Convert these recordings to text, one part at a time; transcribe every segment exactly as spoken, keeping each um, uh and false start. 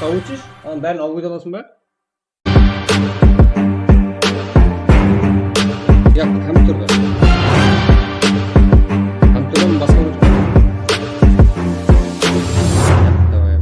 Alıp ótsheshi, ananıń bárin alıp óte alasıń ba? Ya, kompyuterden. Kompyuterden basqa ótip. Давай.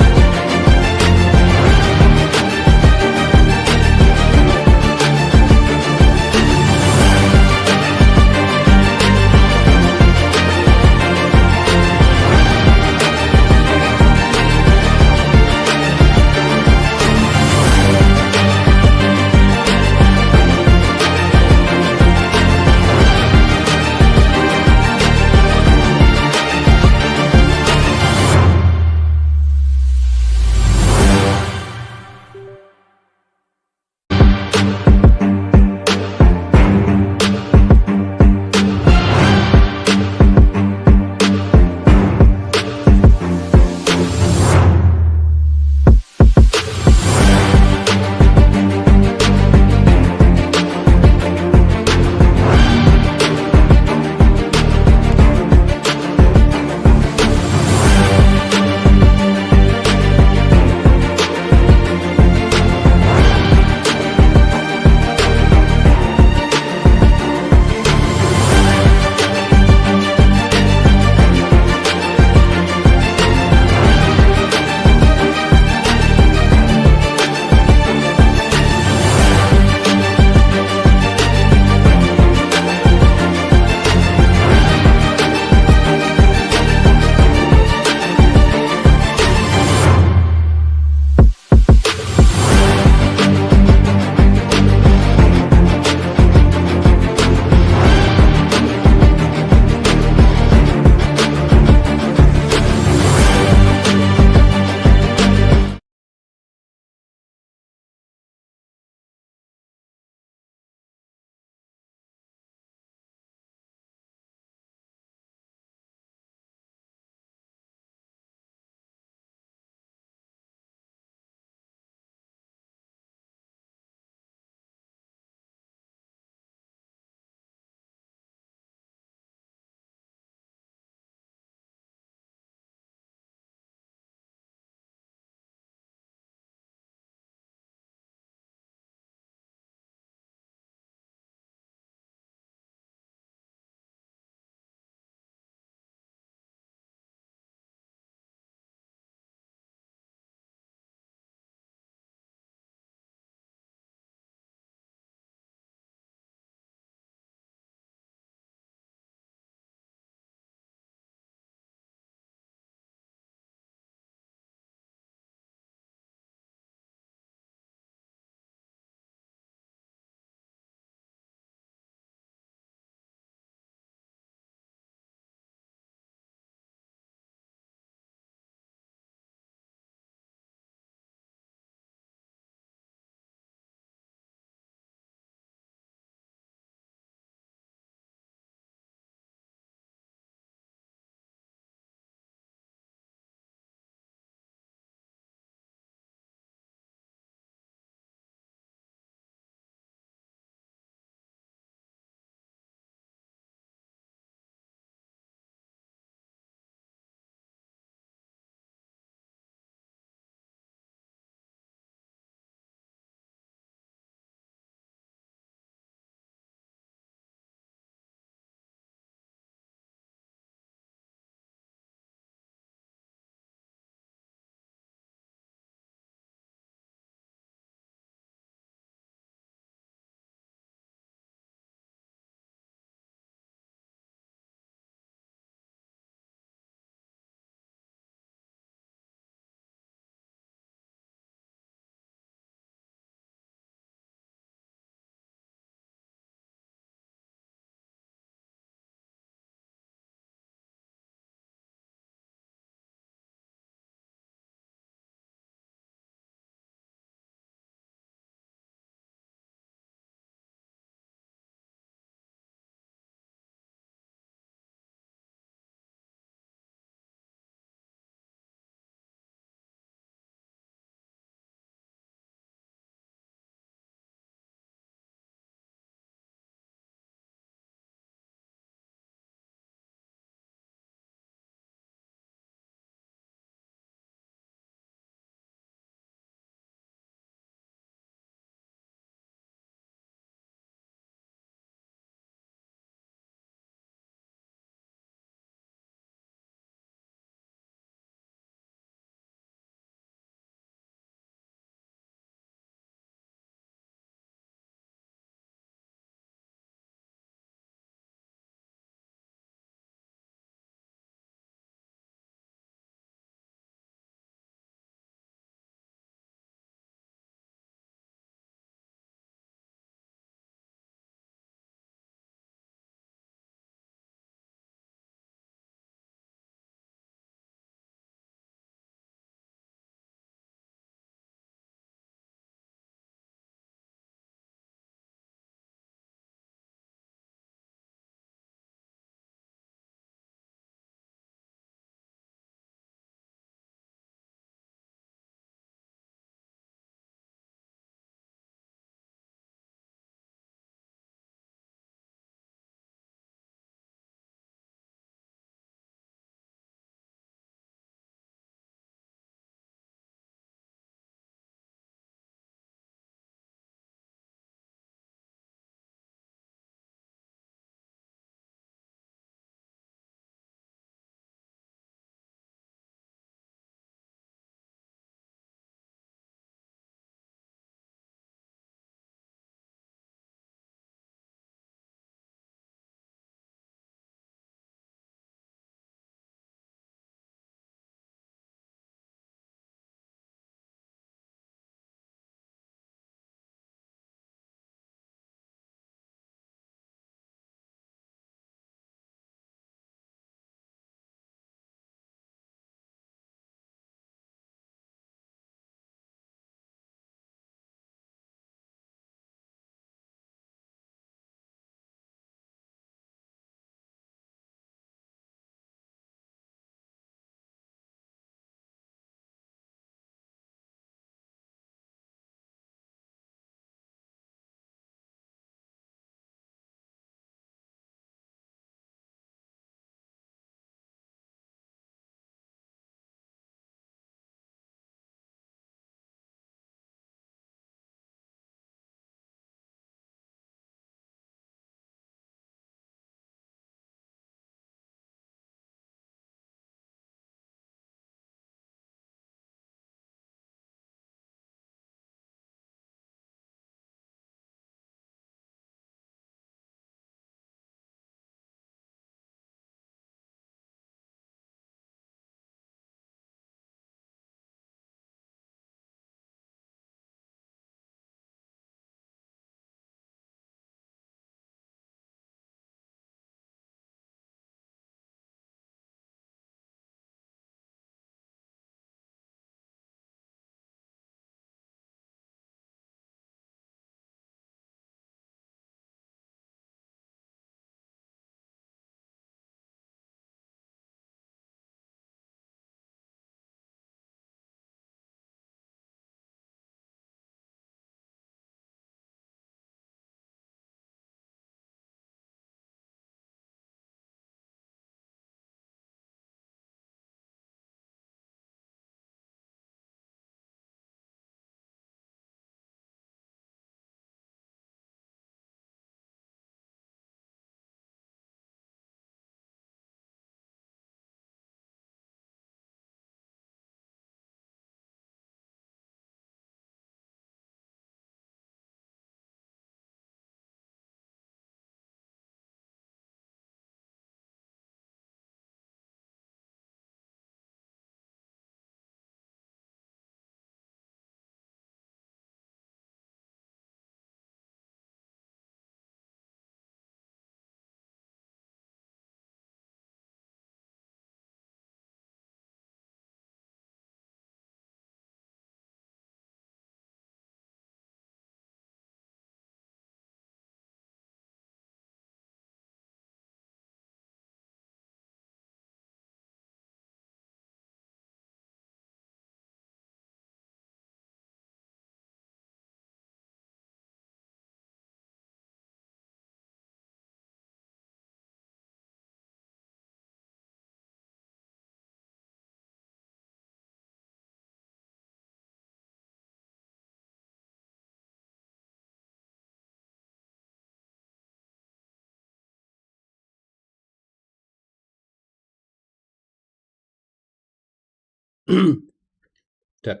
Так.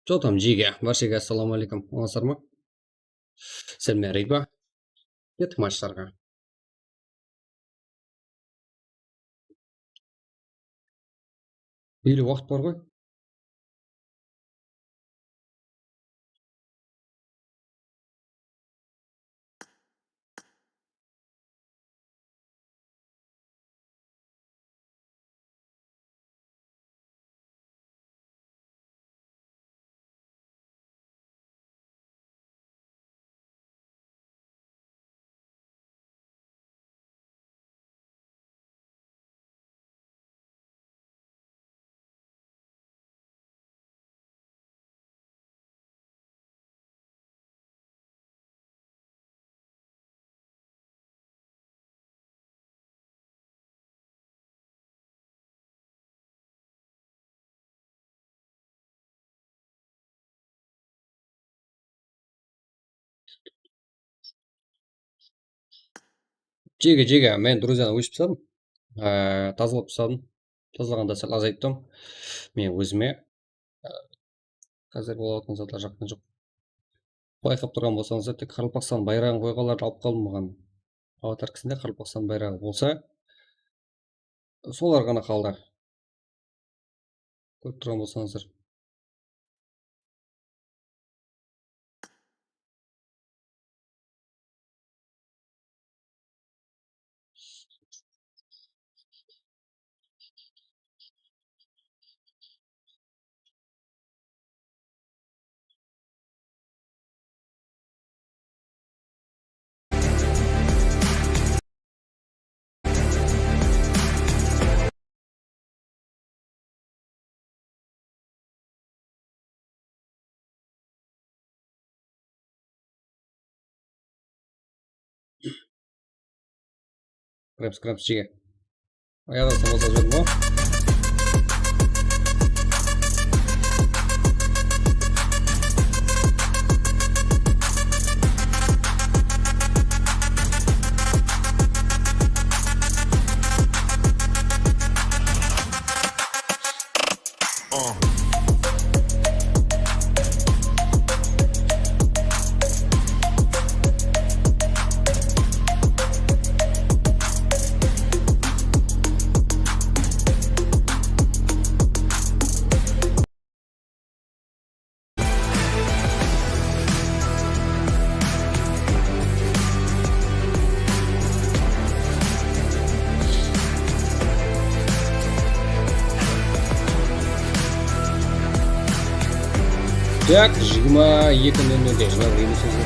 Что там, Джига? Bárshege assalawma áleykum. Ońaysızlar ma? Sálmen, Ritba. Kettik matchlarǵa. Ele waqıt bar ǵoy. Jege, jege, men, друзья, óship tasladım. Ee, tazalap tasladım. Tazalaǵanda sál azayttım. Men ózime, ee, házir bolıp atırǵan zatlar jaqpan joq. Bayqap turǵan bolsańızlar, tek Qaraqalpaqstan bayraǵın qoyǵanlardı alıp qaldım maǵan. Avatar kisinde Qaraqalpaqstan bayraǵı bolsa, solar ǵana qaldı. Kórip turǵan bolsańızlar. Kiremiz, kiremiz, jege. Ayaqta bolsa júrdim ǵoy. Так, jigirma eki nol nolde jınaw emes edi.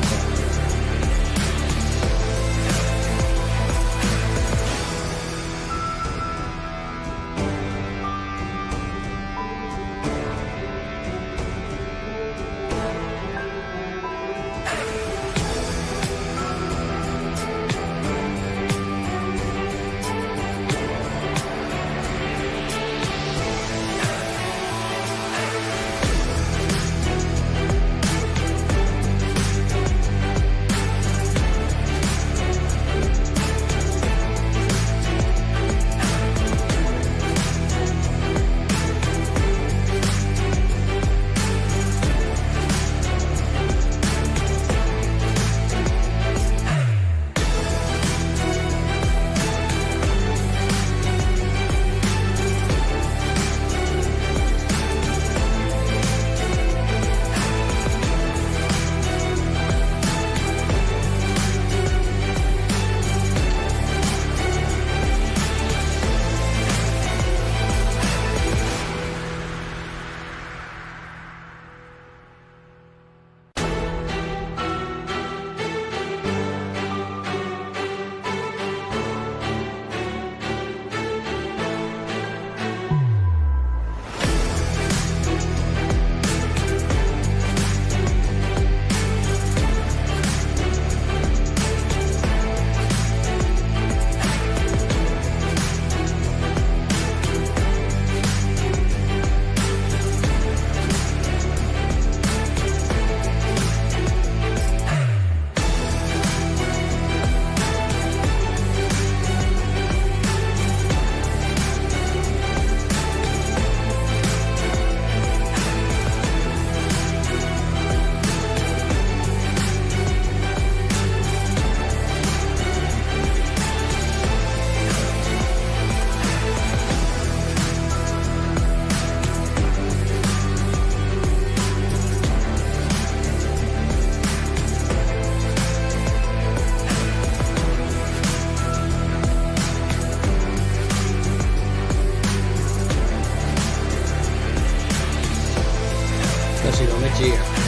Jigirma jigir.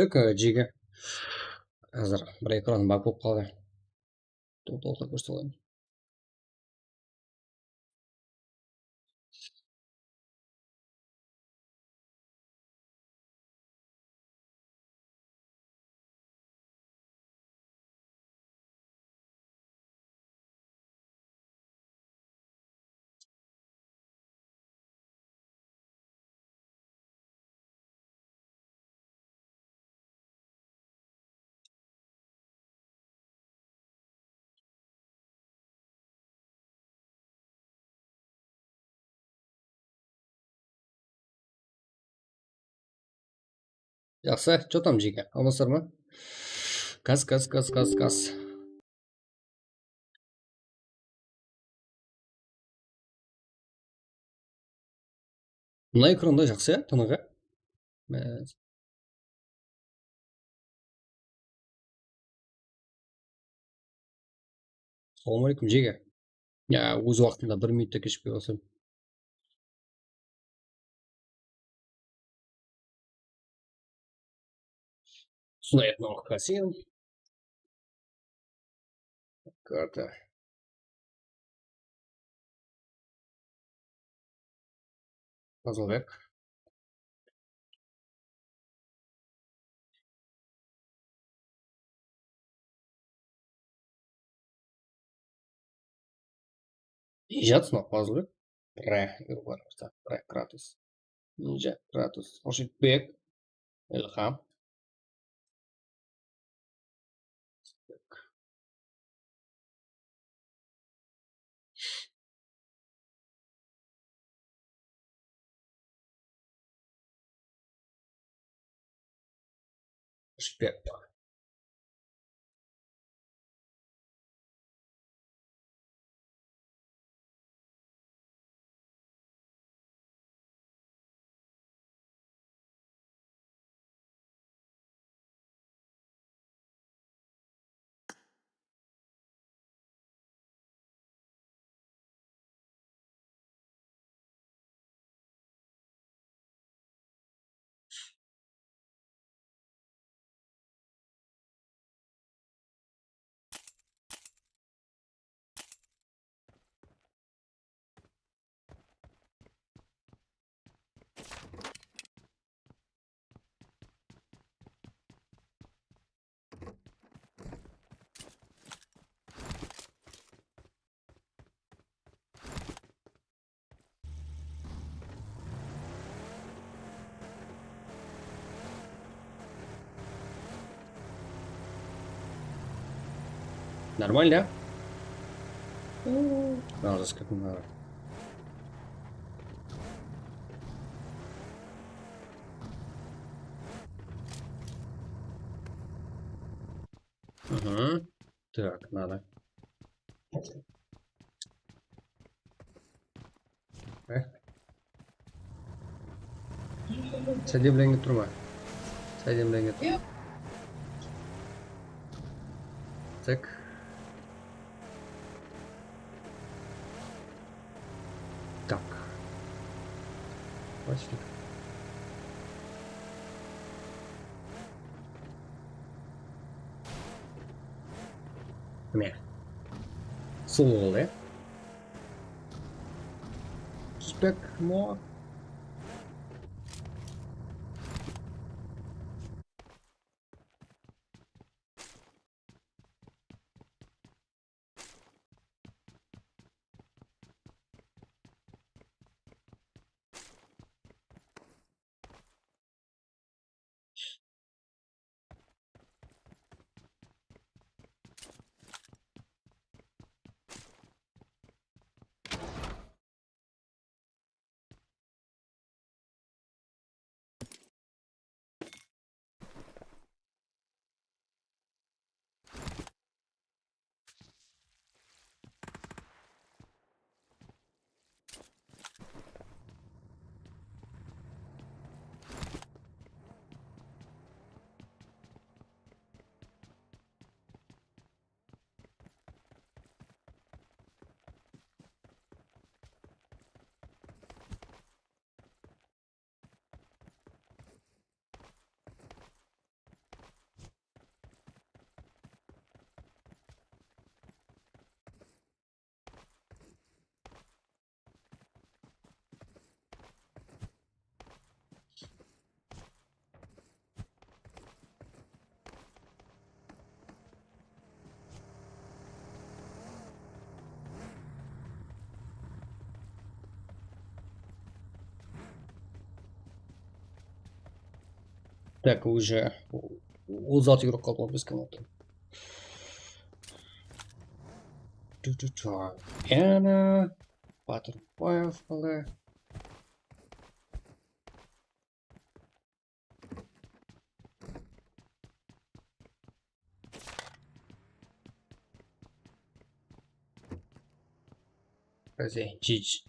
Eka, jege. Házir bir ekran bak bolıp qaldı. Toqta, toqta, kórsetip alayın. Jaqsı, что там, jege? Amasırma? Gaz, gaz, gaz, gaz, gaz. Mına ekranda jaqsı, ya, tınıǵı. Bas. Assalawma aleykum, jege. Ya, óz waqtında bir minut ta keshikpey qalsam. Usınday etnoloq Kasim. Karta. Fazılbek. Ijat sınap Fazılbek. Pre, pre, Kratos. Ninja, Kratos. Xurshidbek. Ilham. Ushıp beripti. Нормально, а? О, мына jaskirttiń bári. Aha. Так, надо. Э. Sádemlenge turma. Sádemlenge tur. Tak. Tak. Почти. Mine. Sulıw boldı, ya. Spek mo. Так, уже o-, otız altı yurıp qaldı, on bes komanda. Tü-tü-tü. Yana Batırbaev qaldı.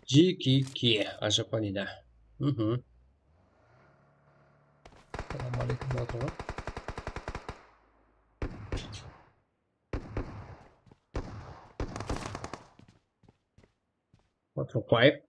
G K K, ajapa deydi. Mhm. Assalawma aleykum, Batıra. Batıra.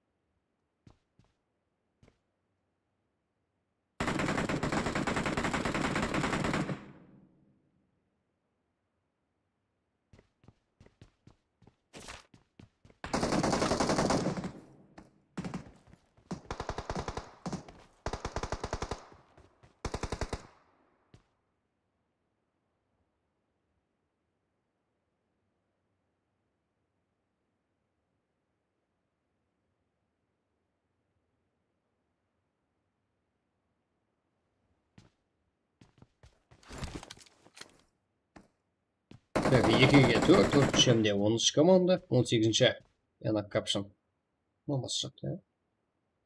Так, ekige tórt, tórtinshi hám de onınshı komanda, on segizinshi Enoch Kapshin. Bolmasa shıqtı, ya.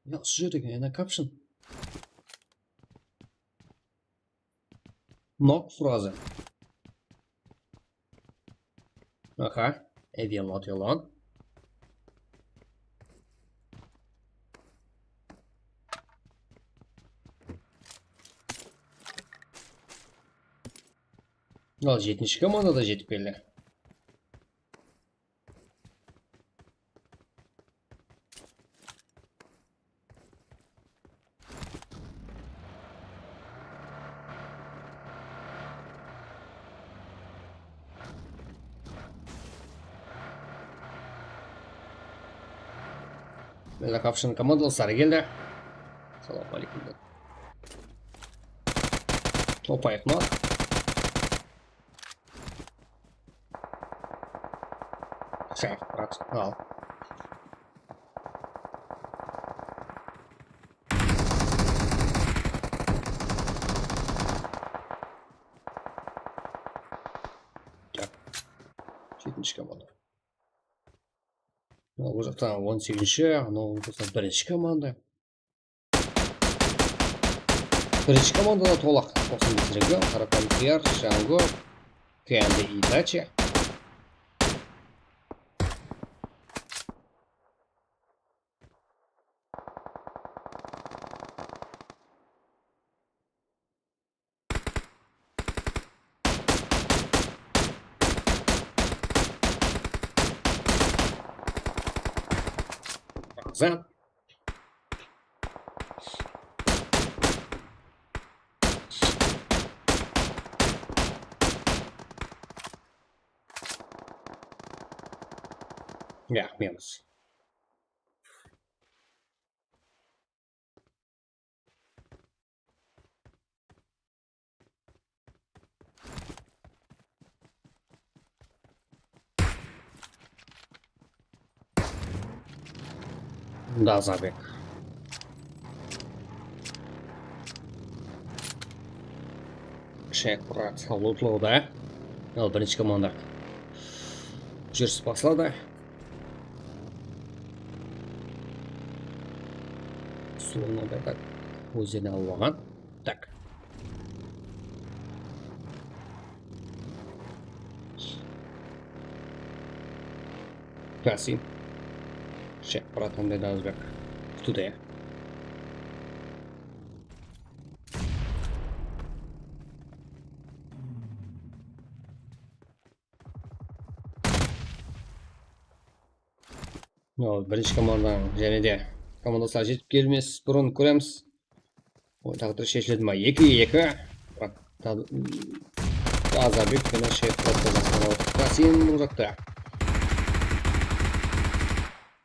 Ya, usı jerdegi Enoch Kapshin. Nok frozen. Aha, Avian Lotelon. Al, jetinshi komanda da jetip keldi. Mına Kapshin komandalı sarı keldi. Salam aleykum. Topayıq mı? Все, брат, al. Так. Чуть Birinshi komanda. Mına, bul jaqta on segizinshi, anaw bolsa birinshi komanda. Birinshi komanda da tolaq. Toqsan bes region, Qaraqalpaqlar, Jango, K M D Itachi. Ramzan. Ya, minus. Bunda Azarbek. Shek, brat, lootlawda. Al, birinshi komanda júris basladı. Suwın da tak ózlerine alıp alǵan. Tak. Klasin. Shek, brat, onda da Azarbek. Kútiwde. Al, birinshi komandanıń jáne de komandaslar jetip kelmesi burın kóremiz. Oyın táǵdiri sheshiledi ma? Eki eki. Biraq ta-, Azarbek penen Shek Murat basqan Kasim bul jaqta.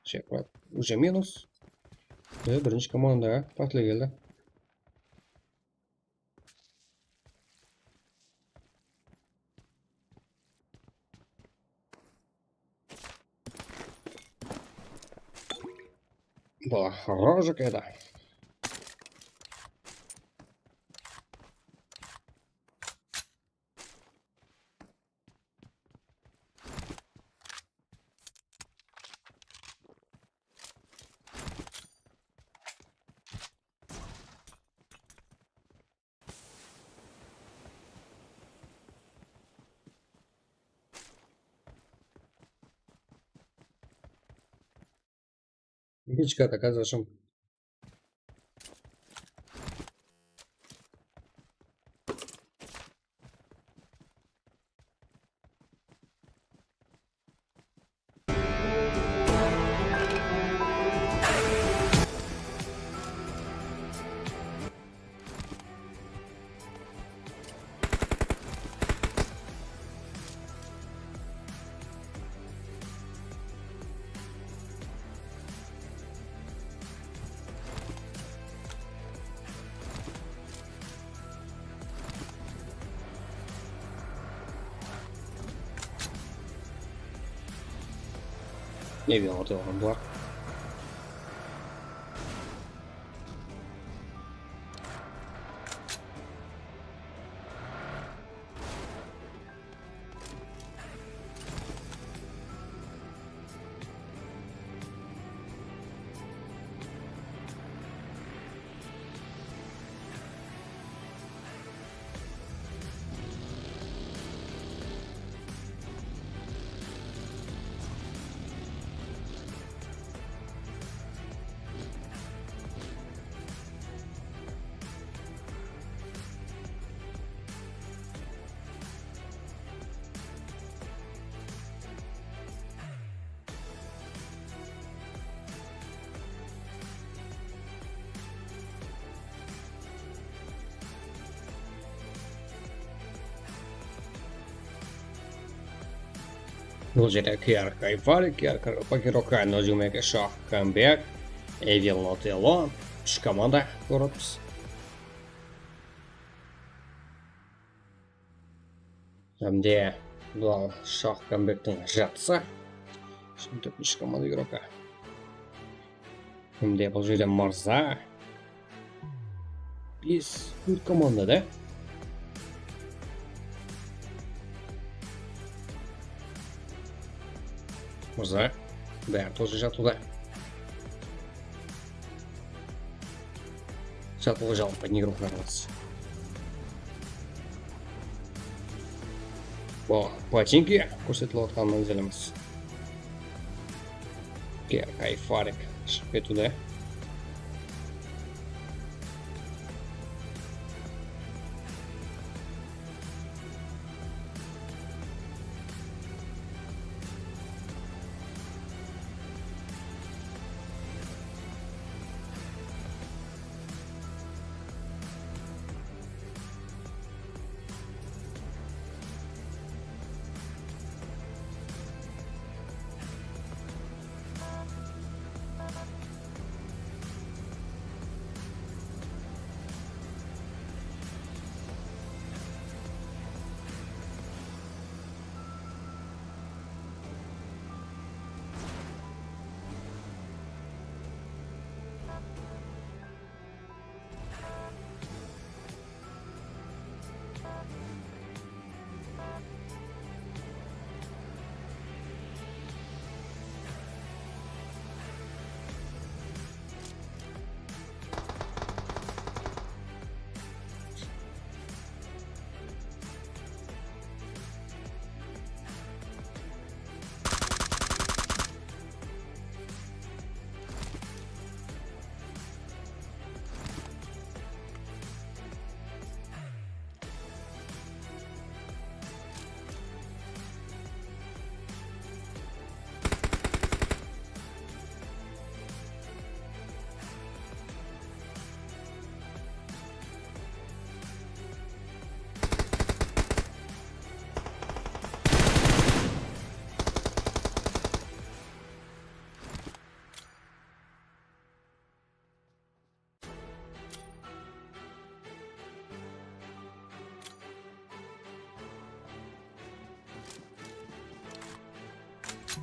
Shek Murat уже minus. Ve birinshi komanda pártler keldi. Bul Rojik edi. Ekinshi karta házir asham. Ne bir orta orın var. Bul jerde K R K Ifari, K R K Pakirokay, Nojumeke, Shah Kambek, Evil Not Alone, úsh komanda kórip atırmız. Hám de bul Shah Kambektiń jatısı. Şimdi tórtinshi komanda Evropa. Hám de bul jerde Mırza. Bes, tórt komanda da. Mırza, bári тоже jatıwda. Jatıwǵa jalıp ketken игрокlarımız. Bu Potemki kórsetilip atqan mánzilimiz. Ke-, Kayfarik shıǵıp ketiwde.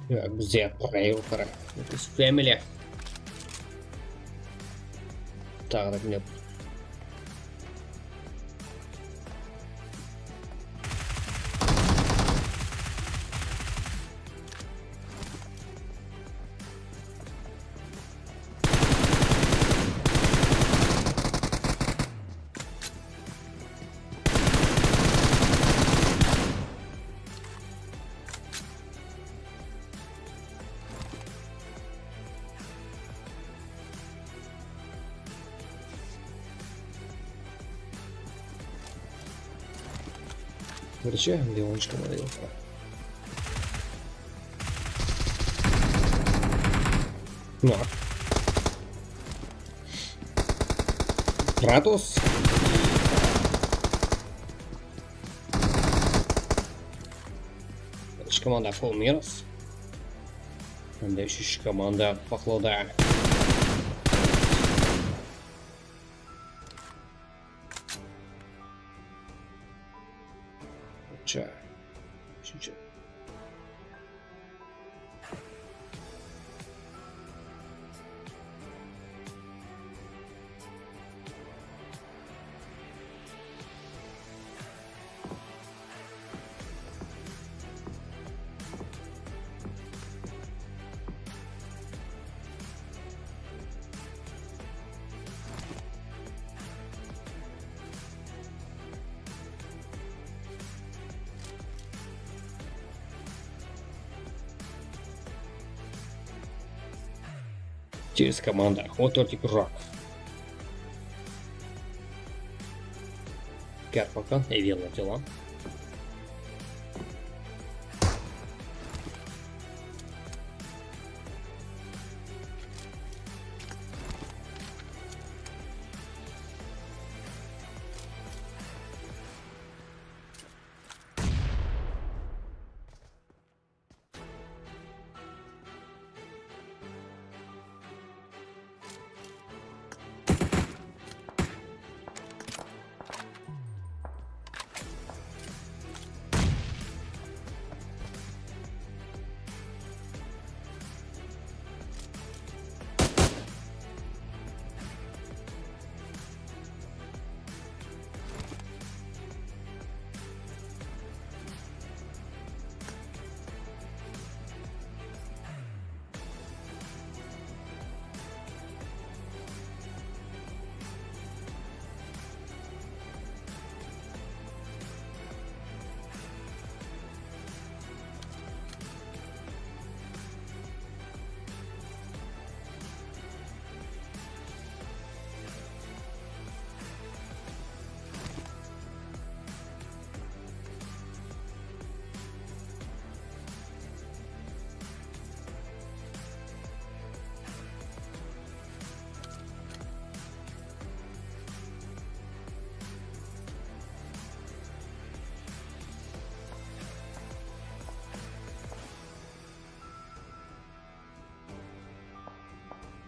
Ya, bizde qurayıq qara. Biz family. Taǵı da kimler? Короче, где он, что надо. Ну. Кратос. Úsh komanda full minus. Endi úshinshi komanda baqlawda. Úshinshi. Через команда. Вот только игрок. Кар пока, Эвилла дела.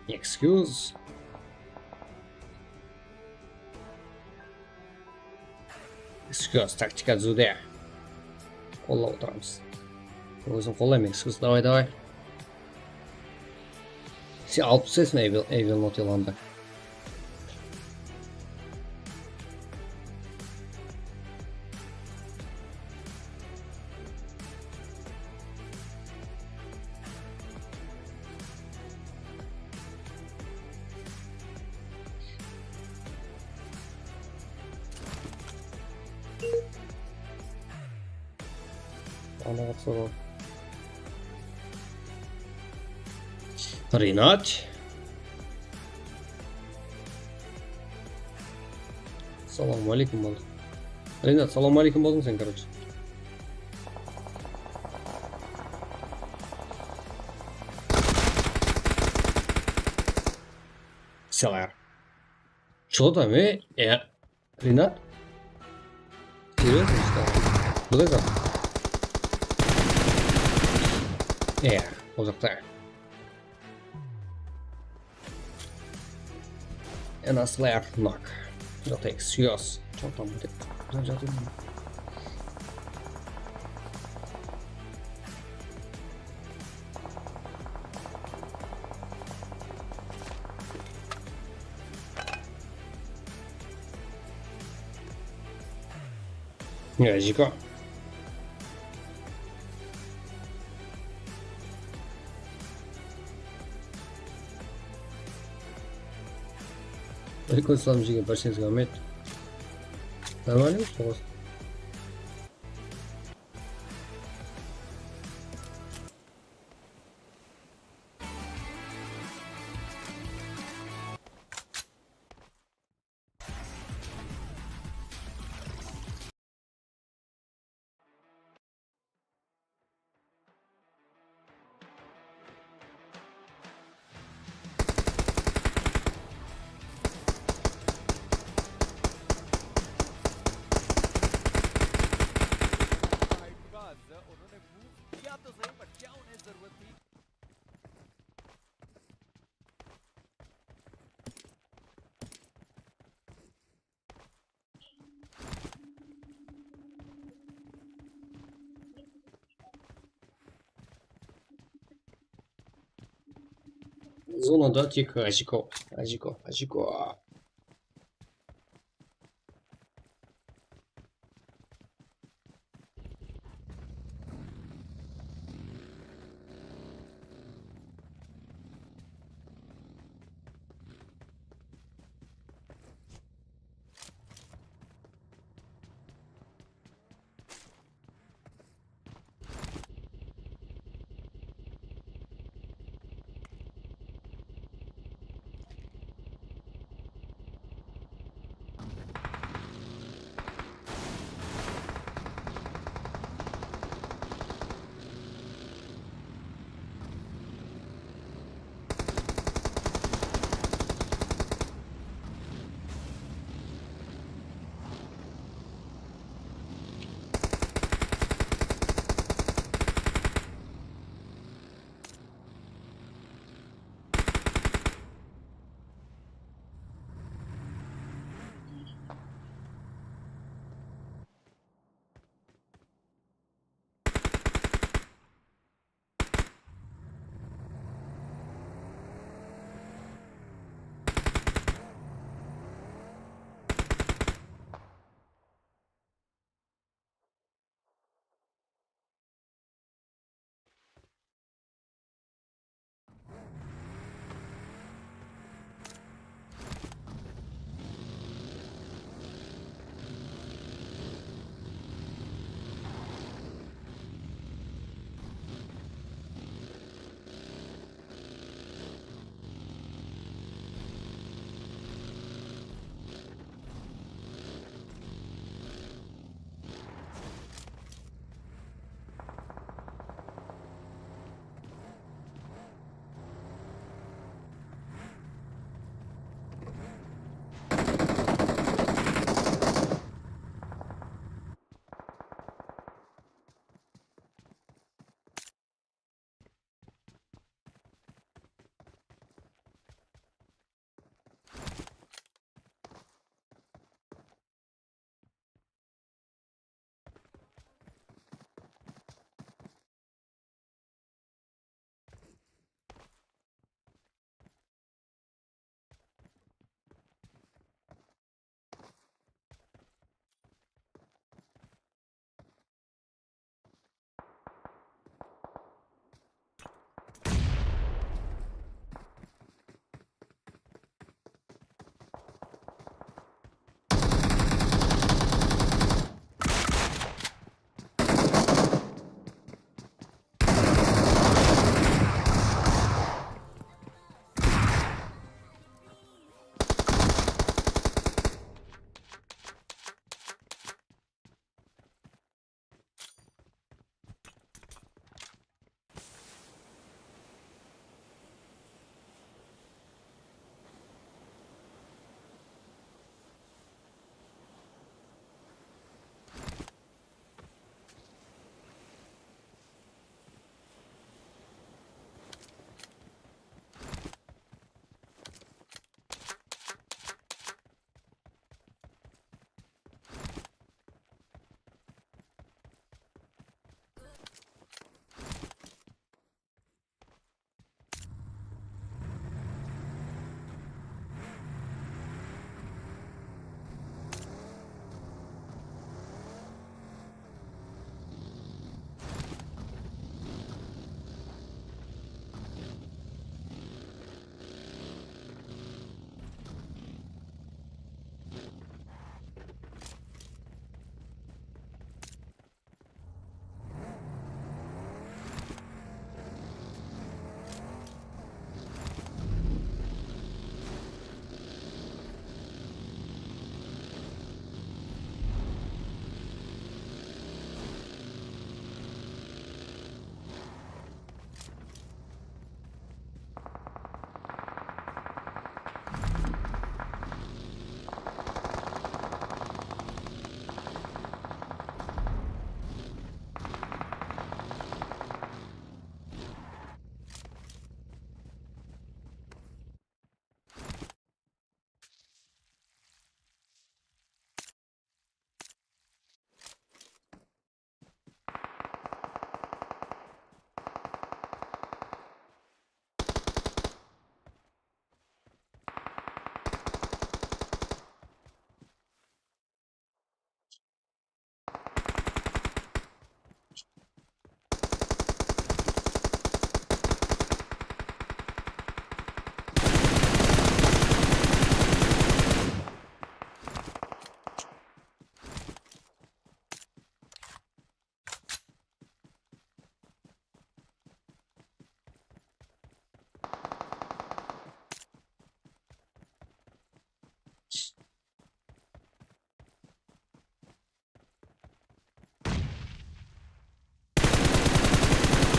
Excuse. Excuse, taktika dzudaya. Qollap otıramız. Ózin qollayman, excuse, davay, davay. Sen alıp túseseń, Evil, Evil Not yılandı. Anaǵa soraw. Rinat. Salawma aleykum boldı. Rinat, salawma aleykum boldıń sen, короче. Salar. Что там, e? E, Rinat? Серьёзно, что ли? Qıday zat. E, ol jaqta. And a Slayer knock. Jaqta excuse. Что там будет? Qıday jaqta. Ya, jiko. Rikos salam jegen, barshangizge áhmiyet. Нормально, что у вас? Zonada tek Ajiko, Ajiko, Ajiko.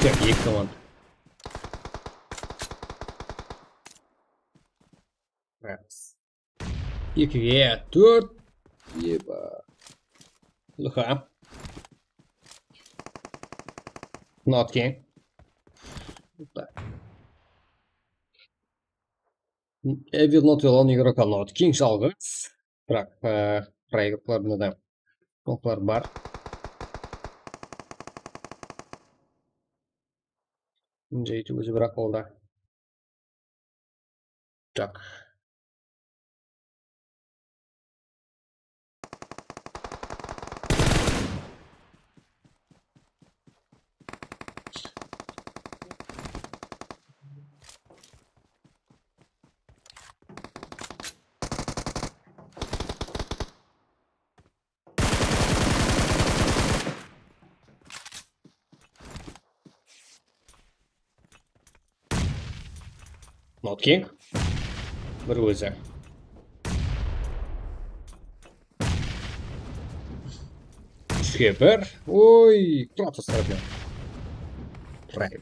Tak, eki komanda. Ras. Ekige tórt. Eba. Lxa. Notking. Evil not yalan igroka Notking jalǵız. Biraq, e, proyektlerinde de oklar bar. Jeydi ózi biraq oldı. Tak. Notking. Bir ózi. Úshke bir. Oy, Kratos tarafınan. Prime.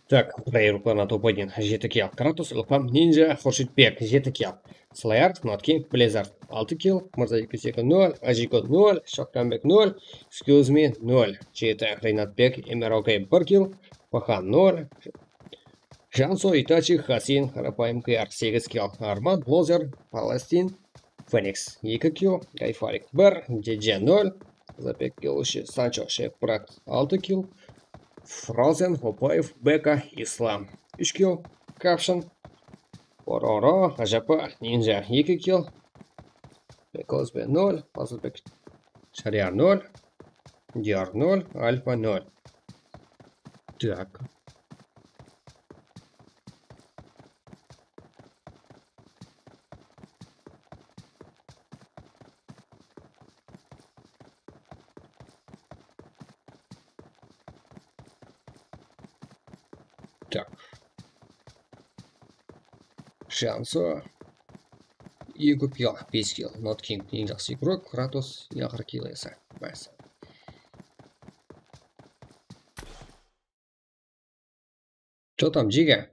Tak, Prey ruqlarına top один, jeti kill. Kratos, Ilham, Ninja, Xurshidbek, jeti kill. Slayer, Notking, Blizzard, altı kill. Mırza eki seki nol, Ajiko nol, Shoktanbek nol, Excuse Me nol, jeti. Reynatbek, Emerokey, bir kill. Paxan nol. Janso, Itachi, Hasin, Qarapayım K R, segiz kill. Arman, Lozer, Palestin, Fenix, eki kill. Gayfarik, bir, Dj, nol. Zapek, Gelushi, Sancho, Shep, Brat, altı kill. Frozen, Hopayev, Beka, Islam, úsh kill. Caption, Ororo, Ajapa, Ninja, eki kill. Bekozbe, nol. Fazılbek, Shariyar, nol. Diyor, nol. Alfa, nol. Tak. Tak. Janso. Eki kill, bes kill. Notking, eń jaqsı igrok. Kratos, eń aqırǵı kill iyesi. Nice. Что там, Джига?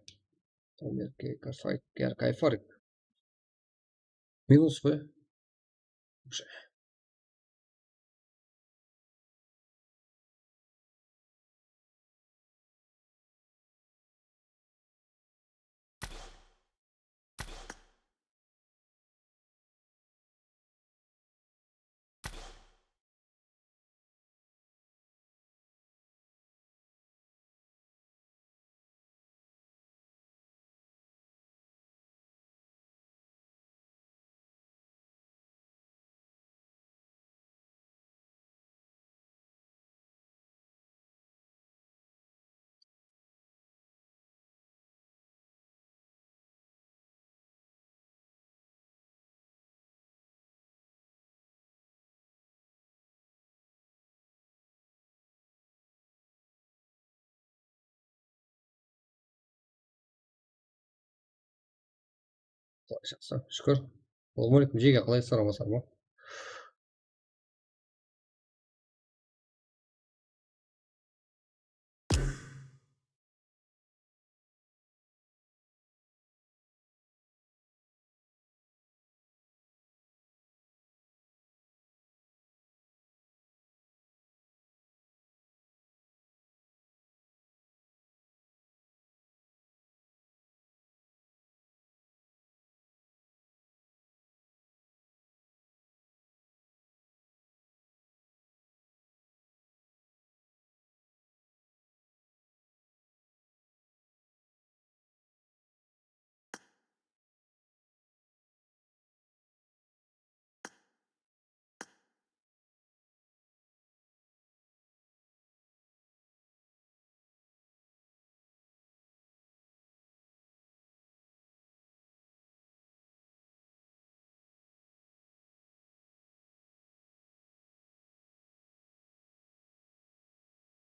Там Яркай Кайфарик. Минус па? Уже. Jaqsı, shúkir. Assalamu aleykum, Jege, qalaysızlar, amansızlar ma?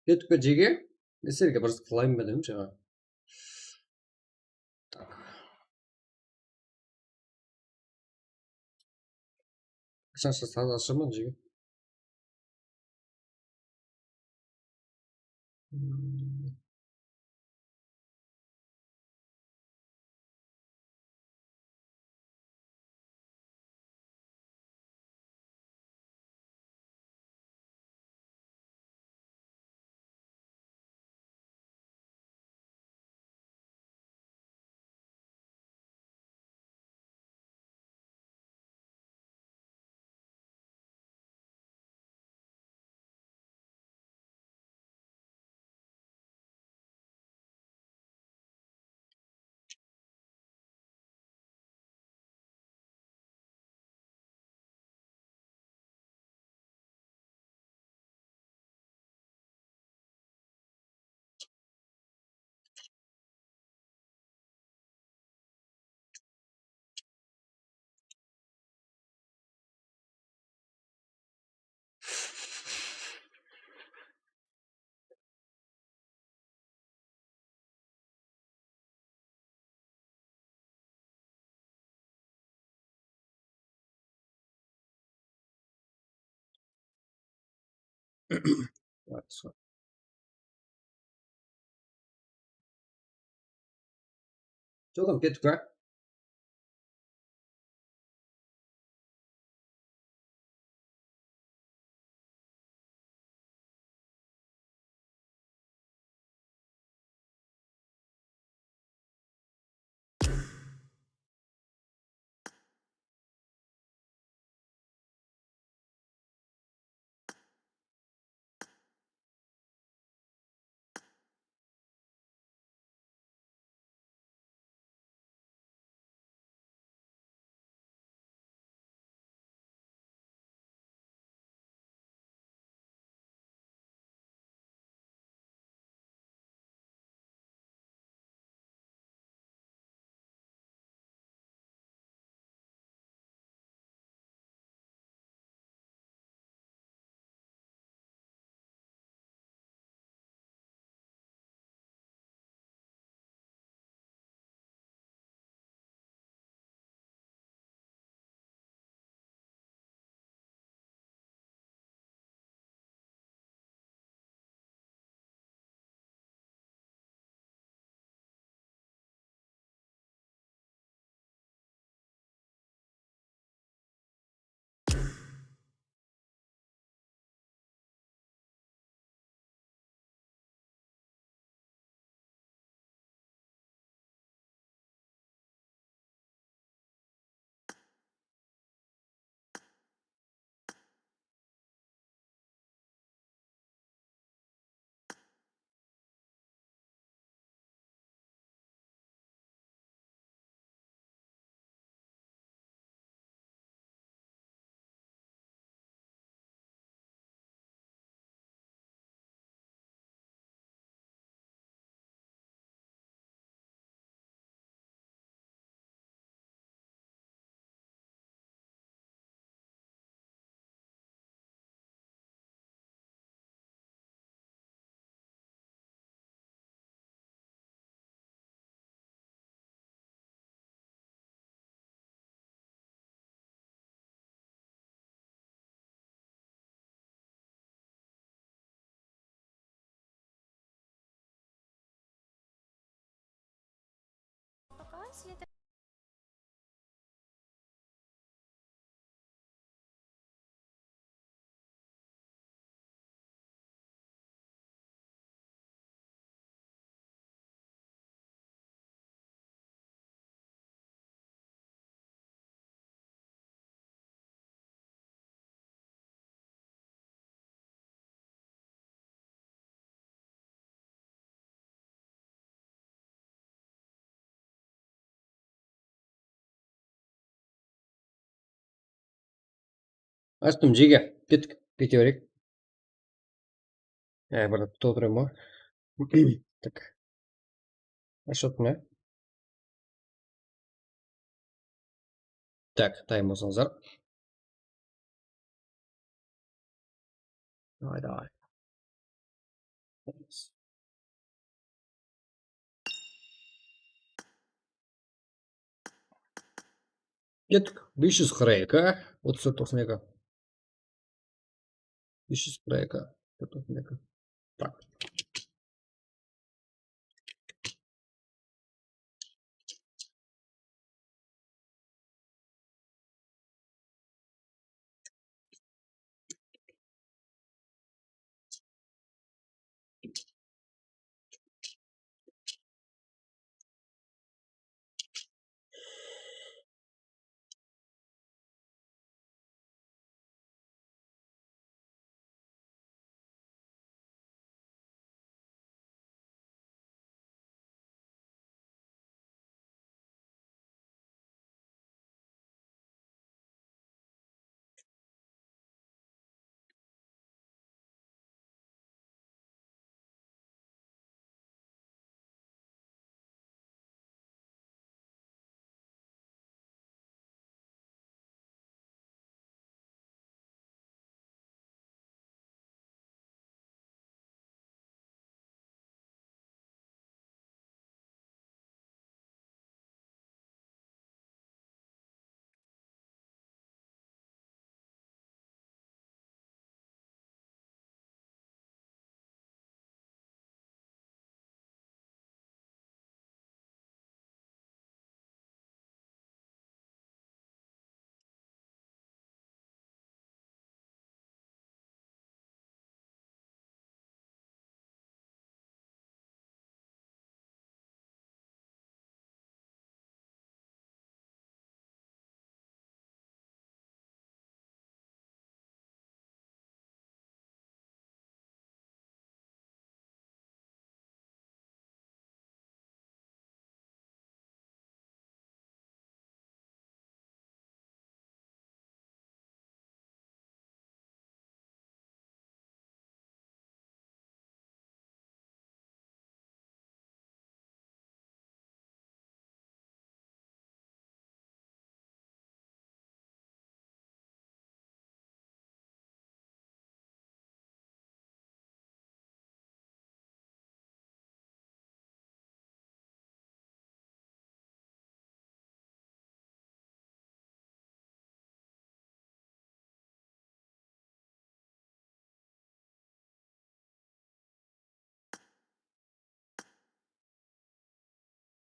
Ketip ket, jege. Men sizlerge bir zat qılayın ba dedim, jańa. Tak. Qashanǵa sazlashırman, jege. Hmm. Joldan ketip bar. Ashtım, jege, kettik, kete bereyik. E, bir toltırayın ba? Tak. Ashıp ne? Tak, dayın bolsańızlar. Davay, davay. Kettik. Bes júz qırq eki, otız tórt toqsan eki. Bes júz qırq eki, toqsan eki. Tak.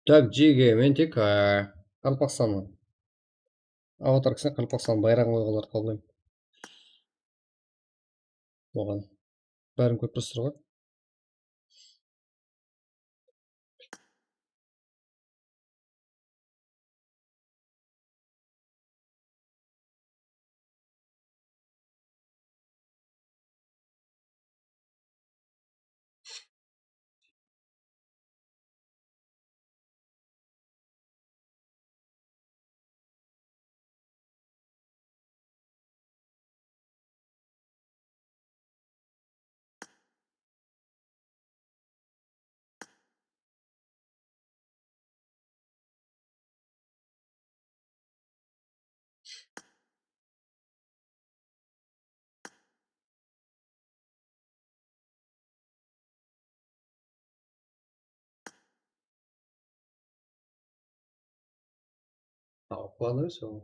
Tak, jege, men tek, á, Qaraqalpaqstanman. Avatar kúsine Qaraqalpaqstan bayraǵın qoyǵanlardı qabıllayman. Oǵan. Bárin kórip turasızlar ǵoy. Tawıp alırsın.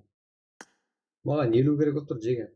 Maǵan eliw kerek bolıp tur, jegen.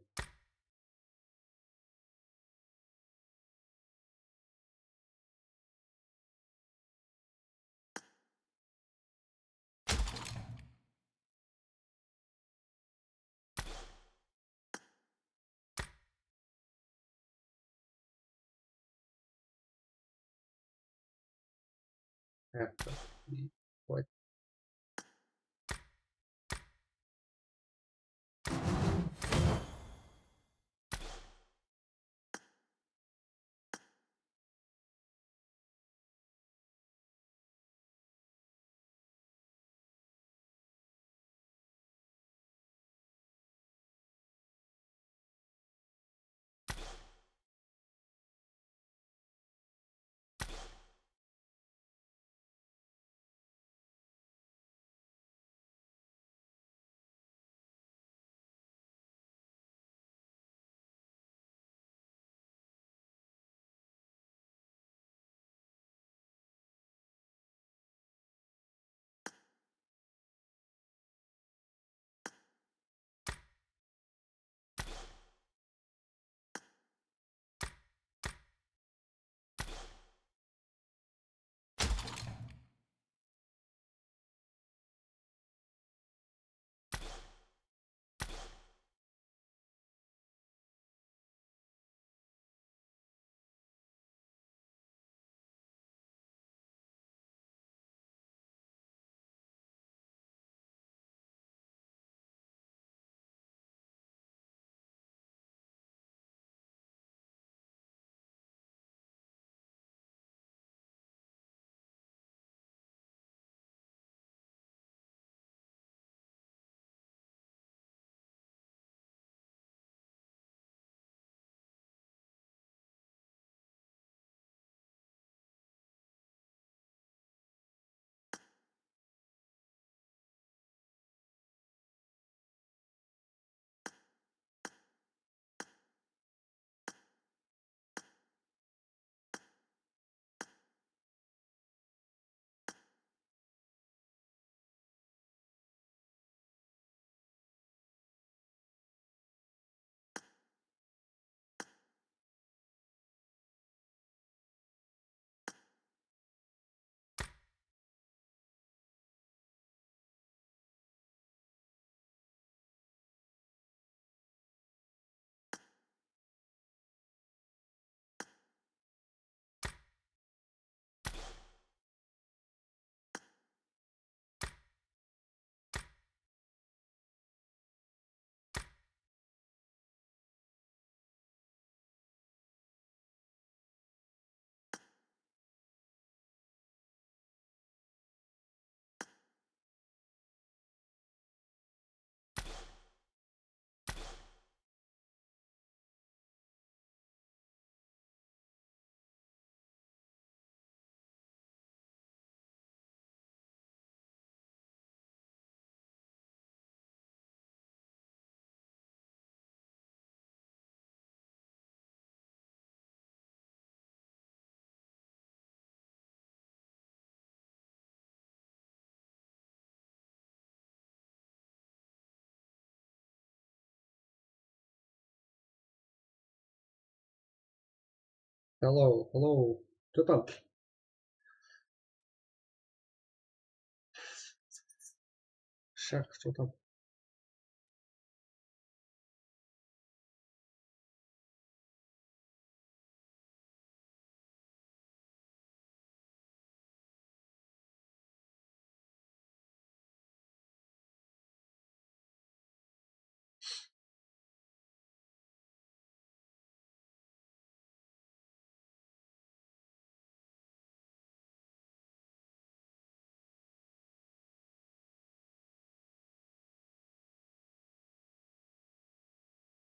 Hello, hello. Что там? Shax, что там?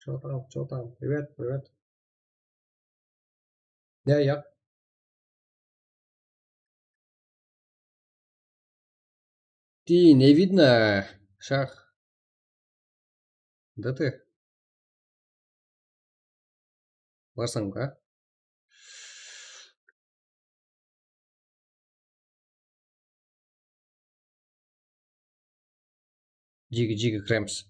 Что там, что там? Привет, привет. Я, я. Ты не видно, Shax. Да ты. Barsań ba? Jege, jege kiremiz.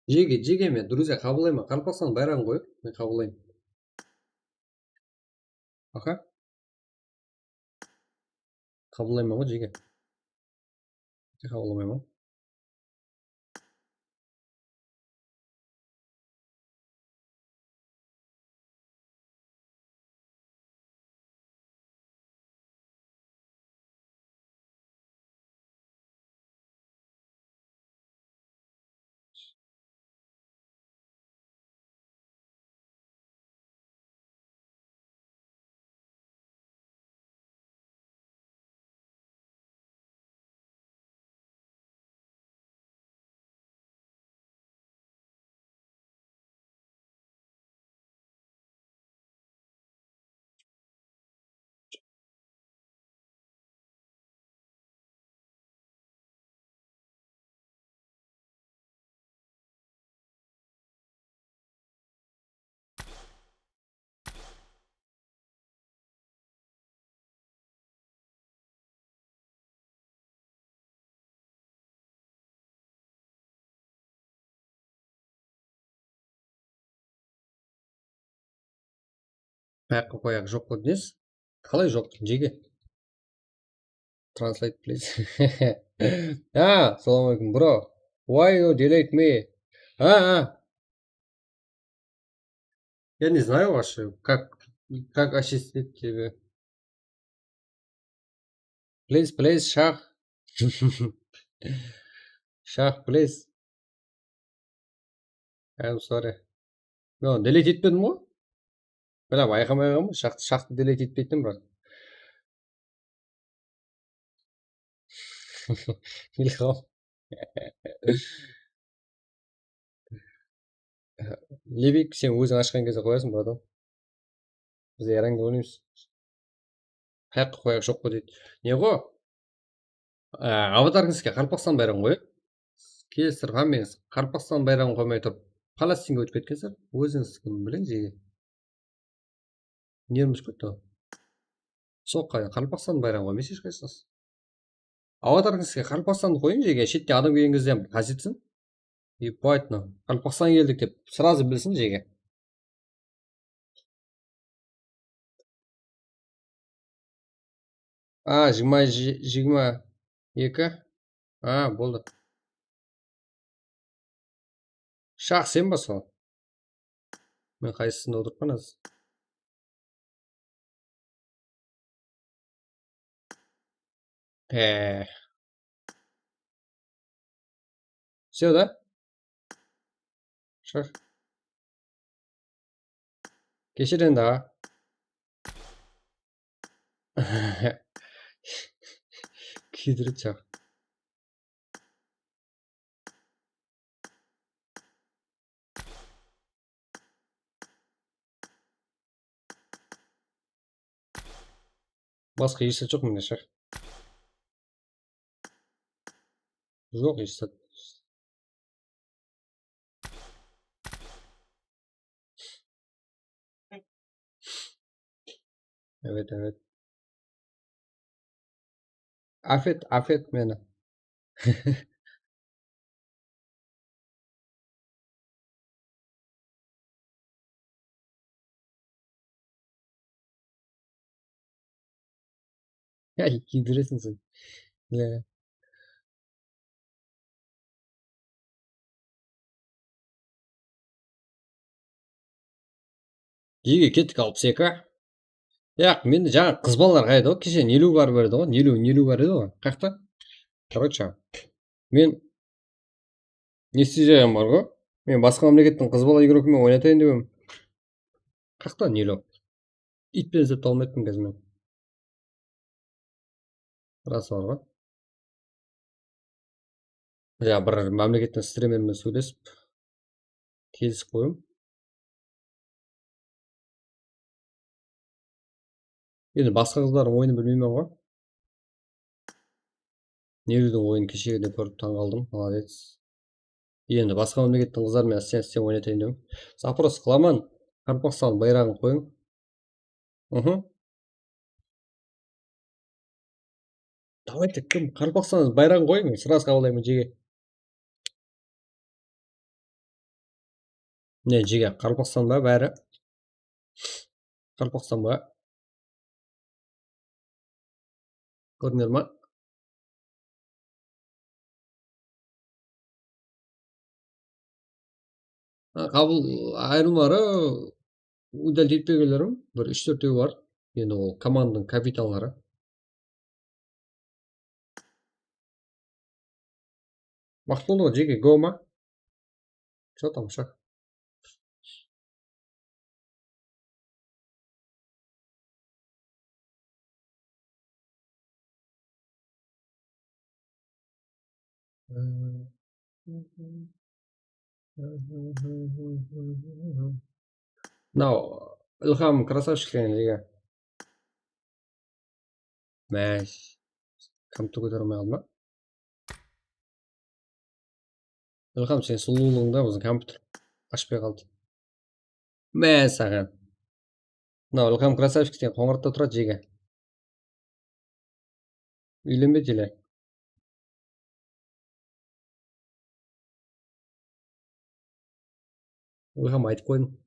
Jege, jege, men, друзья, qabıllayman. Qaraqalpaqstan bayraǵın qoyıp, men qabıllayman. Aha. Qabıllayman ǵoy, jege. Qabıllamayman. Qayaqqa qoyaq, joq qo deysiz? Qalay joq, jege? Translate, please. Ah, salam aleykum, bro. Why you delete me? Ah, ah. Я не знаю вообще, как, как осуществить тебе. Please, please, Shax. Shax, please. I'm sorry. Men onı delete etpedim ǵoy. Bilaman, ayqamay qaldım. Shaxtı, Shaxtı delete etpeydim, biraq. Ilham. Lebik, sen óziń ashqan gezde qoyasań, bratан. Biz yaranǵa oynaymız. Qayaqqa qoyaq, joq pa deydi. Ne ǵo? Á, avatarıńızǵa Qaraqalpaqstan bayraǵın qoyıp, kelistiriw hámmeńiz Qaraqalpaqstan bayraǵın qoymay turıp, Falastinge ótip ketkensizler. Ózińiz kim biliń, jege. Nervim túsip ketti. Soqqa Qaraqalpaqstan bayraǵın qoymaysiz hesh qaysıńız. Avatarıńızǵa Qaraqalpaqstandı qoyıń, jege, shetten adam kelgen gezde hám qásetsin. Ебать, mınaw Qaraqalpaqstan keldik dep, сразу bilsin, jege. A, jigirma, ji-, jigirma eki. A, boldı. Shax, sen ba sol? Men qaysısında otırıppan házir? He. Всё, da? Shır. Keshir endi, aǵa. Kiydiredi shax. Basqa hesh zat joq mende, shaq. Joq hesh zat. Evet, evet. Afet, afet meni. Ay, kiydireseń sen. Ya. Jege kettik alpıs eki. Yaq, mende jańa qız balalar qayda ǵoy? Keshe neliw bar berdi ǵoy. Neliw, neliw bar edi ǵoy. Qayaqta? Короче, men ne isteyjegim bar ǵoy. Men basqa mámlekettiń qız bala igrokımen oynatayın dep edim. Qayaqta neliw? Iyt penen izlep tawılmayıppın házir men. Ras bar ǵoy. Ya, bir mámlekettiń stremermen sóylesip, kelisip qoyım. Endi basqa qızlardıń oyının bilmeymen ǵoy. Neliwdiń oyının keshegide kórip tań qaldım, молодец. Endi basqa mámlekettiń qızları menen ásten-ásten oynatayın dedim. Запрос qılaman, Qaraqalpaqstan bayraǵın qoyıń. Uhı. Давайте, kim Qaraqalpaqstan bayraǵın qoyıń, сразу qabıllayman, jege. Ne, jege, Qaraqalpaqstan ba bári? Qaraqalpaqstan ba? Kórdińler ma? Ha, qabıl ayırımları udalить etpegenlerim bir úsh-tórtew bar. Endi ol komandanıń kapitanları. Waqıt boldı ǵoy, jege, go ma? Что там, что? Mınaw Ilham krasavchik eken, jege. Másh. Kompyuter kótere almay qaldı ma? Ilham, sen sulıwlıǵıńda biziń kompyuter ashpay qaldı. Má saǵan. Mınaw Ilham krasavchik sen qońıratta turadı, jege. Úylenbedi ele. Ilham, aytıp qoydım.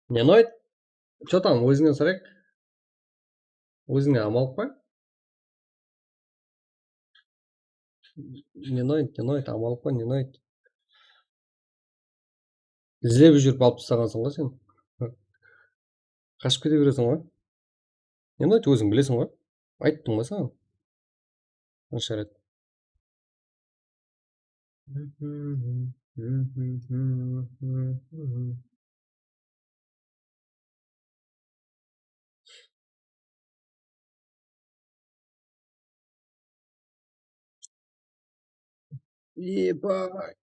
Не noyt? Что там, ózińnen sorayıq. Ózińe amal pa? Не noyt, не noyt, amal pa, не noyt. Izlep júrip alıp taslaǵansań ǵoy sen. Qashıp kete bereseń ǵoy. Ne noyt, óziń bileseń ǵoy. Ayttım ǵoy saǵan. Qansha ret. Ебать.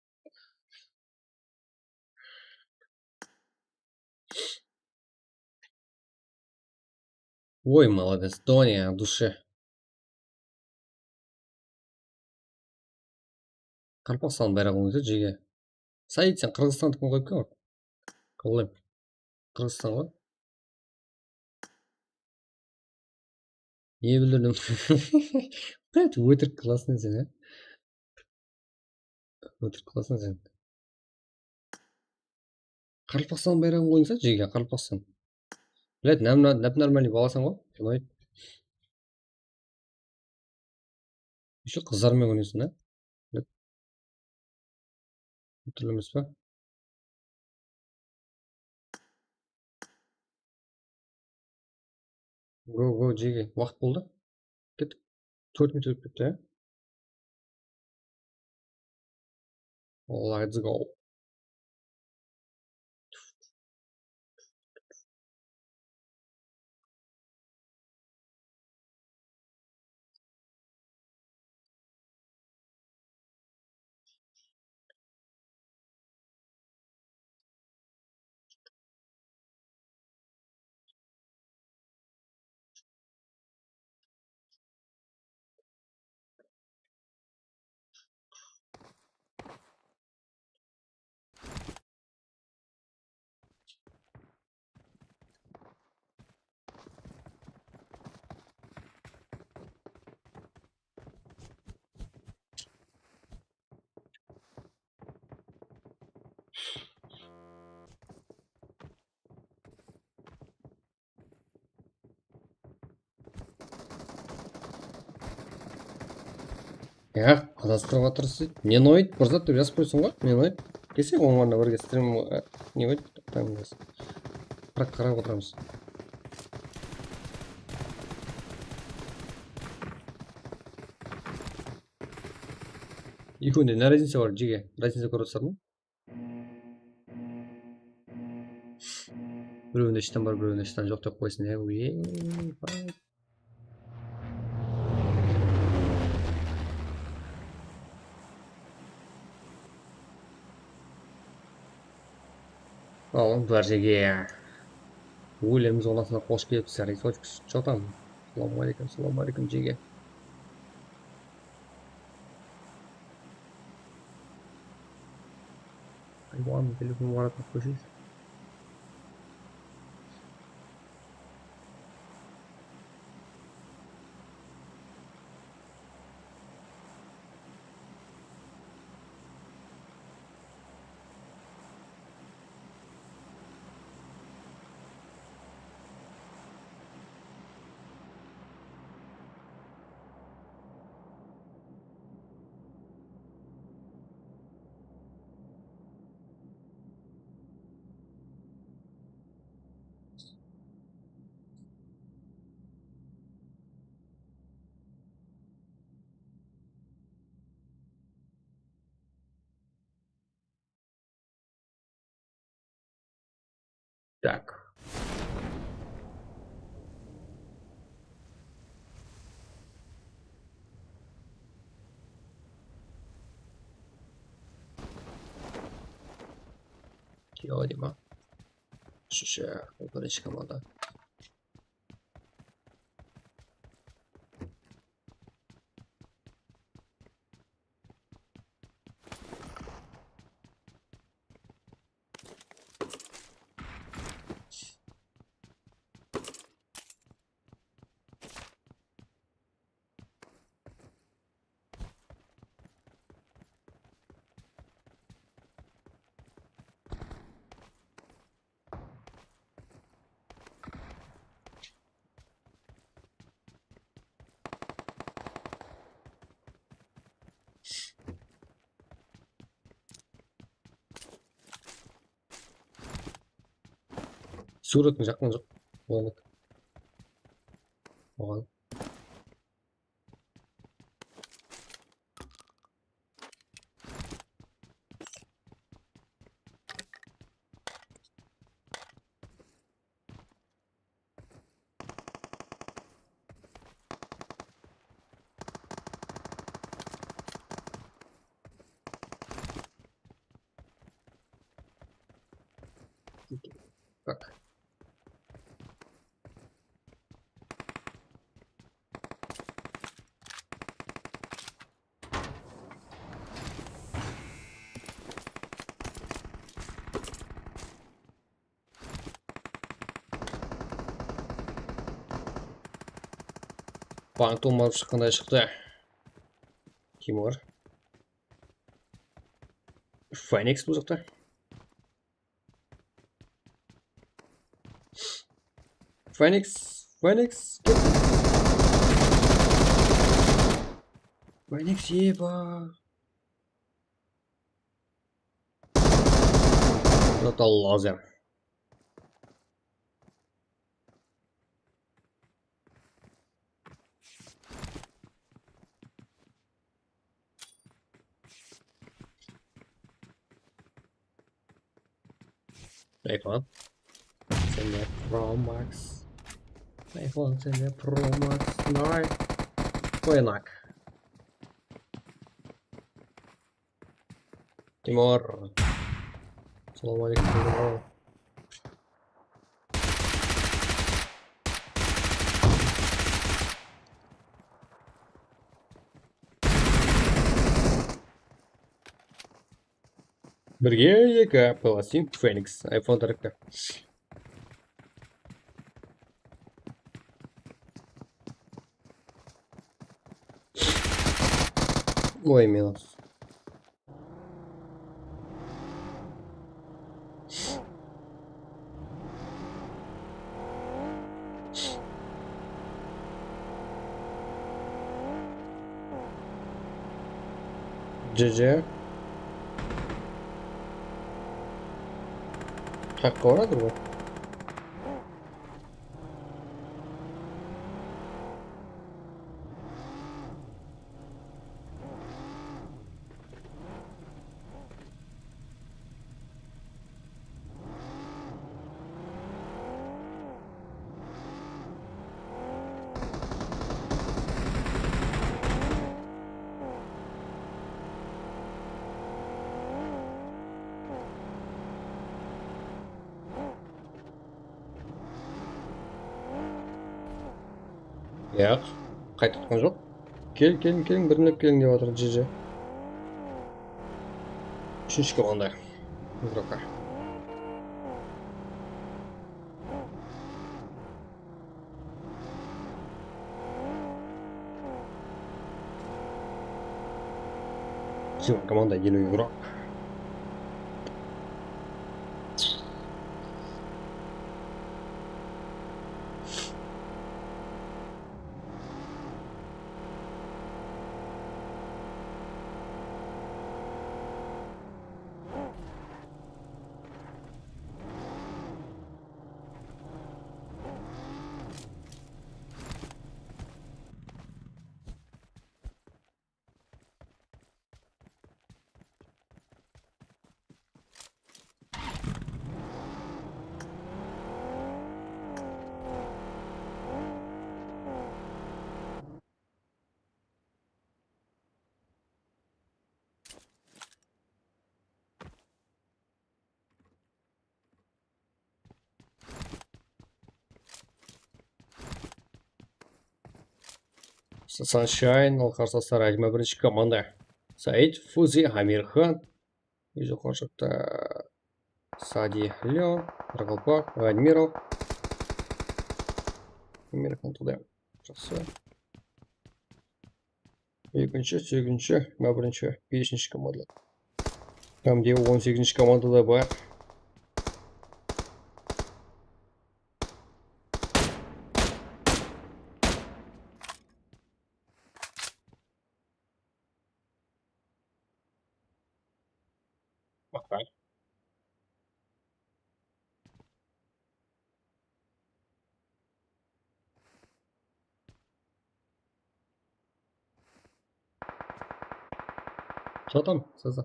Ой, молодец, Доня, от души. Qaraqalpaqstan bayraǵın ózi, jege. Said, sen Qırǵızstandikini qoyıp kel. Qıllayım. Qırǵızstan ǵoy. Ne bildirdim? Блядь, өтірік классный sen, á? Өтірік классный sen. Qaraqalpaqstan bayraǵın qoyıńsa, jege, Qaraqalpaqstan. Блядь, нормальный balasań ǵoy, понимаешь? Еще qızlarmen oynaysań, á? Túrli emes pa? Go, go, jege. Waqıt boldı. Kettik. Tórt minut ótip ketti, ya. Let's go. Ya, adastırıp atırız deydi. Nenoid bir zat dep jazıp qoysın ǵoy, Nenoid. Kelse onlarla birge strim, e, ne qoydı? Toqtań biraz. Biraq qarap otıramız. Ekewinde ne raznica bar, jege? Raznica kórip atırsań ba? Birewinde shtan bar, birewinde shtan joq dep qoysın, ya. Ey, vay. Al, bir jege. William zonasına xosh kelipsiz, Ritochka. Chё tam? Assalamu aleykum, assalamu aleykum, jege. Haywan, telefon var atmak koşuyuz. Так. Kiyaladı ma? Shusha, birinshi komanda. Suratın jaqtan jaq. Oǵan. Так. Fantom alıp shıqqanday shıqtı. Timur. Fenix bul jaqta. Fenix, Fenix, ket. Fenix, eba. Total loser. iPhone, sende Pro Max. iPhone, sende Pro Max. Давай. Qoynak. Timur. Assalawma aleykum, Timur. Birge eki plastin Fenix, iPhone tarafta. Oy, minus. G G. Qayaqqa baradı bul? Yaq, qaytayatqan joq. Kel, keliń, keliń, birinlep keliń dep atır, G G. Úshinshi komanda. Игрока. Всё, команда елу игрок. Sunshine, al qarsılaslar jigirma birinshi komanda. Said, Fuzi, Amirxan. Joqarı jaqta Sadi, Leo, Qaraqalpaq, Admirov. Amirxan tudı. Jaqsı. Ekinshi, segizinshi, jigirma birinshi, besinshi komandalar. Hám de on segizinshi komanda da bar. Maqtan. Что там, Саза?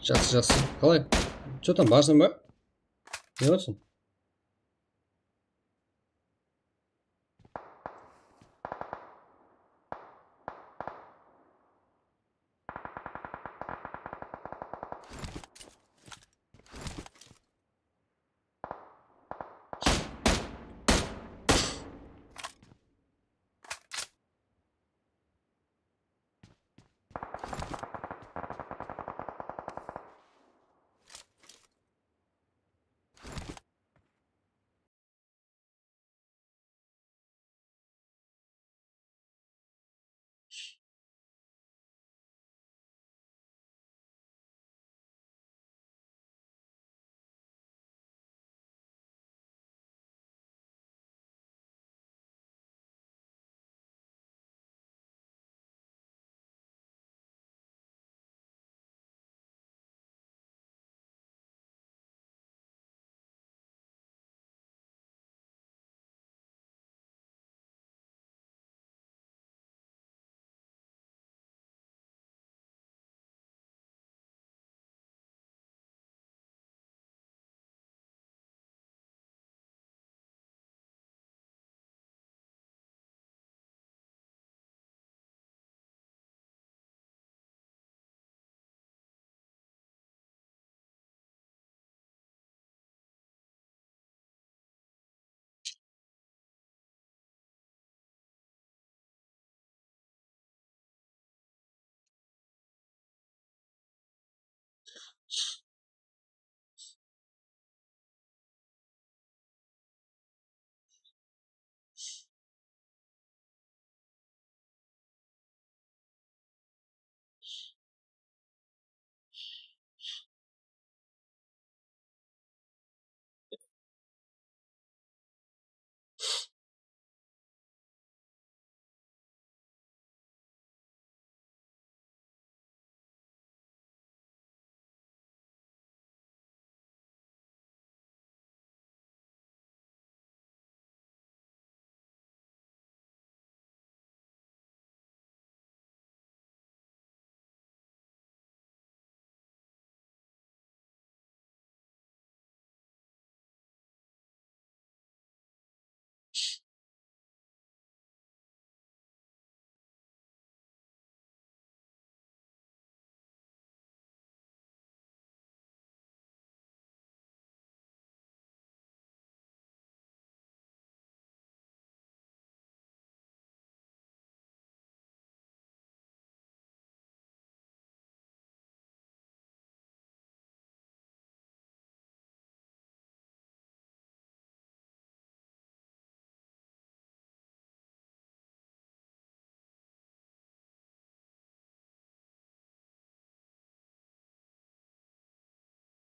Jaqsı, jaqsı. Qalay? Что там, barsań ba? Ne barsań?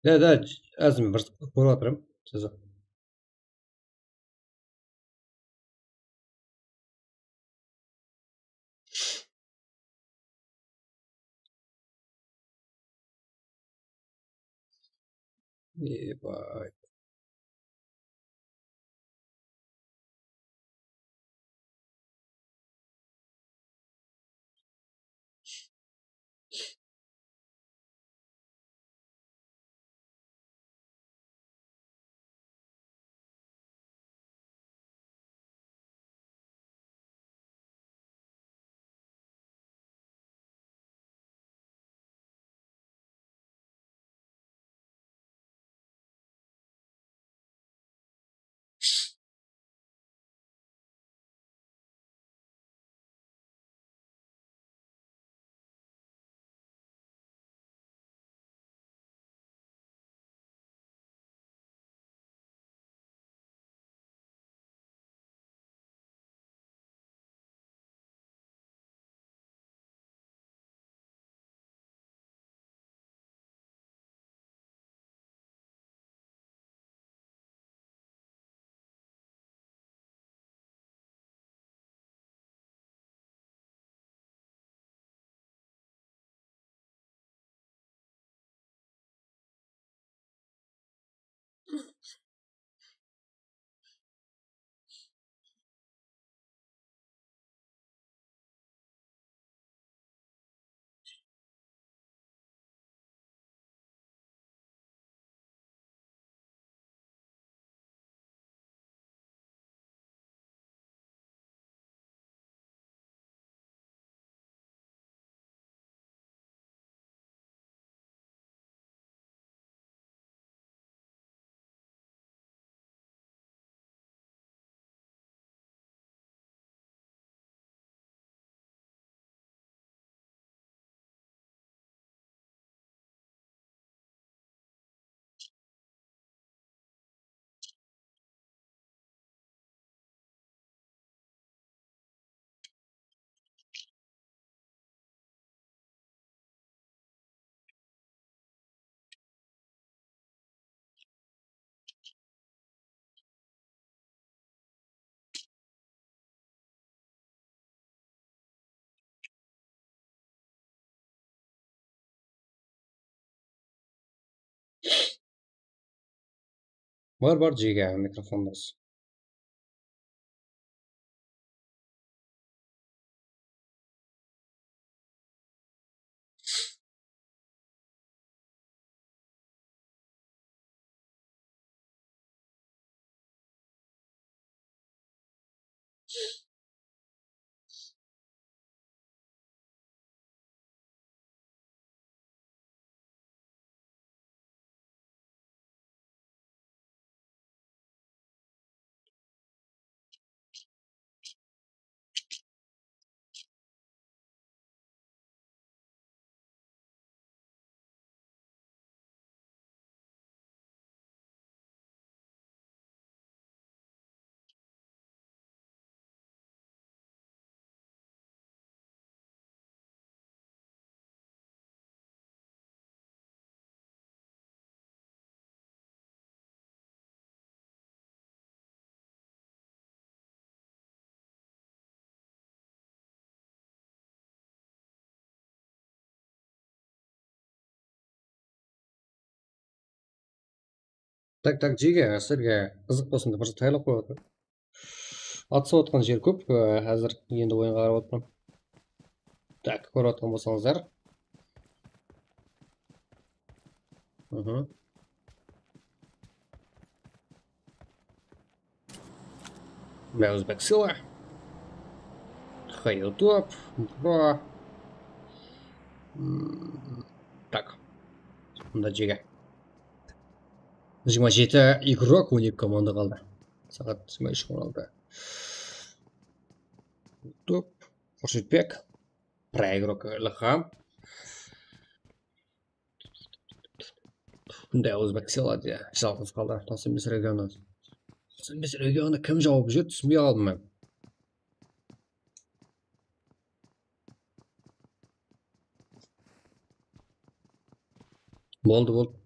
Da, da, házir men bir kórip atırman. Siz Ebay. Bar, bar, jege, mikrofondas. Tak, tak, jege, sizlerge qızıq bolsın dep bir zat tayarlap qoyıp atırman. Atısıp atırǵan jer kóp, e, házir endi oyınǵa qarap atırman. Tak, kórip atırǵan bolsańızlar. Mhm. Mına Ózbek Sila. Xayr top. Bro. Hmm, tak. Mında jege. Jigirma jeti igrok, on eki komanda qaldı. Saat jigirma úsh on altı. Top. Xurshidbek. Proigrok Ilham. Bunday Ózbek Sila de jalǵız qaldı. Toqsan bes regionı. Toqsan bes regionı kim jawıp júr, túsinbey qaldım men. Boldı, boldı.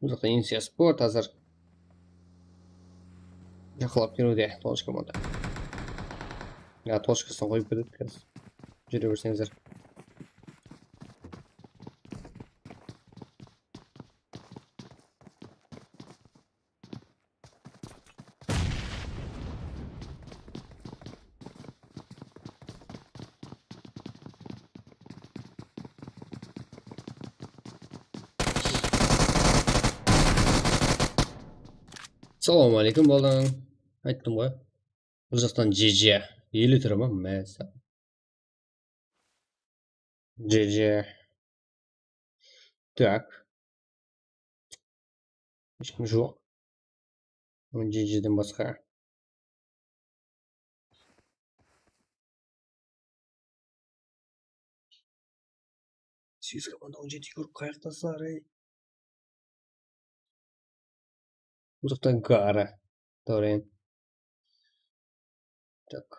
Bul jaqta Insiya Sport házir jaqınlap keliwde, tochka mında. Ya, tochkasın qoyıp ketedi házir. Júre berseńizler. Assalawma áleykum, baldań. Ayttım ǵoy. Bul jaqtan G G. Ele tura ma? Másá. G G. Tak. Hesh kim joq. G G-den basqa. Segiz komanda on jeti yugurıp qayaqtasızlar, ey. Bul jaqtan Gara. Dorian. Tak.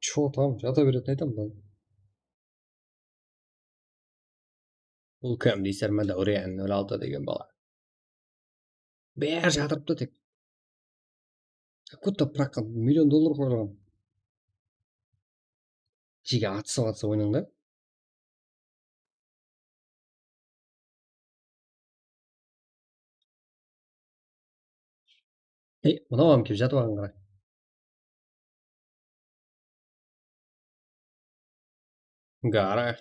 Chı, tamam, jata beretin aytamın da. Bul kim deysiz, Dáwren nol altı degen bala. Bári jatırıptı tek. Как будто прокат million dollar qoyılǵan. Jege atısıp atsa oynań da. Ey, mınaw hám kelip jatıp alǵan qara. Gara.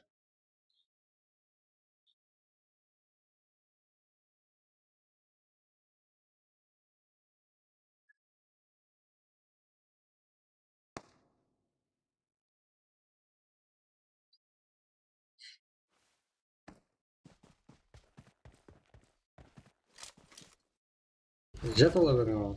Jet ola beriń al.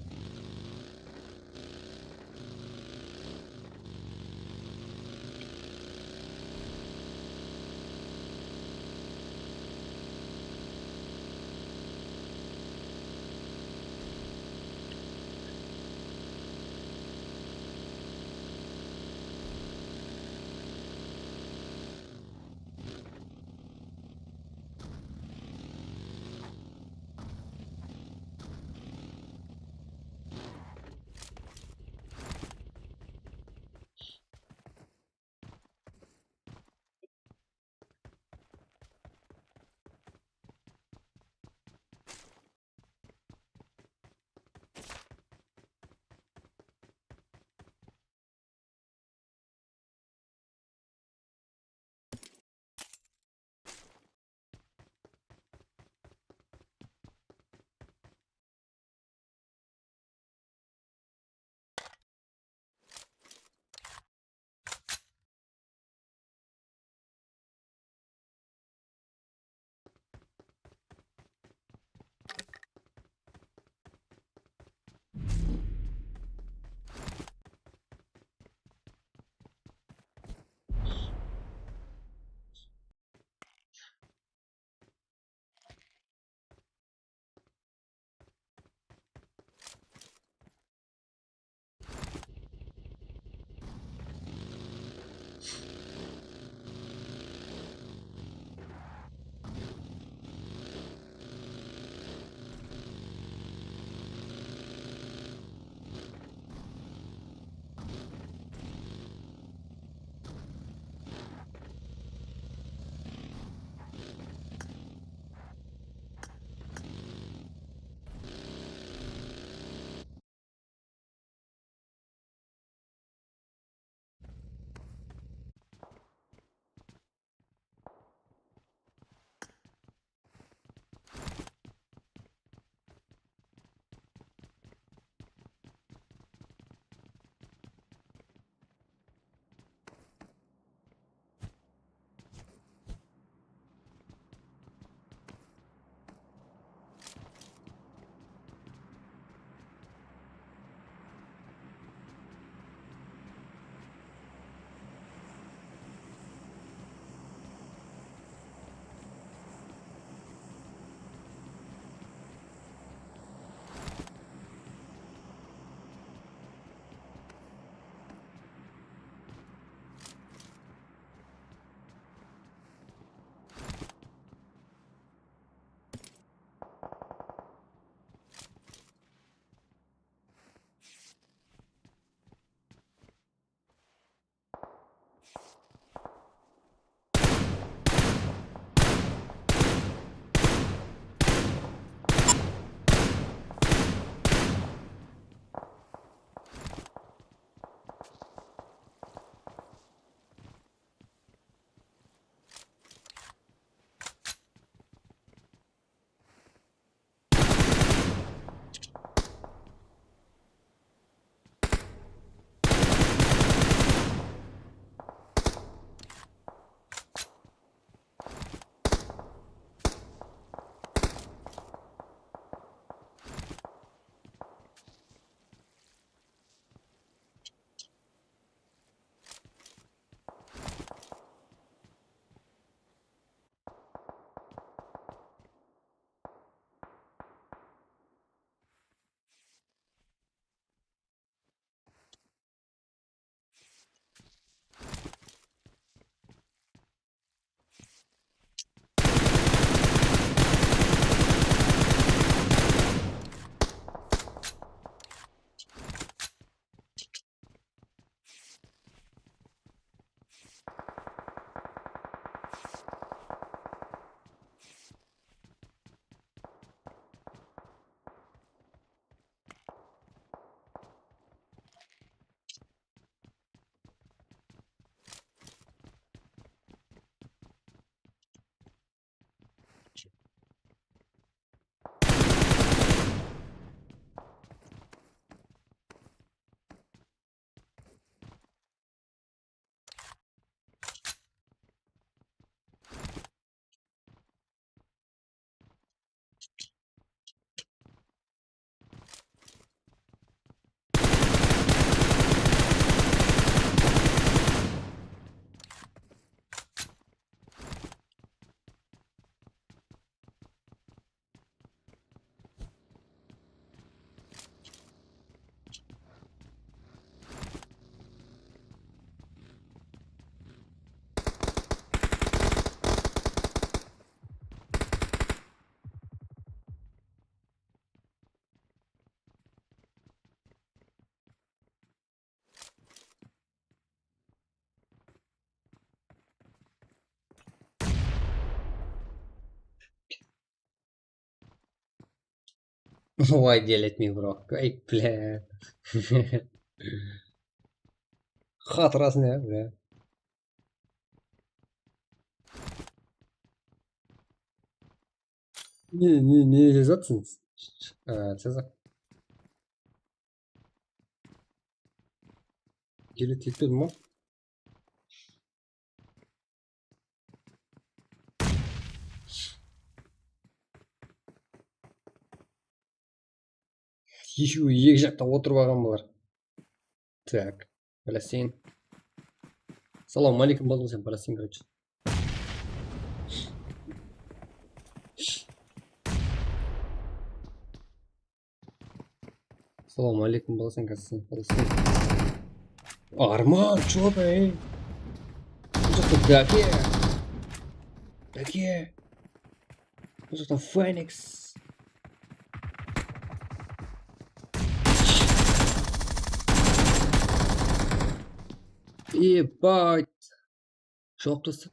Why do you let me, bro? Ey, bля. Xatırasın ya, bля. Ne, ne, ne jazatsın? Aa, jaza. Geri ketpedim ǵoy. Eshewi eki jaqta otırıp alǵan bular. Так, Palestin. Salawma aleykum, boldım sen, Palestin, короче. Salawma aleykum, boldım sen, Palestin, Palestin. Arman, чё ты, ey? Bul jaqta Dake. Dake. Bul jaqta Fenix. Ебать. Jawap tastı.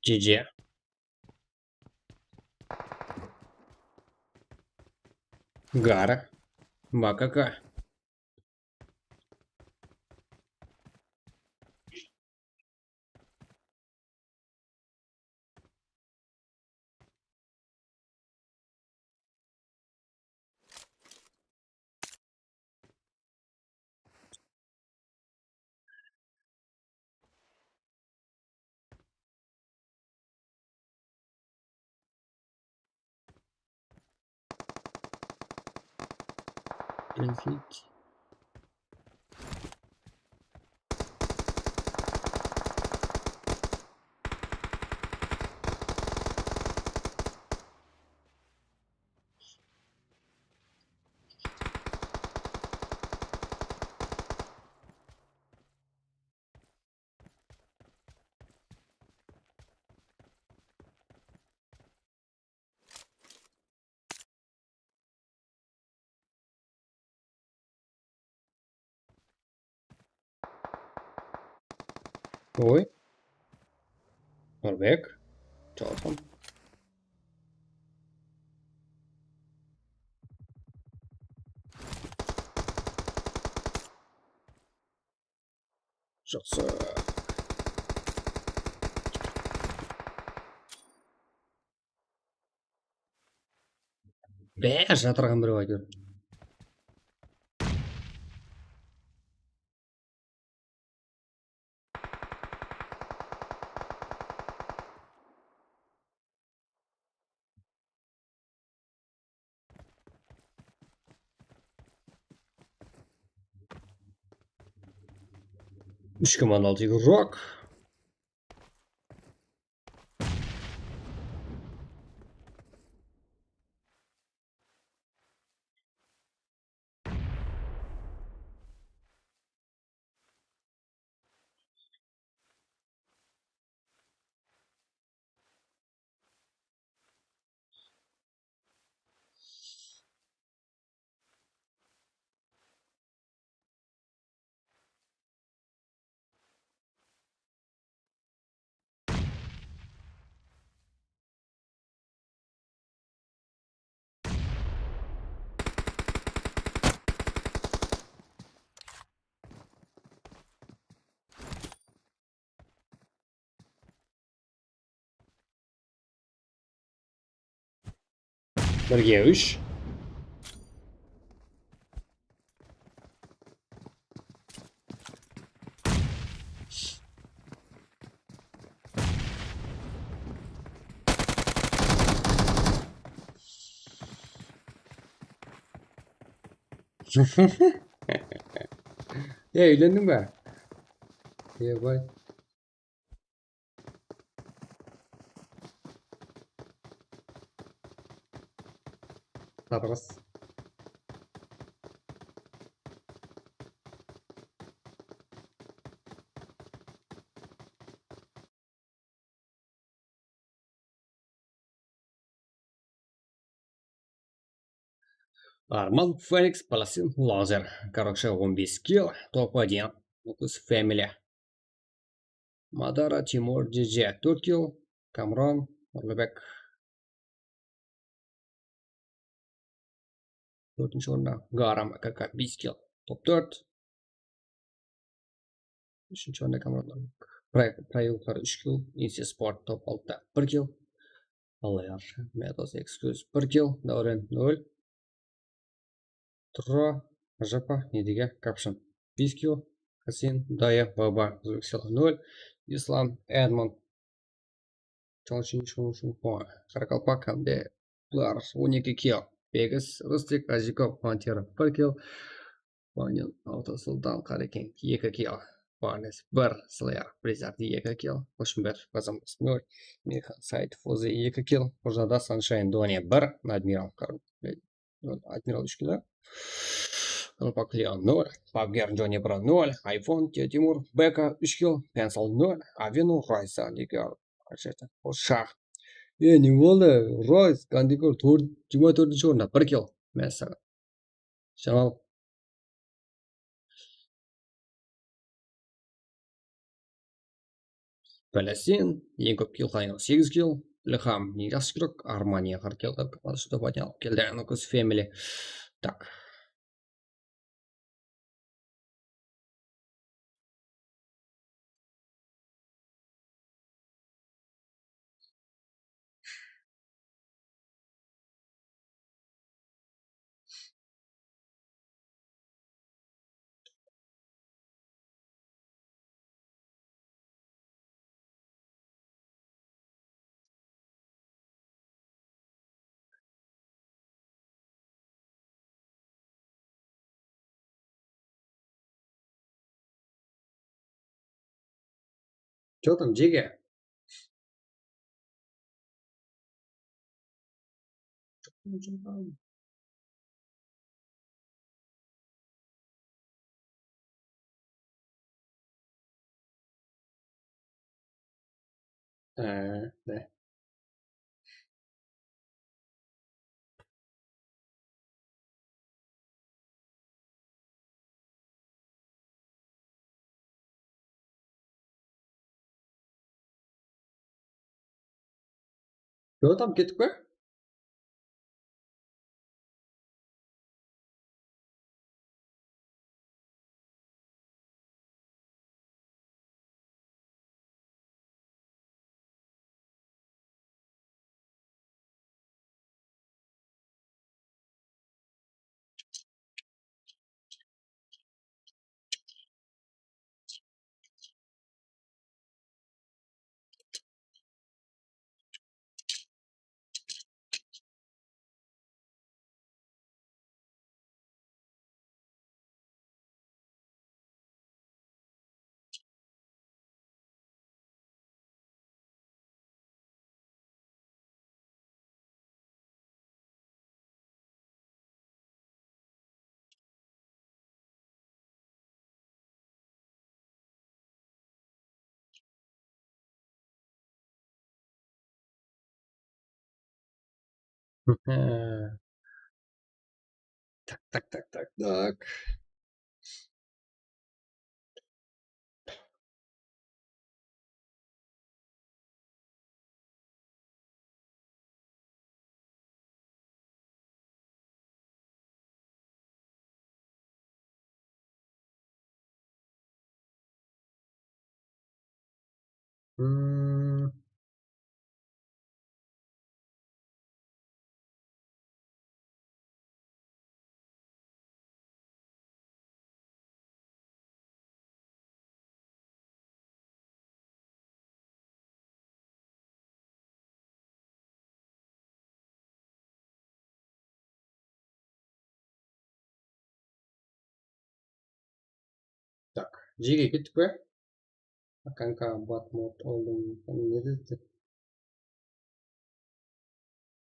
G G. Gara. Makaka. Блядь. Oy. Nurbek. Jawabım. Jaqsı. Bári jatırǵan birew, áytewir. Úsh komanda aldı igırok. Birge úsh. Ya, úylendiń be? Ey, bay. Sabırız. Arman, Fenix, Palasin, Lazer. Короче, on bes kill, top один. Lucas Family. Madara, Timur, Dije, tórt kill. Kamron, Nurlibek. Tórtinshi orında Garam, A K K, bes kill. Top tórt. Úshinshi orında Kamron. Pray-, Prayuklar úsh kill. Inse Sport top altıda bir kill. Allalar, Metos Excuse bir kill. Dáwren nol. Turra, Ajapa, Nedege, Kapshın bes kill. Kasin, Daya, Baba, Zulksel nol. Islam, Edmond, Chonshun, Chonshun, Qaraqalpaq, Kamde, bular on eki kill. Begis, Rustik, Azikov, Pantera bir kill. Vanin, Alta Sultan, Qarekeń eki kill. Barnes bir, Slayer, Blizzard eki kill. Qoshımbetov, Qazanbas nol. Mirxan, Said, Fozi eki kill. Xurjada, Sunshine, Doni bir, Admiral, Kar-, nol, Admiral úsh kill. Qalpaq Leon nol, Pabger, Joni Bro nol, iPhone, Te-, Timur, Beka úsh kill, Pencil nol, Avinu, Roysa, Diger, Shah. E, ne boldı? Royce, Gandigor, tórt-, jigirma tórtinshi orında, bir kill. Mássaǵan. Jamal. Palasin, eń kóp kill, Xanil segiz kill, Ilham, eń jaqsı igrok, Armani qırq kill, Что поднял, keldi, Anukos Family. Так. Чё там, Джиги? Э, да. Jotam, kettik pe? Так, так, так, так, так. Так, Джиги kettik pe? Akanka, Batmot, Oldum, ne dedi?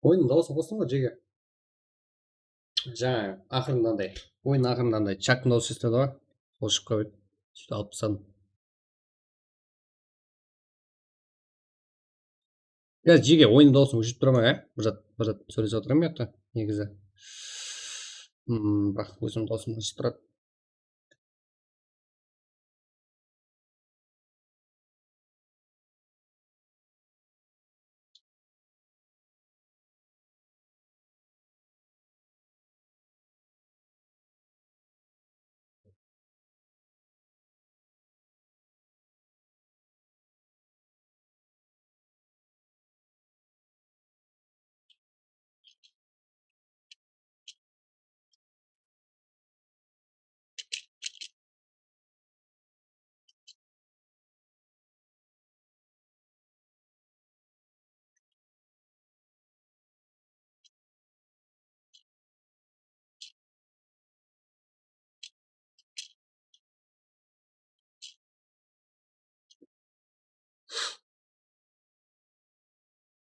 Oyınnıń dawısın qostıń ǵoy, Jege. Jańa aqırındaday, oyın aqırındaday Chaktıń dawısı esitedi ǵoy. Sol shıǵıp qoydı. Sóytip alıp tasladım. Ya, Jege, oyınnıń dawısın óshirip turaman, á? Bir zat, bir zat sóylesip atırman, bu jaqta, negizi. Hmm, biraq ózimniń dawısım óshirip turadı.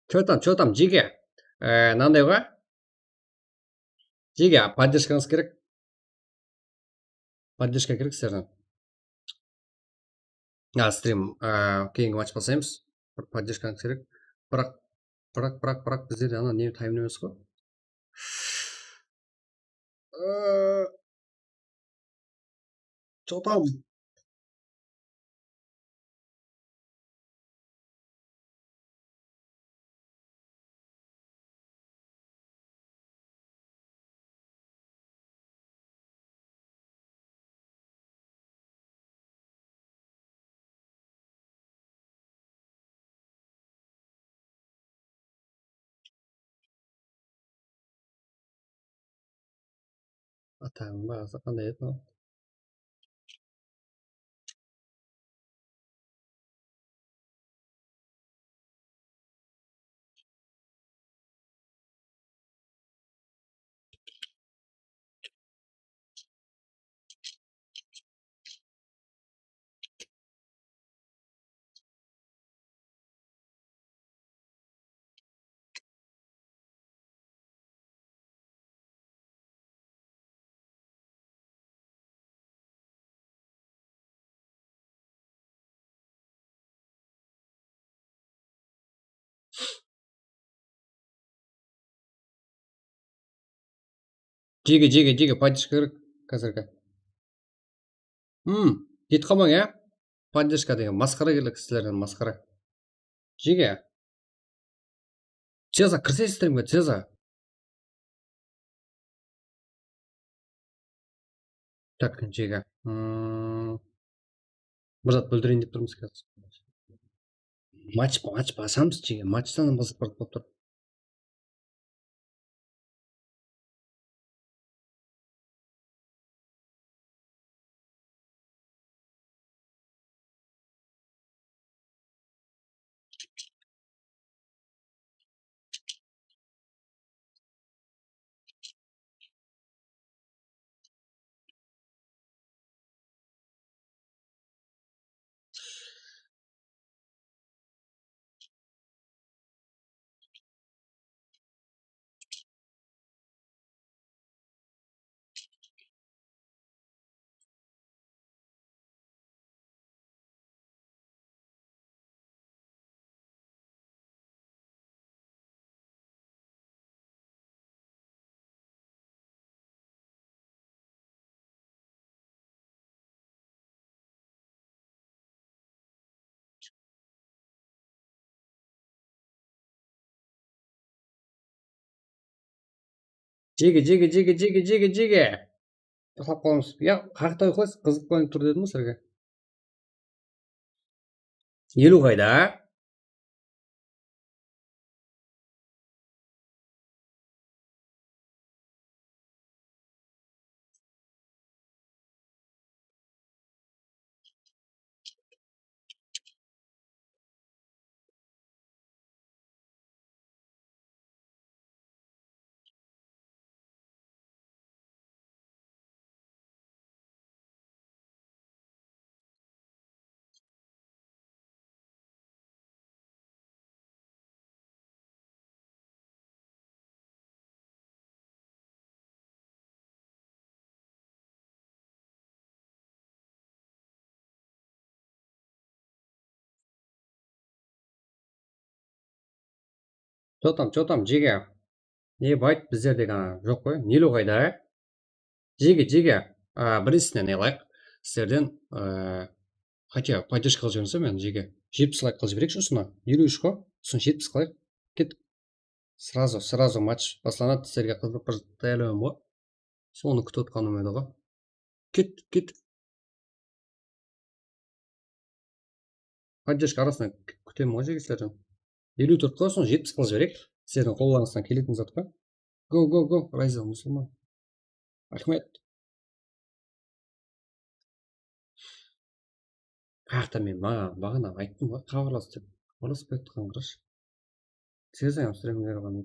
Чё там, чё там, Джиге? E, mınanday ǵoy. Jege, podderjkańız kerek. Podderjka kerek sizlerden. A, strim, a, keyingi match baslaymız. Bir podderjkańız kerek. Biraq, biraq, biraq, biraq bizlerde ana ne taym emes ǵoy. Ee, Чё там? Ataǵıń bahası qanday edi? Jege, jege, jege, podderjka kerek házirgi. Hmm, ketip qalmań, ya. Podderjka degen masqara kerek sizlerden, masqara. Jege. Ceza, kirseń strimge, Ceza. Tak, jege. Hmm. Bir zat bildireyin dep turmız házir. Match, match basamız, jege. Matchtan basıp barıp bolıp tur. Jege, jege, jege, jege, jege, jege. Taslap qoyamız. Ya, qayaqta uyqılaysız? Qızıq bolıp tur dedim ǵoy sizlerge. Eliw qayda? Чё там, чё там, jege? Ne bayt, bizlerde ǵana joq ǵoy. Nelu qayda? Jege, jege. A, birinsinen ne qılayıq? Sizlerden, a, хотя, поддержка qılıp jiberinsem, men jege. Jetpis layk qılıp jibereyikshi usına. Eliw úsh ǵo. Usın jetpis qılayıq. Kettik. Сразу, сразу match baslanadı. Sizlerge qızıq bir tayarlawım bar. Sonı kútip otqanım edi ǵo. Kettik, kettik. Поддержка arasına k-, kútemen ǵoy, jege, sizlerden. Eliw tórt ǵo, sonı jetpis qılıp jibereyik. Sizlerdiń qollarıńızdan keletin zat pa? Go, go, go, Rayza, musulman. Raxmet. Qayaqta men maǵan baǵana ayttım ǵoy, xabarlas dep. Xabarlaspay atırǵan, qarash. Tez ayam siremler ǵana.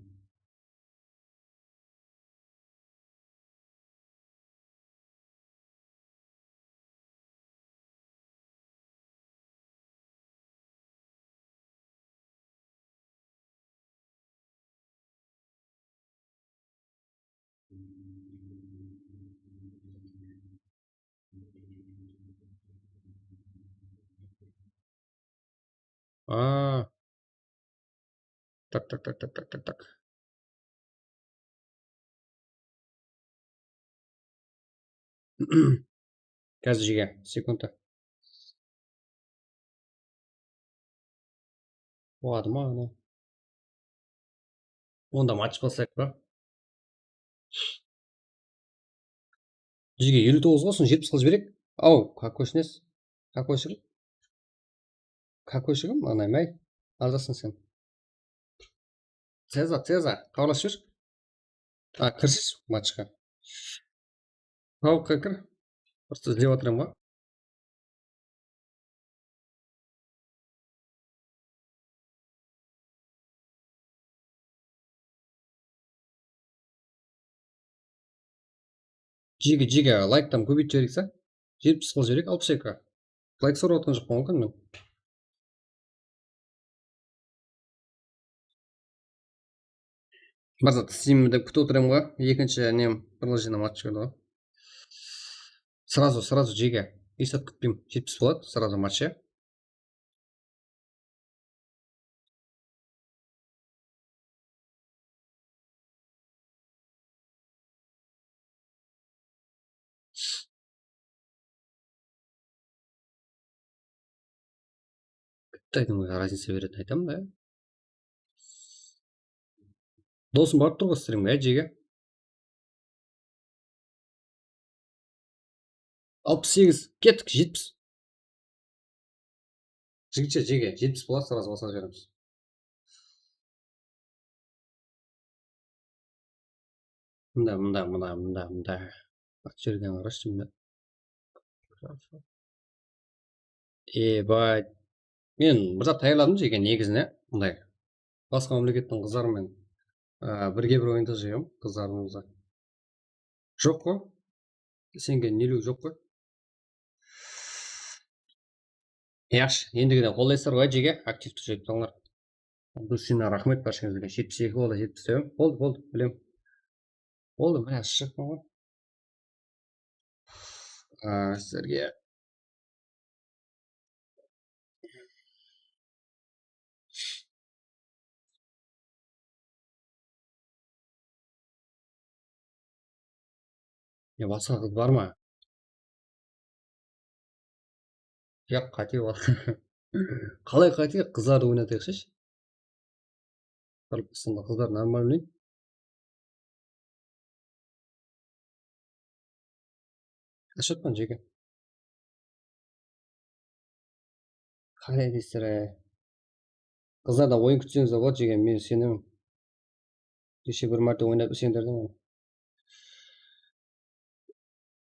A. Tak, tak, tak, tak, tak, tak, tak. Házir jege, sekundta. Boladı ma, ana? Onda match baslayıq pa? Jege, eliw toǵız ǵo, sonı jetpis qılıp jibereyik. Aw, какой shines? Какой shigim? Какой shigim? Anayım-ay. Arzasın sen. Cezar, Cezar, xabarlasıp jiberish. A, kirsiz matchqa. Tawıqqa kir. Просто izlep atırman ǵo. Jege, jege, layktan kóbeytip jibereyik sa. Jetpis qılıp jibereyik, alpıs eki. Layk sorap atqan joqpan ǵoy men. Bir zat isleymen dep kútip otırman ǵoy. Ekinshi nem, приложением atshıp edi ǵoy. Сразу, сразу jege. Esh zat kútpeymen. Jetpis boladı, сразу match, ya. Qıtaydıń ózi разница beretin aytamın da. Dosım barıp tur ǵoy strimge, jege. Alpıs segiz, kettik, jetpis. Jigitshe, jege, jetpis boladı, сразу basqa jiberemiz. Mında, mında, mında, mında, mında. Bak, jerden qarashı, mında. Ebay. Men bir zat tayarladım, jege, negizine, mınday. Basqa mámlekettiń qızları menen, a, birge bir oyında júrgen qızlarımızdı. Joq ǵoy. Isengen neliw joq ǵoy. Yaqshı, endigiden qollaysızlar ǵoy, jege, aktivti júrip turıńlar. Dusina, raxmet barsheńizge. Jetpis eki boldı, jetpis eki. Boldı, boldı, bilem. Boldı, biraz shıqtım ǵoy. A, sizlerge. Ya, basqa qız bar ma? Ya, qáte bar. Qalay qáte? Qızlardı oynatayıqshı. Qırǵızstanda qızlar нормальный. Ashıp atpan, jege. Qalay deysizler, e? Qızlardan oyın kútseńiz de boladı, jege, men isenemen. Keshe bir márte oynap isendirdim.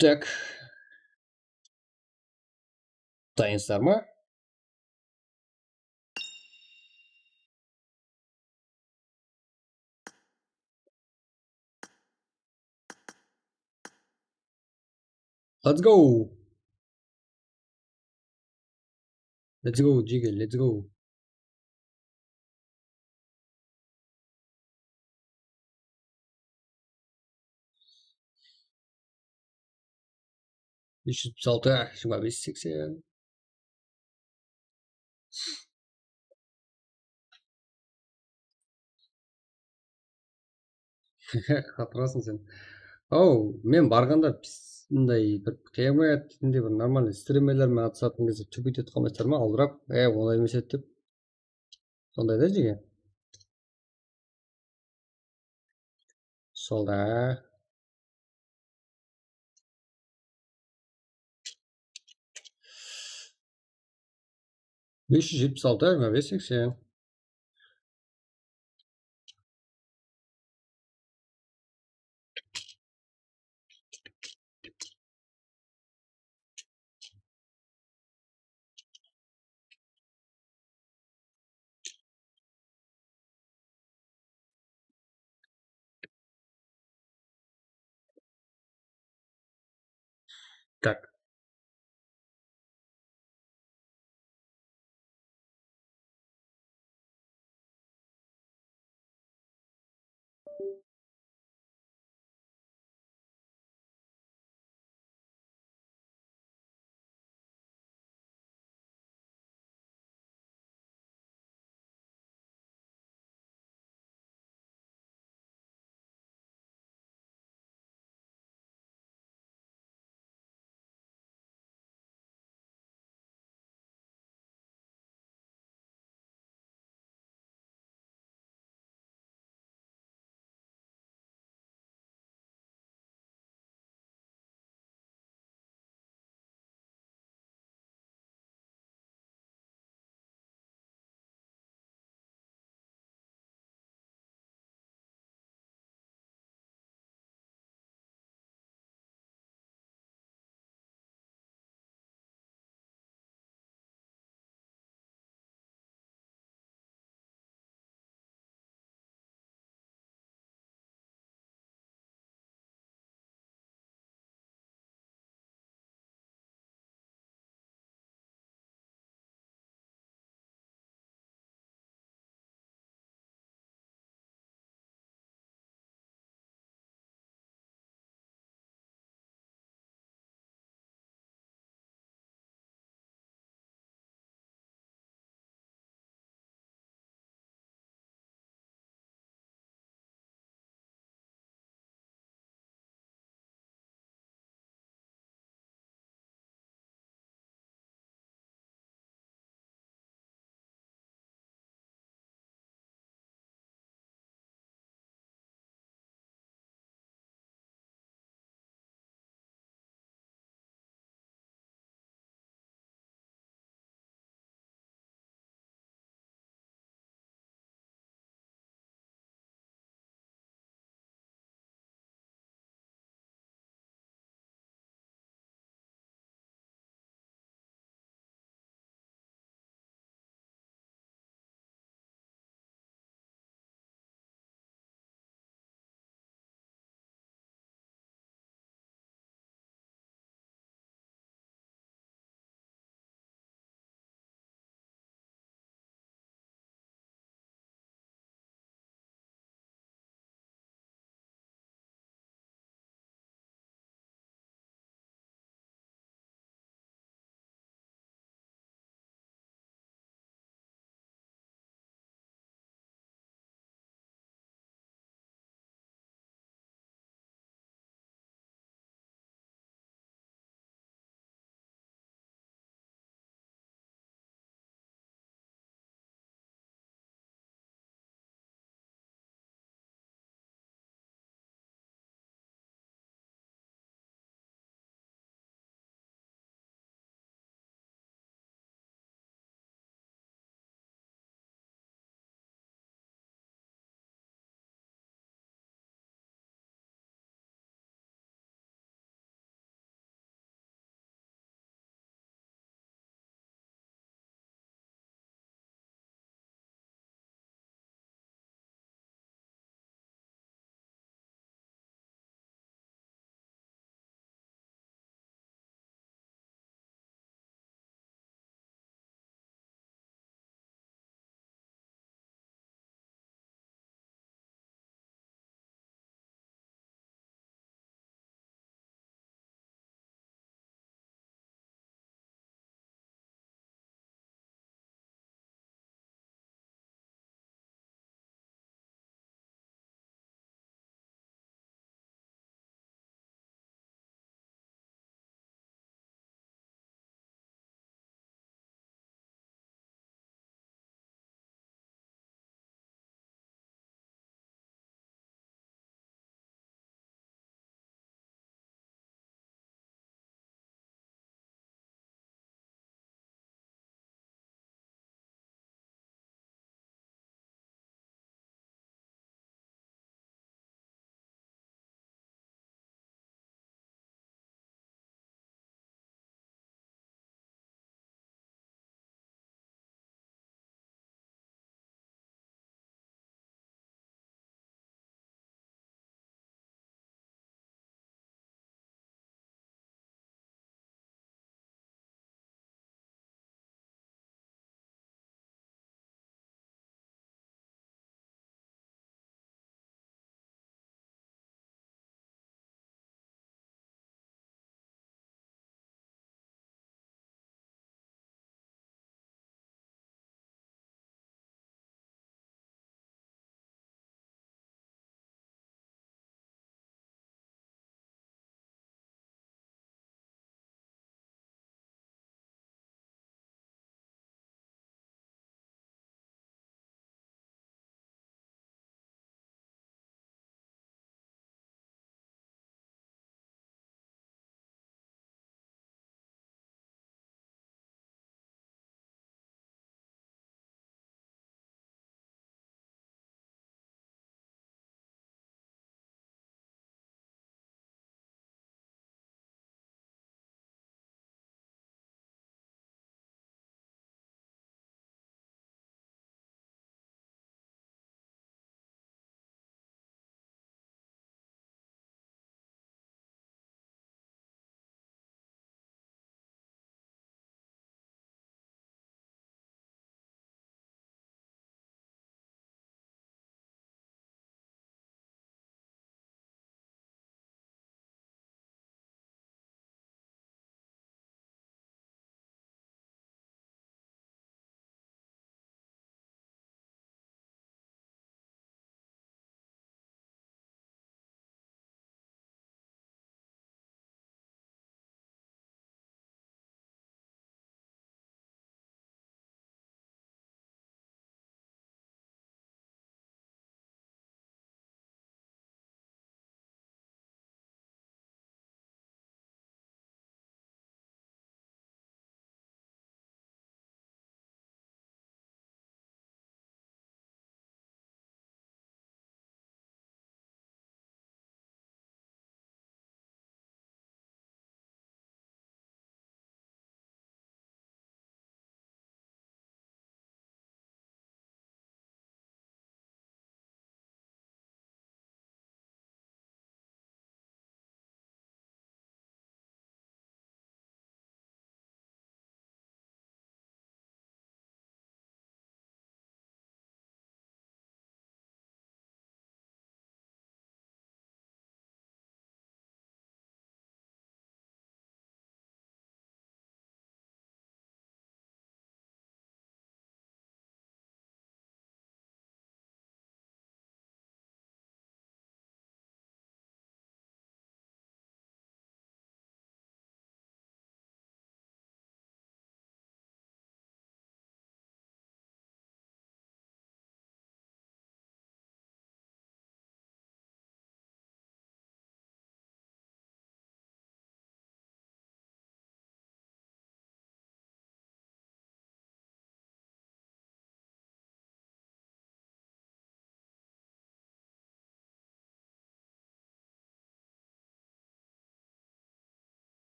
Tak. Dayınsızlar ma? Let's go. Let's go, jigger, let's go. Bes júz jetpis altı, jigirma bes seksen. Qatırasıń sen. Aw, men barǵanda biz mınday bir qıyamet, bir normalnıy strimerler menen atısatuǵın gezde túbit etip qalmaysızlar ma, aldırap? E, olay emes edi dep. Sonday da, jigger. Solda. Bes júz jetpis altı, jigirma bes seksen. Tak.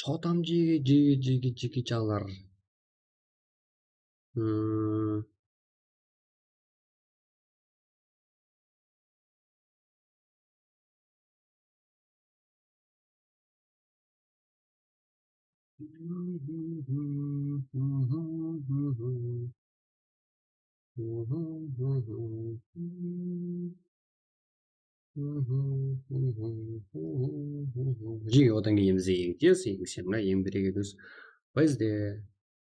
Totam jege, jege, jege, jege jalar. Hmm. Jege, odan keyin bizge egiz tez, egiz sen mına eń birege dúz. Bizde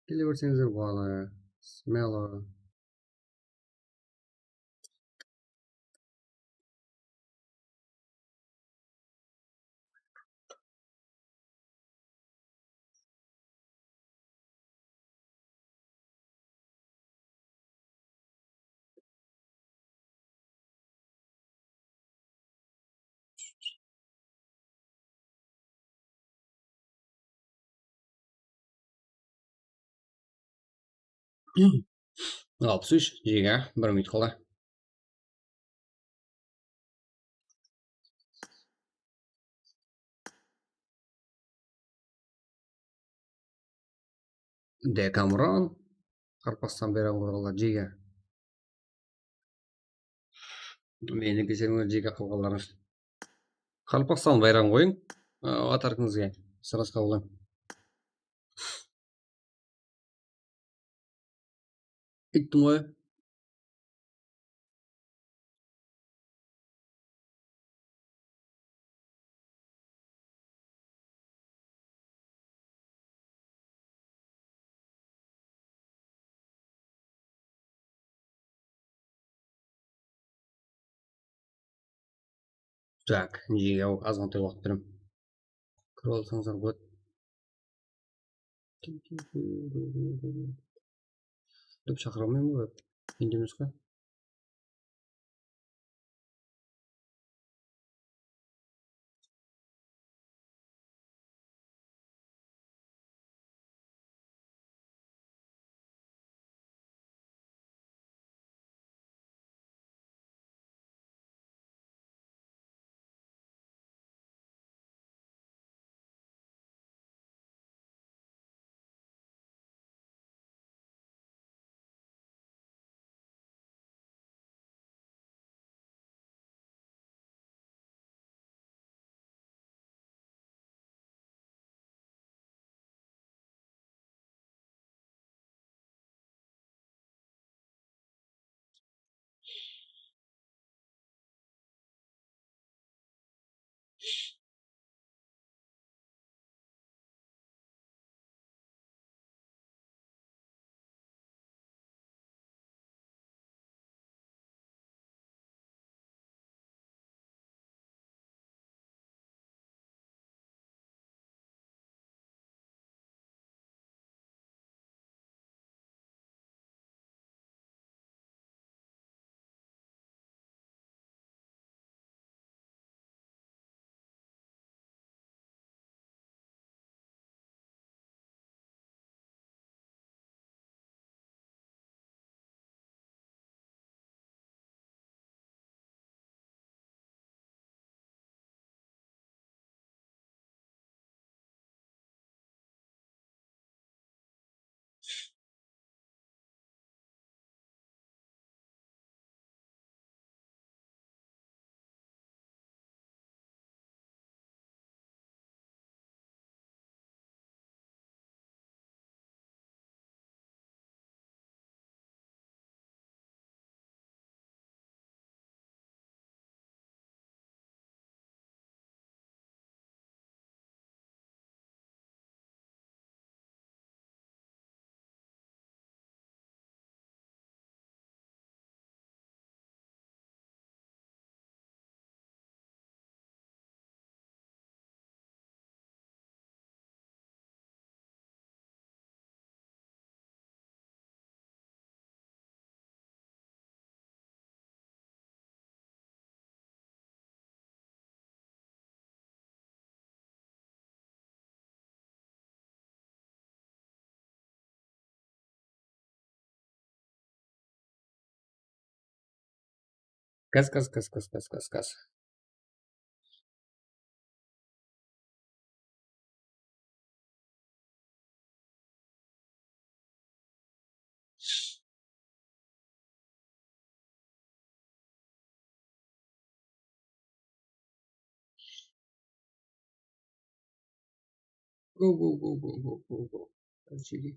kele berseńizler boladı. Smelo. Alpıs úsh, jege, bir minut qaldı. Dekamuron, Qaraqalpaqstan bayrağın qoyǵanlar, jege. Meni keshirińler, jege, qalǵanlarıńız. Qaraqalpaqstan bayrağın qoyıń, a, avatarıńızǵa, sırasqa qoyıń. Ayttım ǵoy. Так, jege, azǵantay waqıt berem. Kirip alsańızlar boladı. Dep shaqıra almayman ǵoy. Mende emes ǵoy. Gaz, gaz, gaz, gaz, gaz, gaz, gaz. Go, go, go, go, go, go, go. Let's see.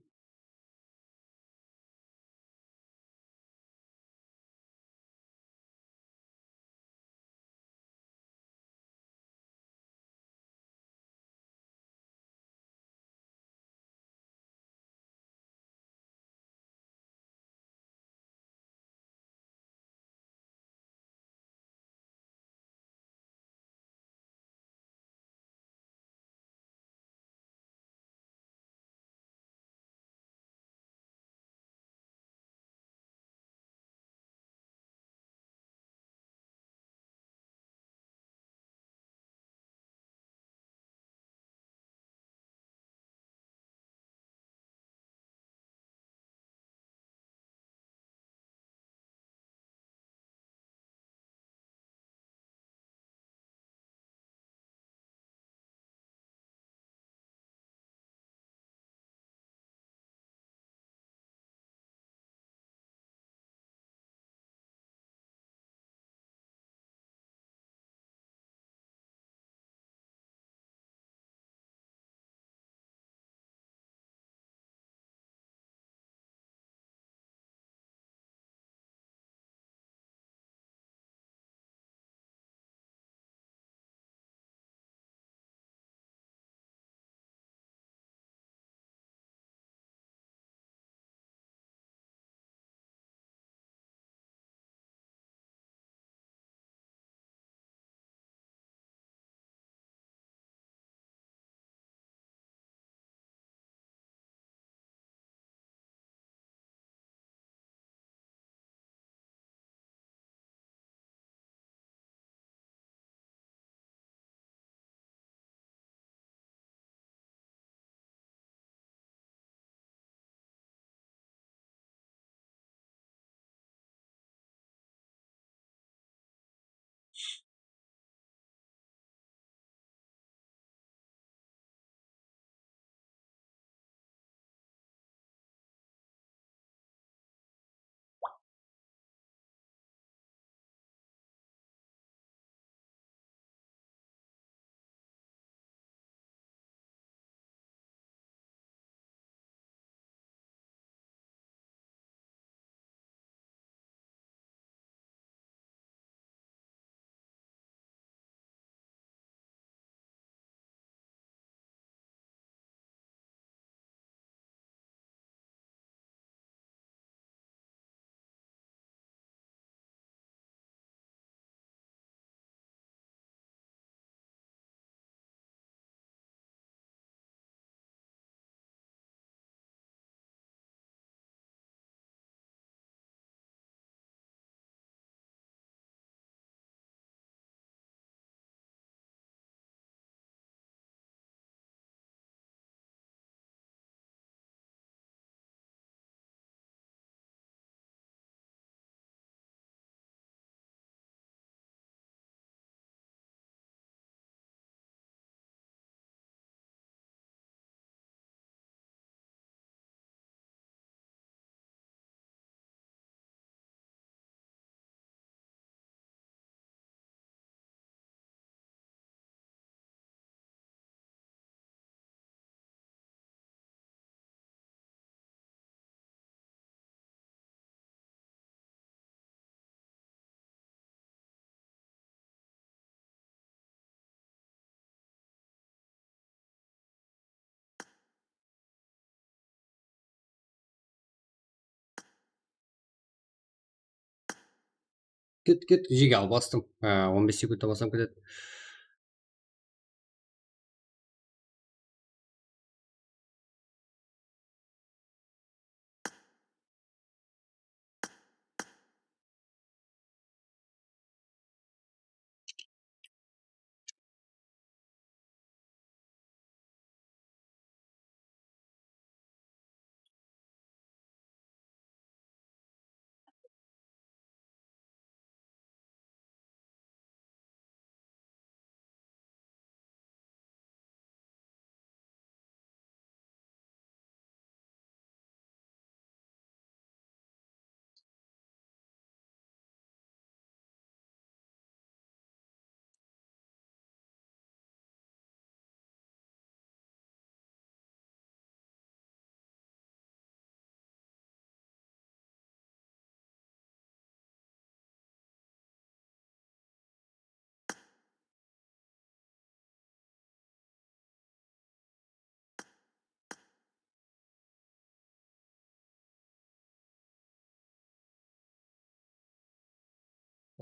Ket, ket, jege al, bastım. Á, on bes sekundta basam ketedi.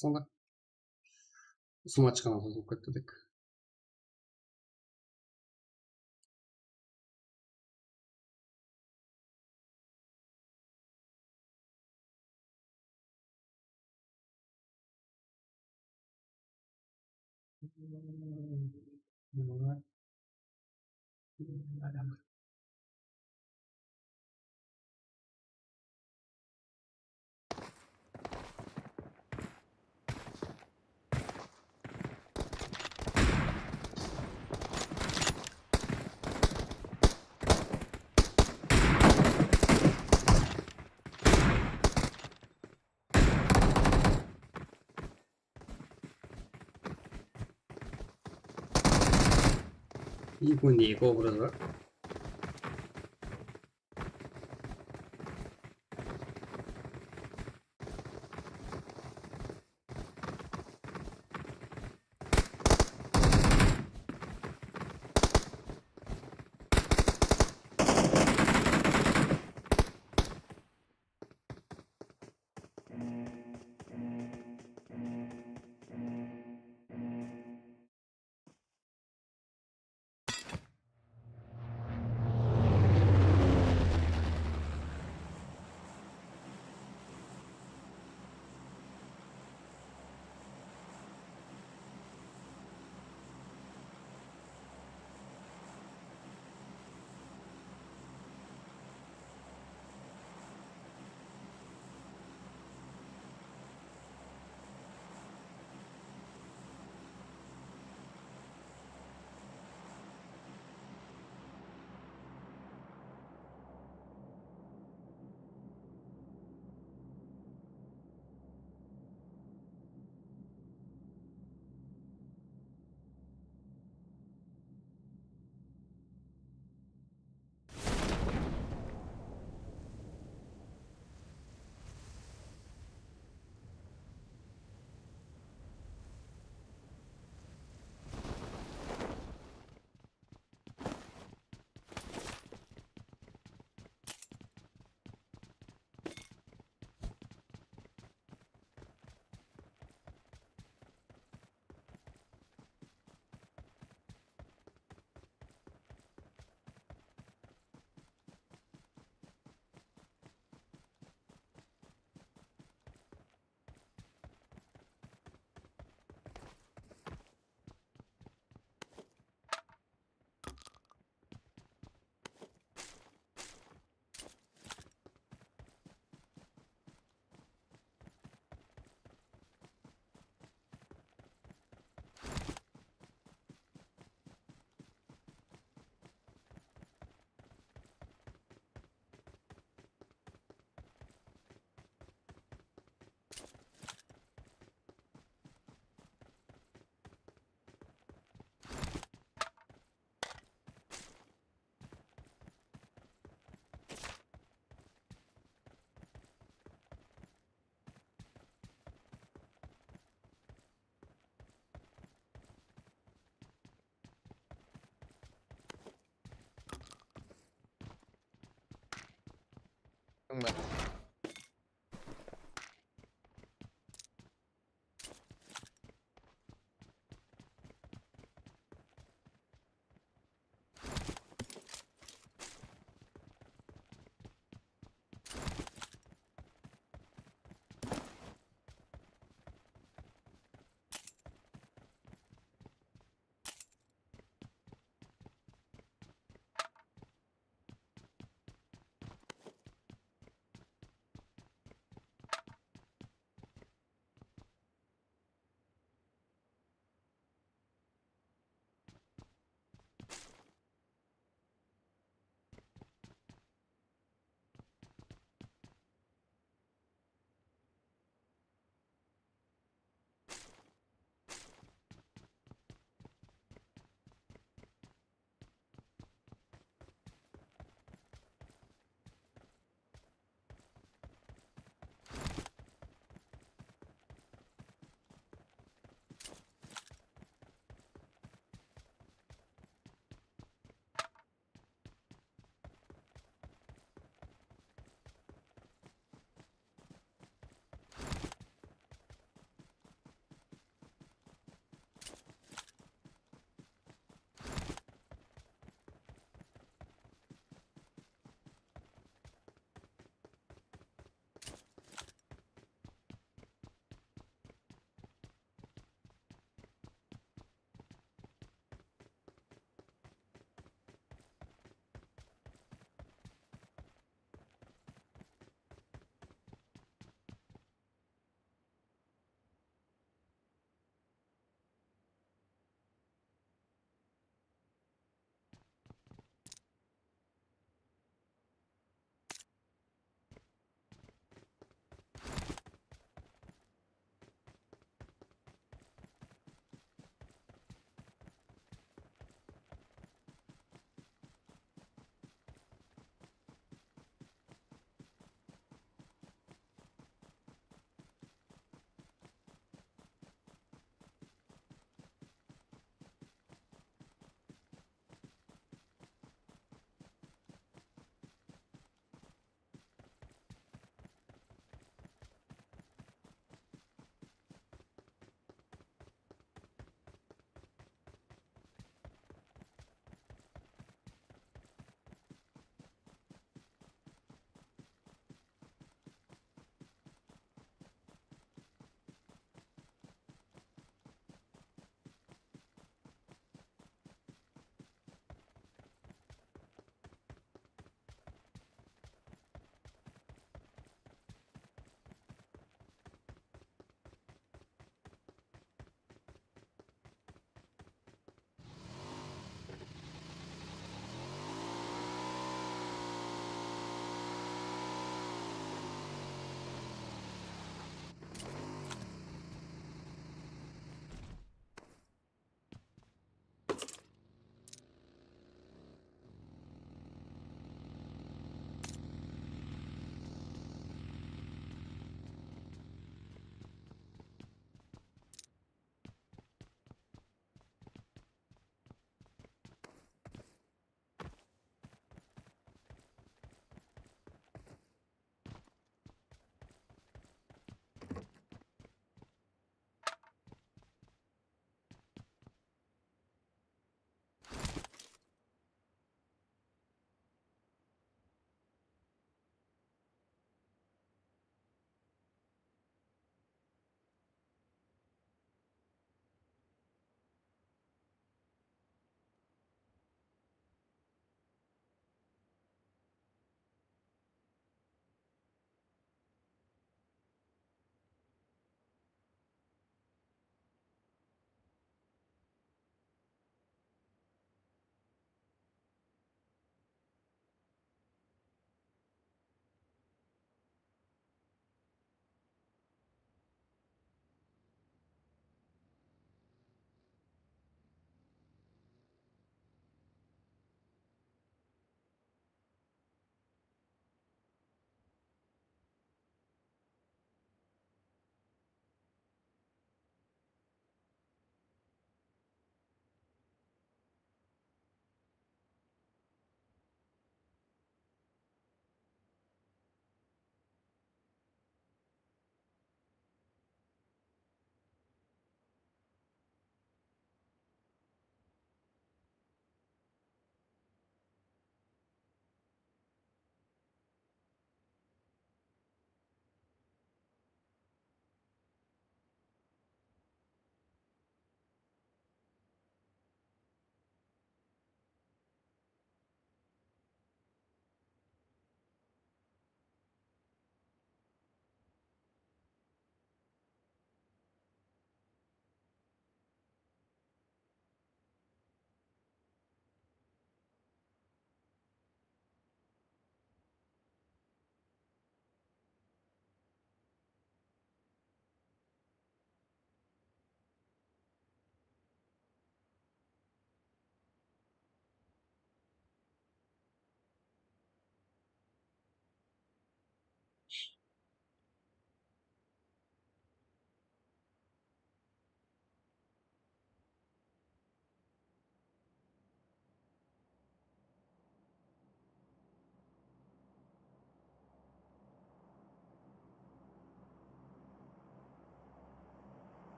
Sonda usıma shıqqannan soń ketti dek. Eki, eki obraz bar.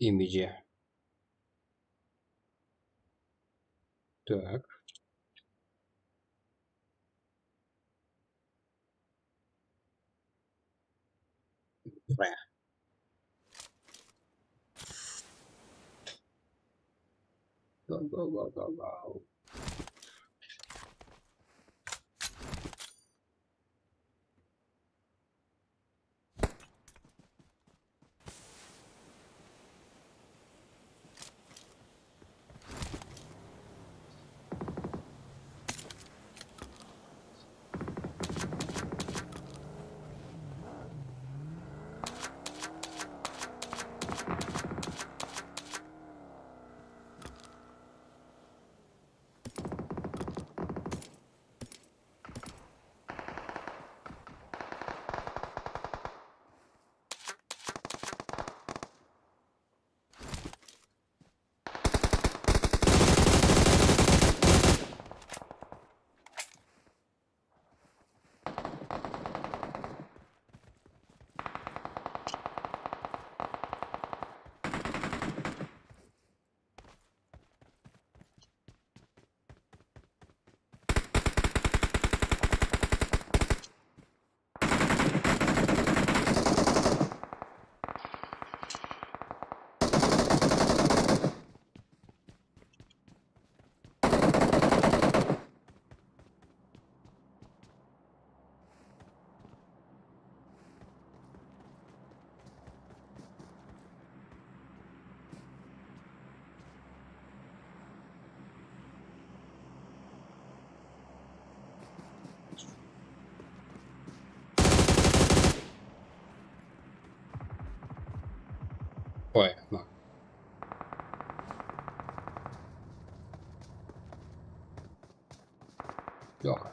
Image. Так. Go, go, go, go, go. Qoy, ma. Yoq.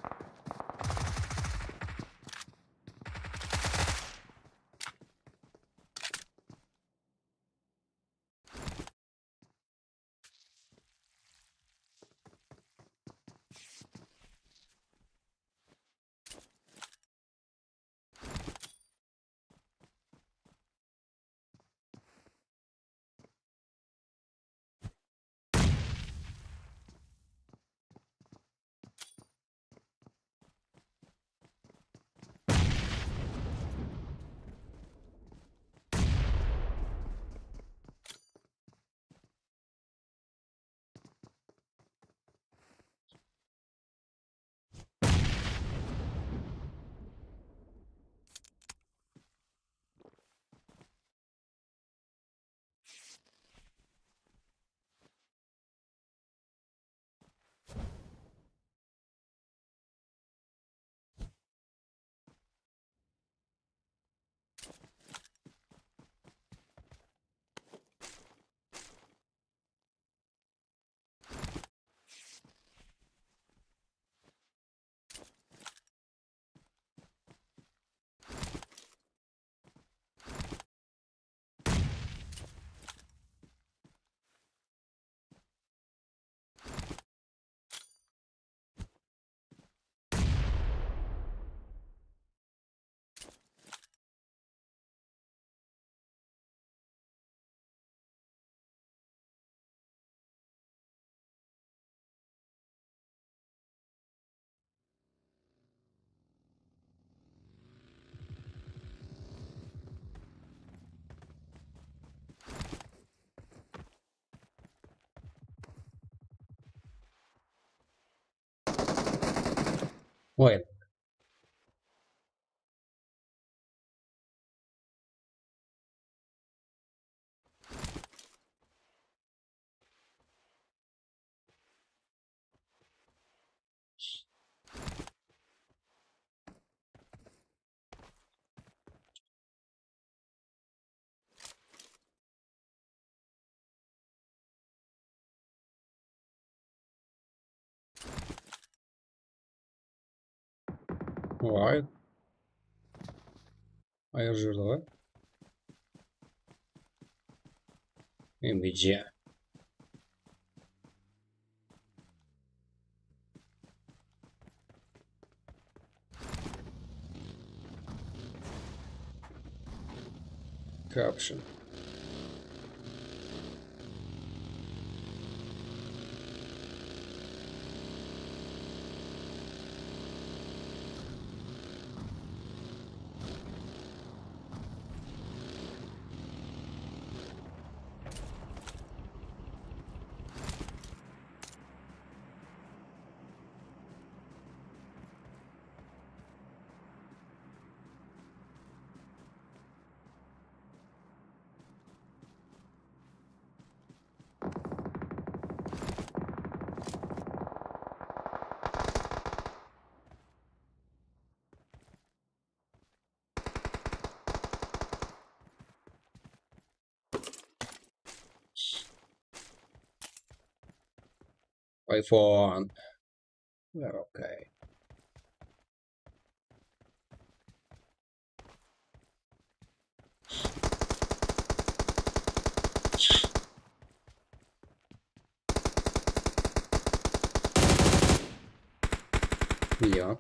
Qoy. Vay. Ayır jırdı ǵoy. N B C. Caption. iPhone. Okey. Million.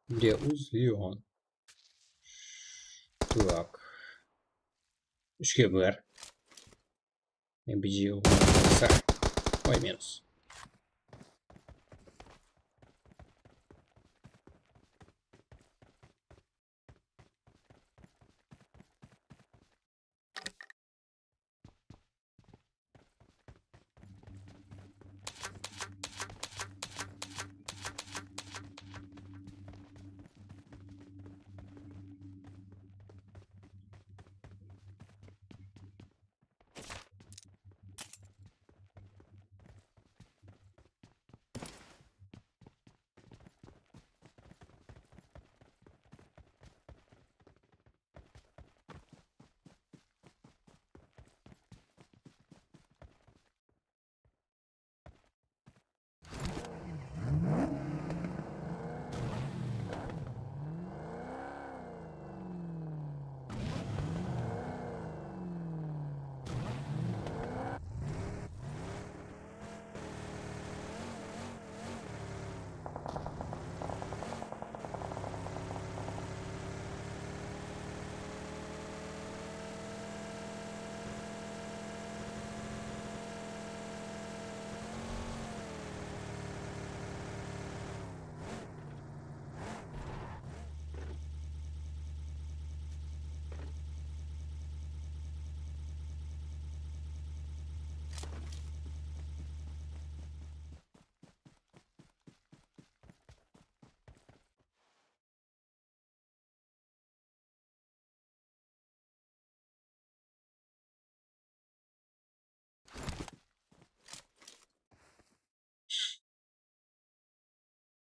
Million. Так. Úshke bir. M P G. Oy, minus.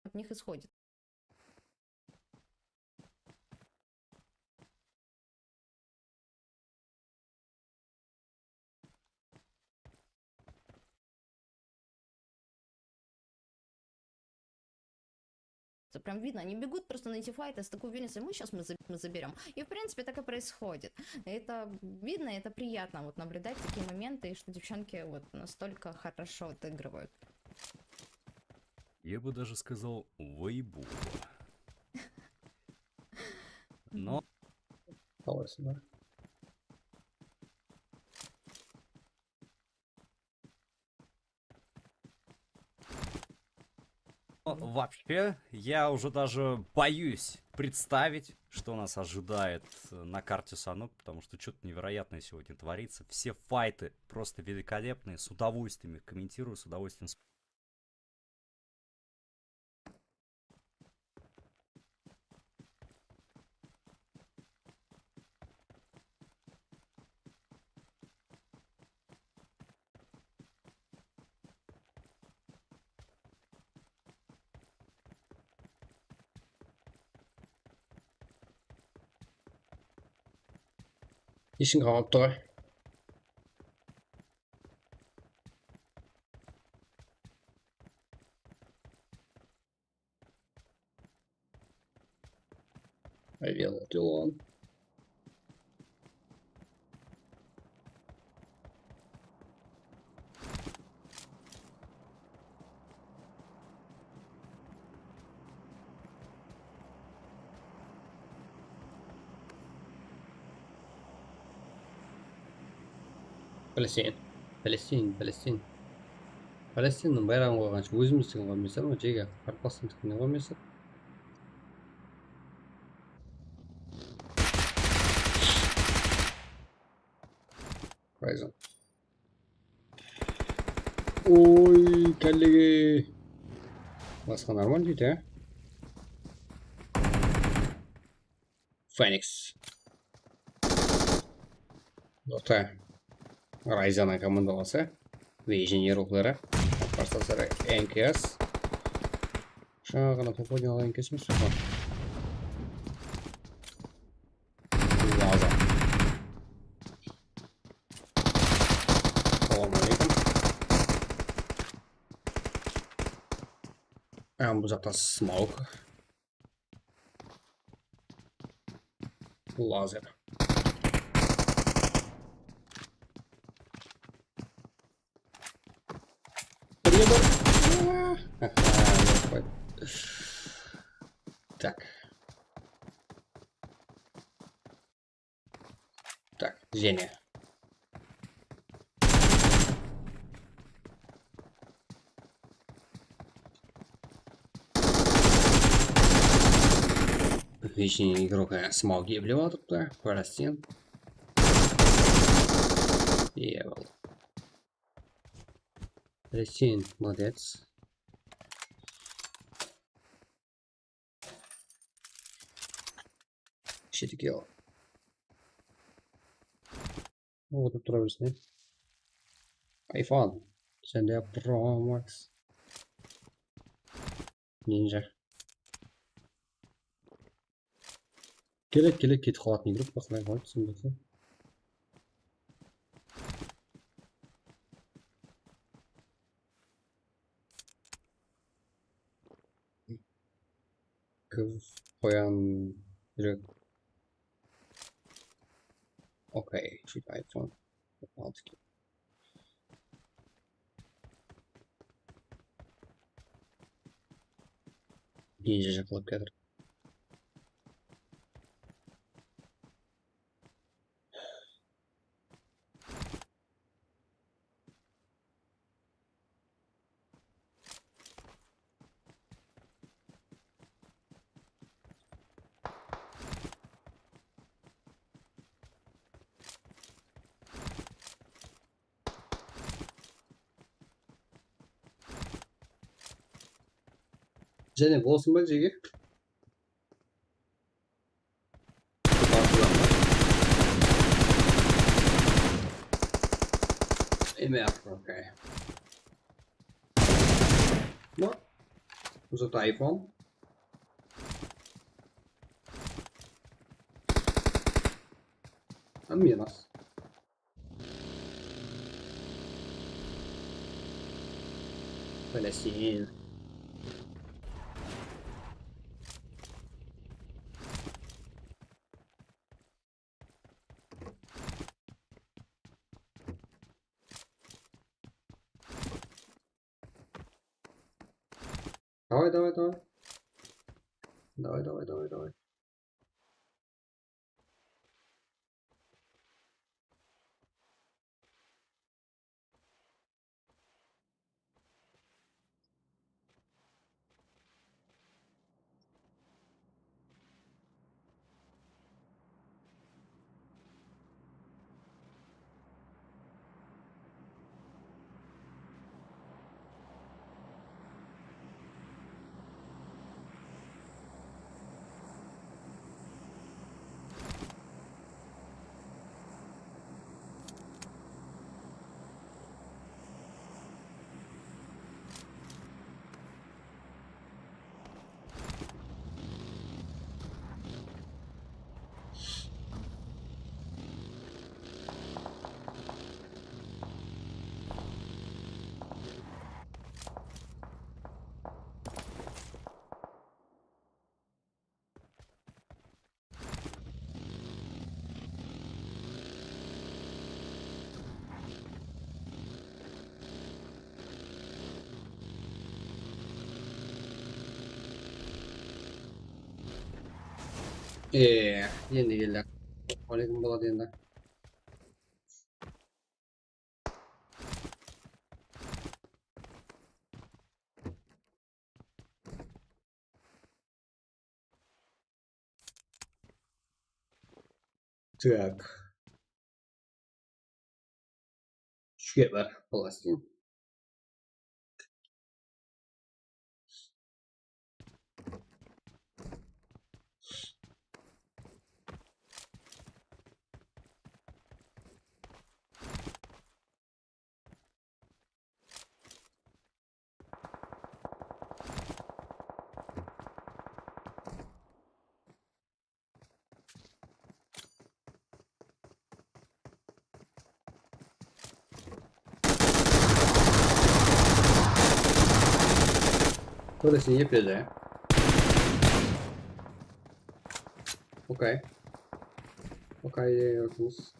От них исходит. Это прям видно, они бегут просто найти файты с такой уверенностью: «Мы сейчас мы, заб- мы заберем». И в принципе так и происходит. Это видно, это приятно вот наблюдать такие моменты, и что девчонки вот настолько хорошо отыгрывают. Я бы даже сказал, вайбово. Но Kaldırsın da. Ну, вообще, я уже даже боюсь представить, что нас ожидает на карте Сану, потому что что-то невероятное сегодня творится. Все файты просто великолепные, с удовольствием их комментирую, с удовольствием с- Ishing qalıptı ǵoy. Ayberdi oǵan. Palestin, Palestin, Palestin. Palestinniń bayraǵın qoyǵansha ózimizdiń qoymaysań ǵoy, jege qartlastıńdikine qoymaysań. Horizon. Oy, kállege. Basqa normal deydi, á? Phoenix. Orta. Ryzonıń komandalası. Legion erukları. Qarsı N K S. Jańa ǵana popodnıy alayın kesemiz. Lazım. Salam aleykum. Hám bul jaqta smoke. Lazer. Birge bir. Aha, yoq qoy. Tak. Tak, Jeńe. Вечный игрок, e, smoke eplep atırıptı. Plastin. Iye, boldı. Plastin, молодец. Sheti kill. Otıp tura bersin. Ayfon. Sende Pro Max. Ninja. Kelek, kelek, ketip qalatın igruk, baqlay qoy, túsinbeseń. Kuz qoyan júrek. Okey, shit, iPhone. Altı ke. Ninja jaqlap kiyatır. Jáne bolsın ba, jege? M F, okey. What? Uzat iPhone. Minus. Palatin. Давай, давай, давай. Давай, давай, давай, давай. Eee, endi keldi. Oynaytuǵın boladı endi. Так. Úshke bar, plastin. Böyle sen epede. Okey. Okey, yapımız.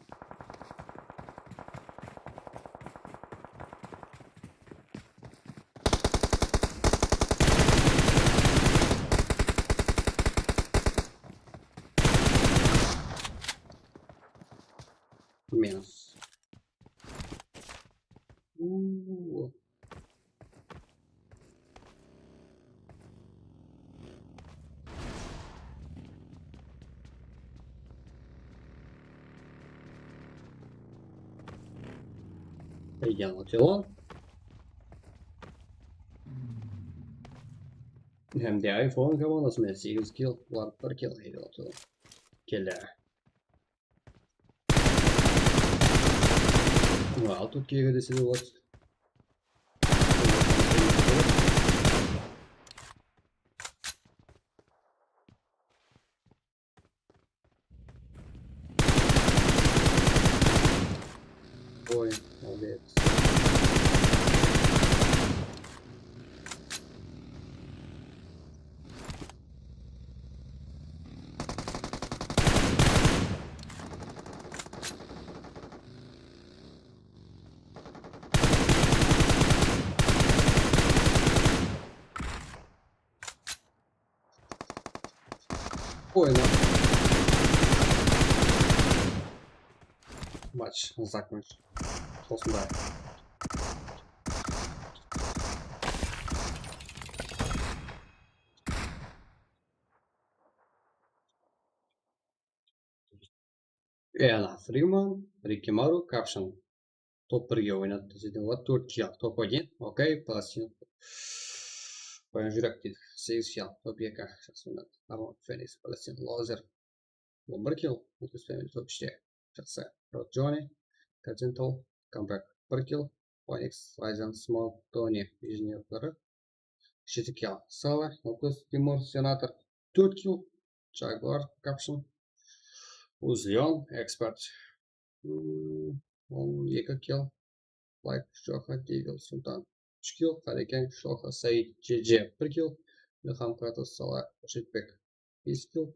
Minus. Uuu. Yanıltılan. Hem de iPhone komandası menen segiz kill, bular bir kill, yanıltılan. Kelle. Al, Turkiyaǵa dese de boladı. Oy, молодец. Oyna. Maç закончен. Osınday. Ela Friman, Rikimaru, Kapshin. Top birge oynadı dese de boladı. Tórt kill, top один. Okey, plastin. Qoyan júrek deydi. Segiz kill, top eki. Jaqsı oynadı. Tamam, Feniks, plastin, Lozer. On bir kill, Lucas Fenix top úshte. Jaqsı. Rod Joni, Kazental, Comeback, bir kill. Fenix, Ryzen, Small, Toni, Nijniy Qırıq, jeti kill. Sala, Lucas, Timur, Senator, tórt kill. Jaguar, Kapshin, Uzleon, Expert, mm, on eki kill. Like, Shoxa, Devil, Sultan, úsh kill. Qareken, Shoxa, Said, J J, bir kill. Ilham, Kratos, Sala, Jetpack, bes kill.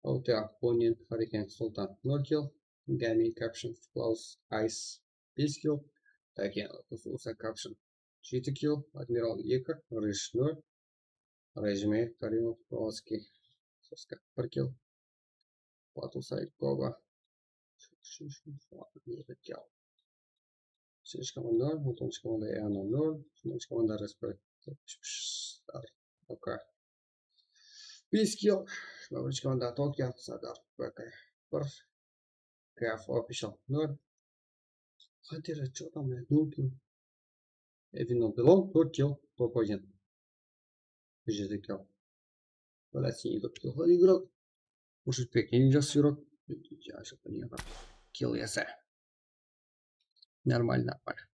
Autea, Bonin, Hariken, Sultan, nol kill. Gami, Caption, Klaus, Ice, bes kill. Taken, Usa, Caption, jeti kill. Admiral, eki, Rıj, nol. Rejime, Karimov, Kowalskiy, Soska, bir kill. Batu, Said, Goba, eki kill. Segizinshi komanda, on toǵızınshı komanda, Eano, nol. Onınshı komanda, Respekt, Star, OK, bes kill. Jigirma birinshi komanda, Tokio, Sardar, B K, bir. K F Official, nol. Xatir, что там, блядь, nol kill. Evino Belon, tórt kill, top один. Bir jerde kill. Brat, sen игрок, kill qılǵan игрок. Ushıp ketken jaqsı игрок. Kill esa. Нормально, нормально.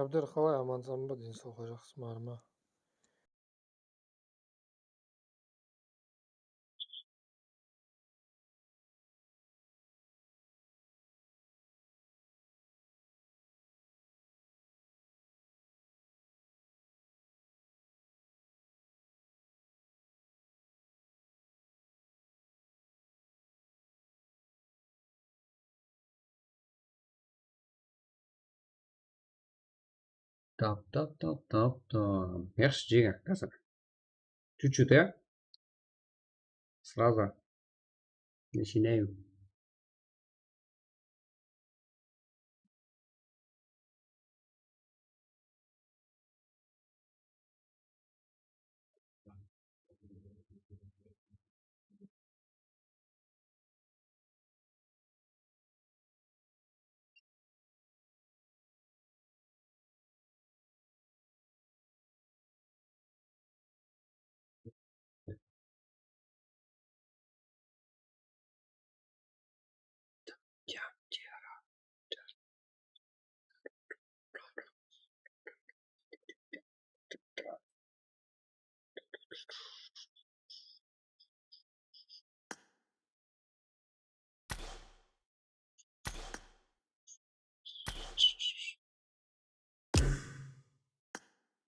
Ábder, qalay, amansań ba? Densawlıqqa jaqsı, barma? Tap, tap, tap, tap, tap. Yaqshı, jeń házir. Чуть-чуть, ya? Сразу. Начинаем.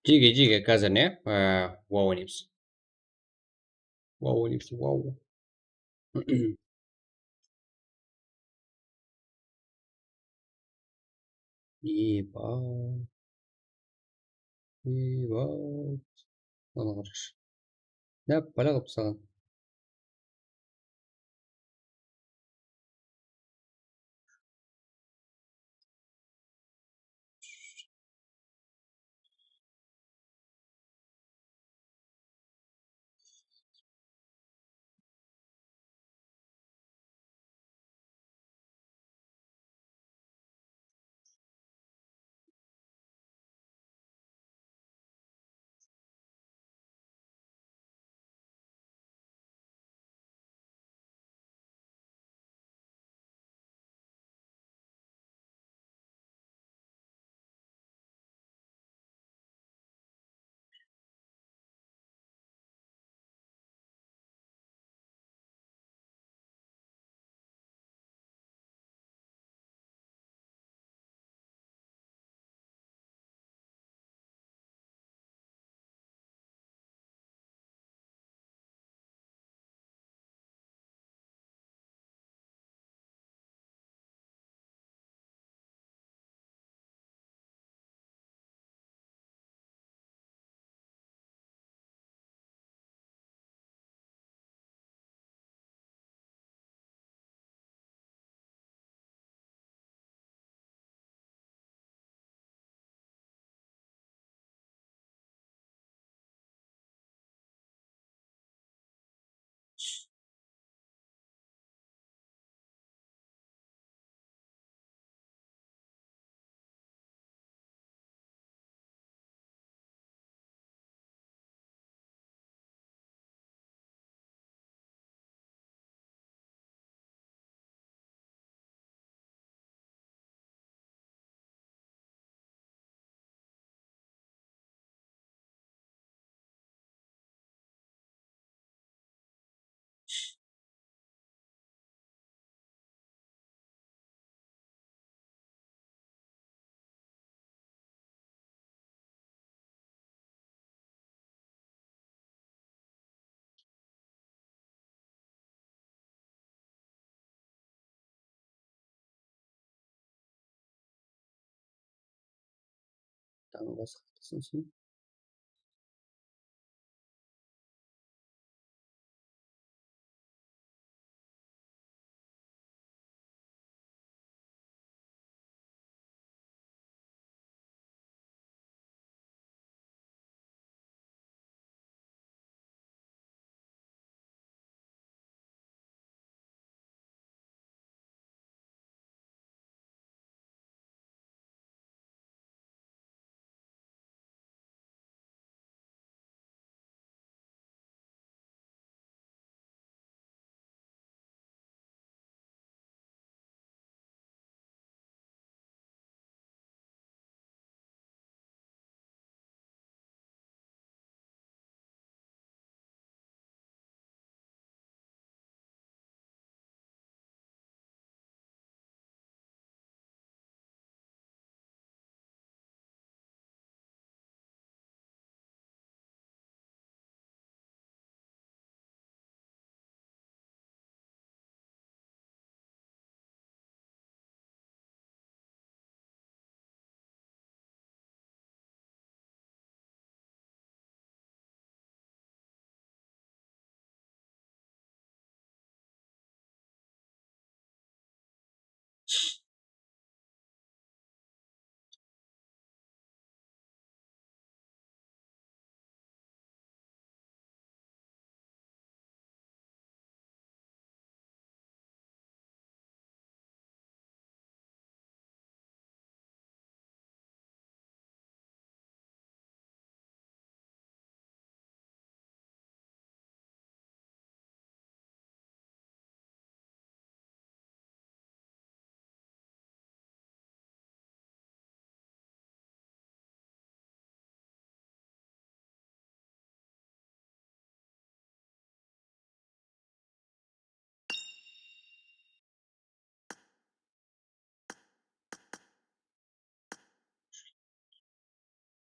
Jege, jege, házir ne? Á, wow oynaymiz. Wow oynaymiz, wow. Eba. Eba. Ana, qarash. Ne bala qılıp saǵan? Tańǵası qatısınsın.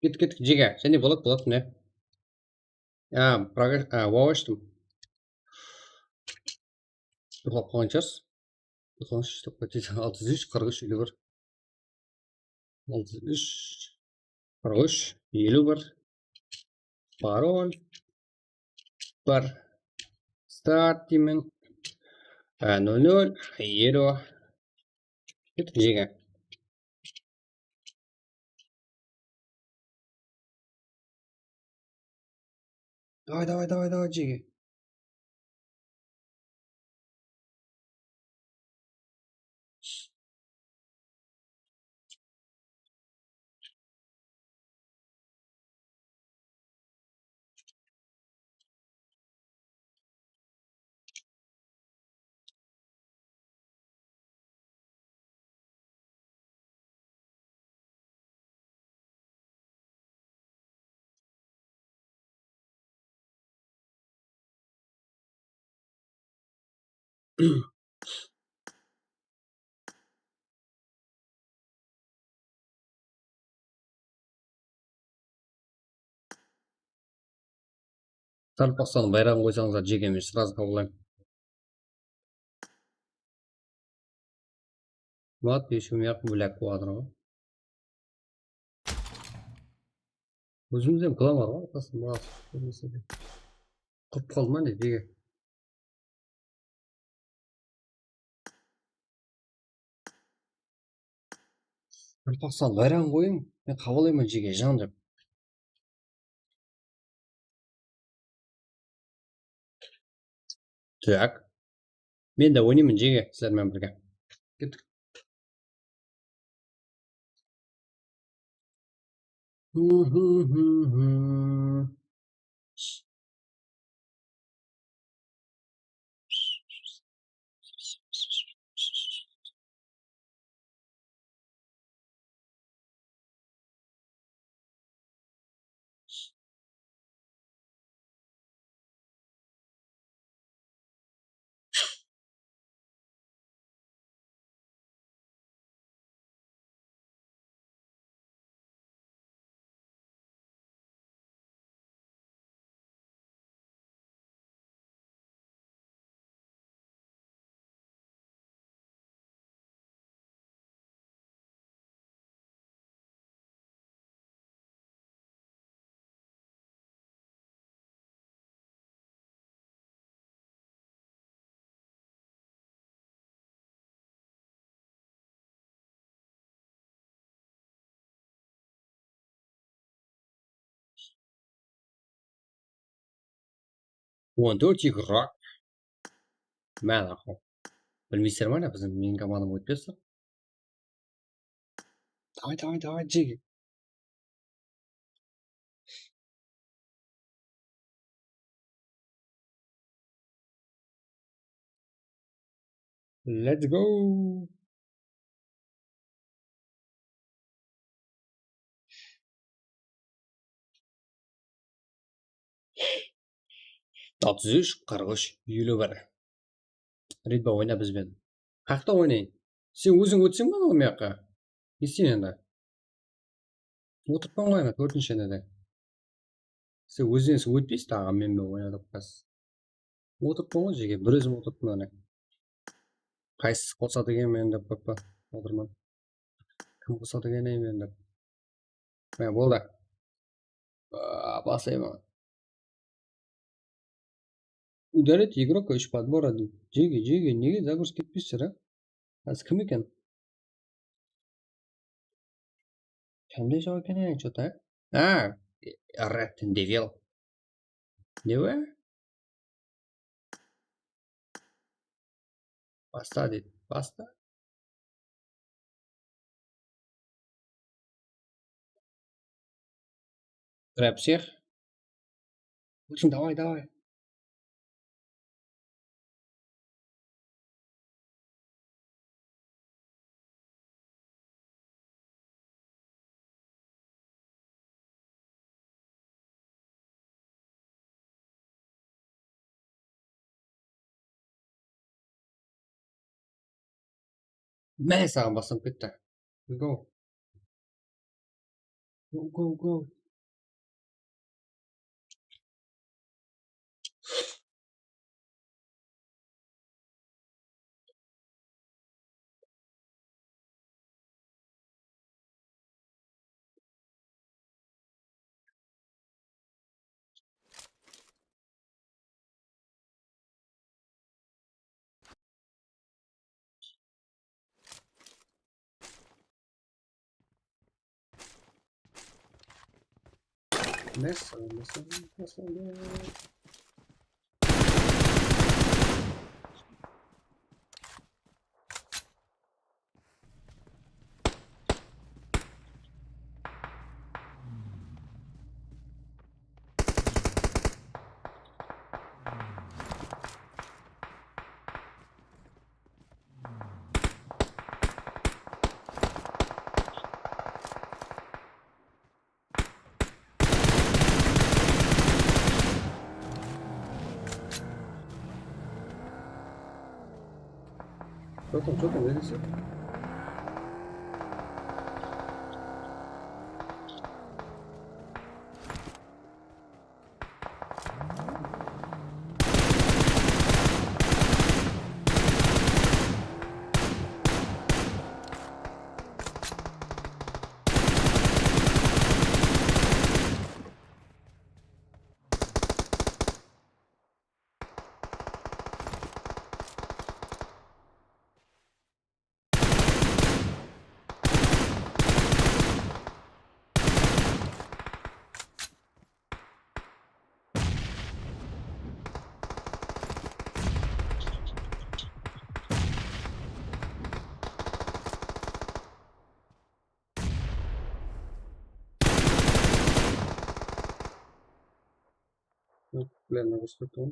Kettik, kettik, jege. Jáne boladı, boladı, mine. A, progra-, a, wow ashtım. Uxlap qalǵan shıǵarsız. Uxlaǵan shıǵarsız, ketedi. Altı júz úsh, qırq úsh, eliw bir. Altı júz úsh, qırq úsh, eliw bir. Parol. Bir. Start deymen. A, nol nol, eliw. Kettik, jege. Davay, davay, davay, davay, jege. Sarpaqsan bayraǵın qoysańızlar, jege, men srazı qabıllayman. Murat, eshim yaq, blak, quwadır ǵo. Ózimizde klan bar ǵo, atası, Murat, kórmese de. Qurıp qaldı ma ne, jege? Sarpaqsan bayraǵın qoyıń, men qabıllayman, jege, jan dep. Tak. Men de oynayman, jege, sizler menen birge. Kettik. On tórt igrok. Mana, bilmeysizler ma, biziń, meniń komandam ótpesti. Davay, davay, davay, jege. Let's go. Altı júz úsh, qırq úsh, eliw bir. Ritba, oyna biz benen. Qaqta oynayın. Sen óziń ótseń boladı ǵoy mıyaqqa. Esiteyin endi. Otırıppan ǵoy ana, tórtinshi enede. Sen ózińiz ótpeysiz, taǵı men menen oynadıq qas. Otırıppan ǵoy, jege, bir ózim otırıppan ana. Qaysısı qosadı eken meni dep, qoyıppan otırman. Kim qosadı eken ey meni dep. Mine, boldı. Aa, baslayman. Ударить игрока из подбора. Jege, jege, nege загруз ketpeysiz, a? Házir kim eken? Kimde joq eken, e, что-то? A, Red Devil. Ne be? Basta dedi. Basta. Trap всех. Очень, давай, давай. Mine, saǵan baslanıp ketti. Go. Go, go, go. Masa, masa, masa, masa. Что там, что там, я не знаю. Блин, надо что-то.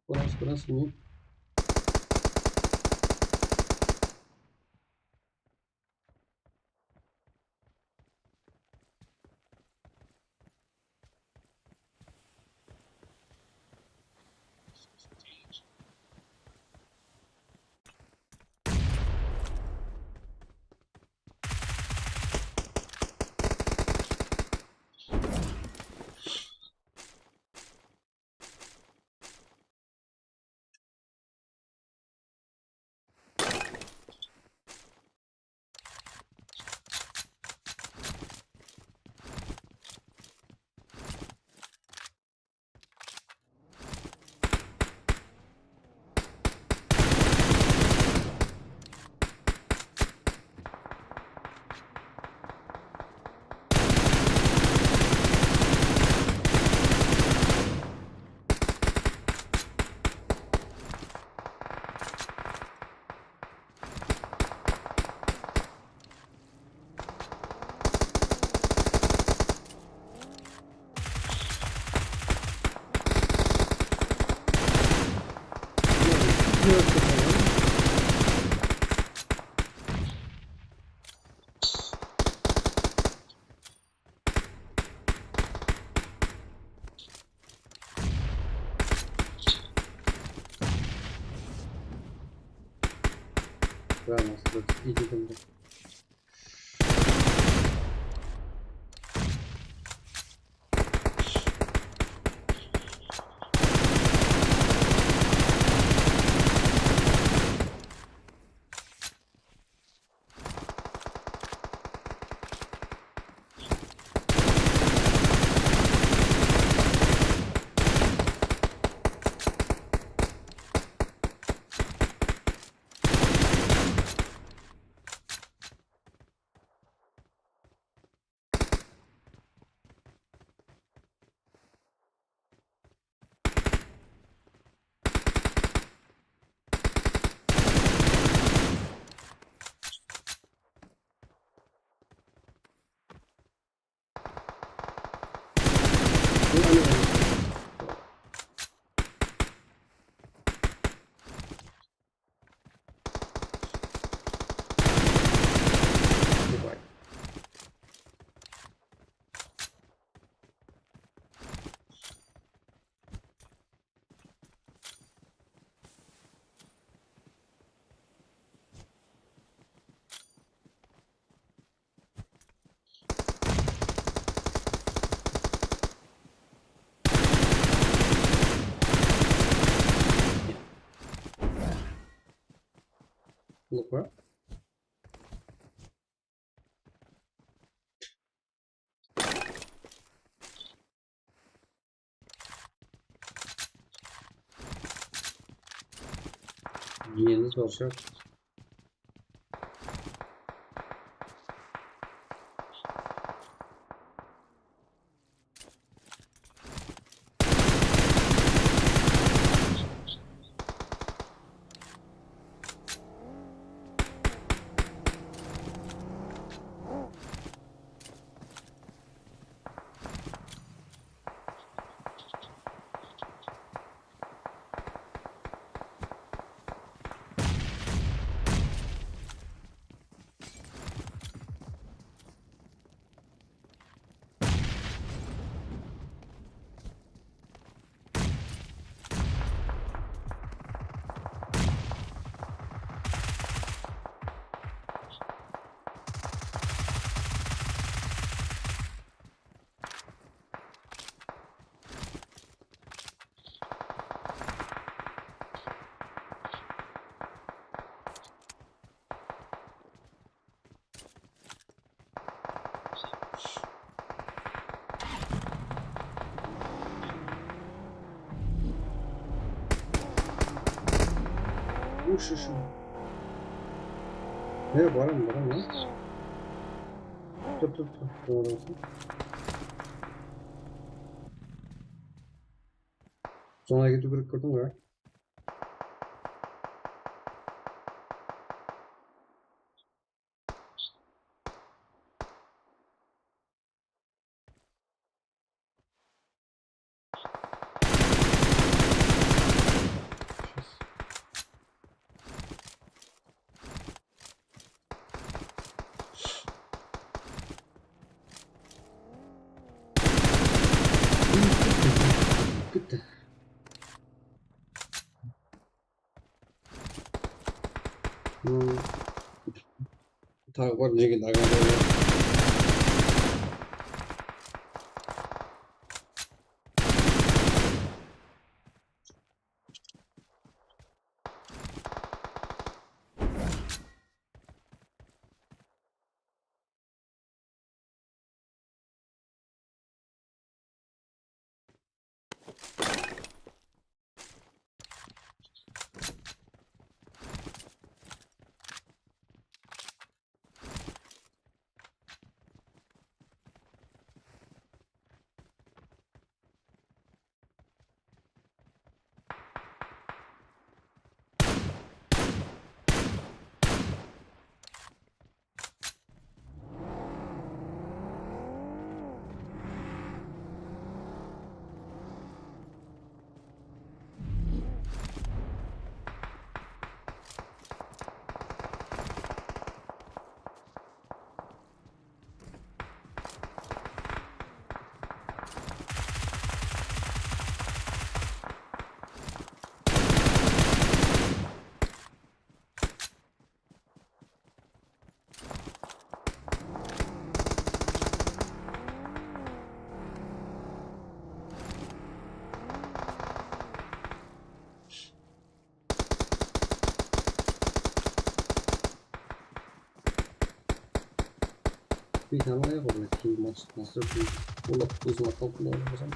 Burası, burası ne? Прямо сюда иди ко мне. Lukpa. Endi sorshaq. Ush, ush. Ne, baram, baram, ya. Tur, tur, tur. Ońa tur. Sońına ketiw kerek, kórdiń ba? Bitti. Hmm. Taǵı bar, nege daǵan bar? Biytanlay ǵo, mına keyin mas-, nastroyka oylap, ózim atlanıp qoyǵan bolsam.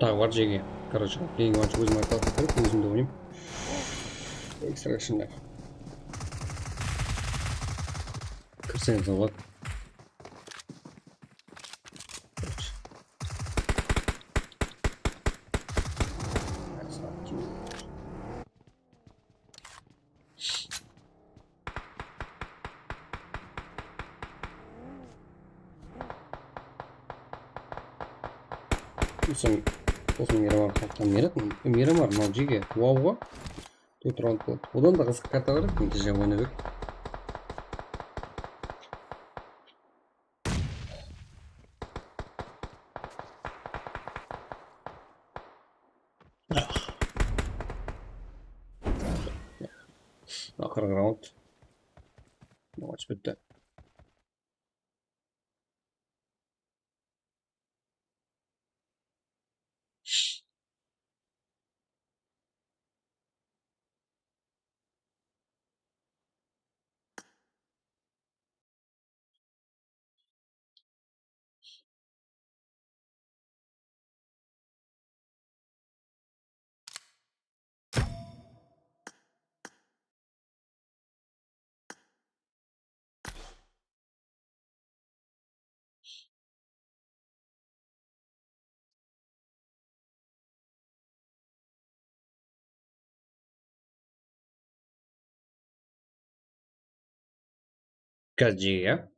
Taǵı bar jege. Короче, keyingi oyınsha ózim aytılıp kerek, ózimdi oynayman. Extractionlar. Kirseńiz boladı. Soń, soń Miramar qaytqan Miramar, Miramar, mınaw jege, wow ǵo. Tórt rauнд boladı. Odan da qızıq karta bar edi, men tez oynap edi. Aqırǵı raund. Maç bitti. Gazciya.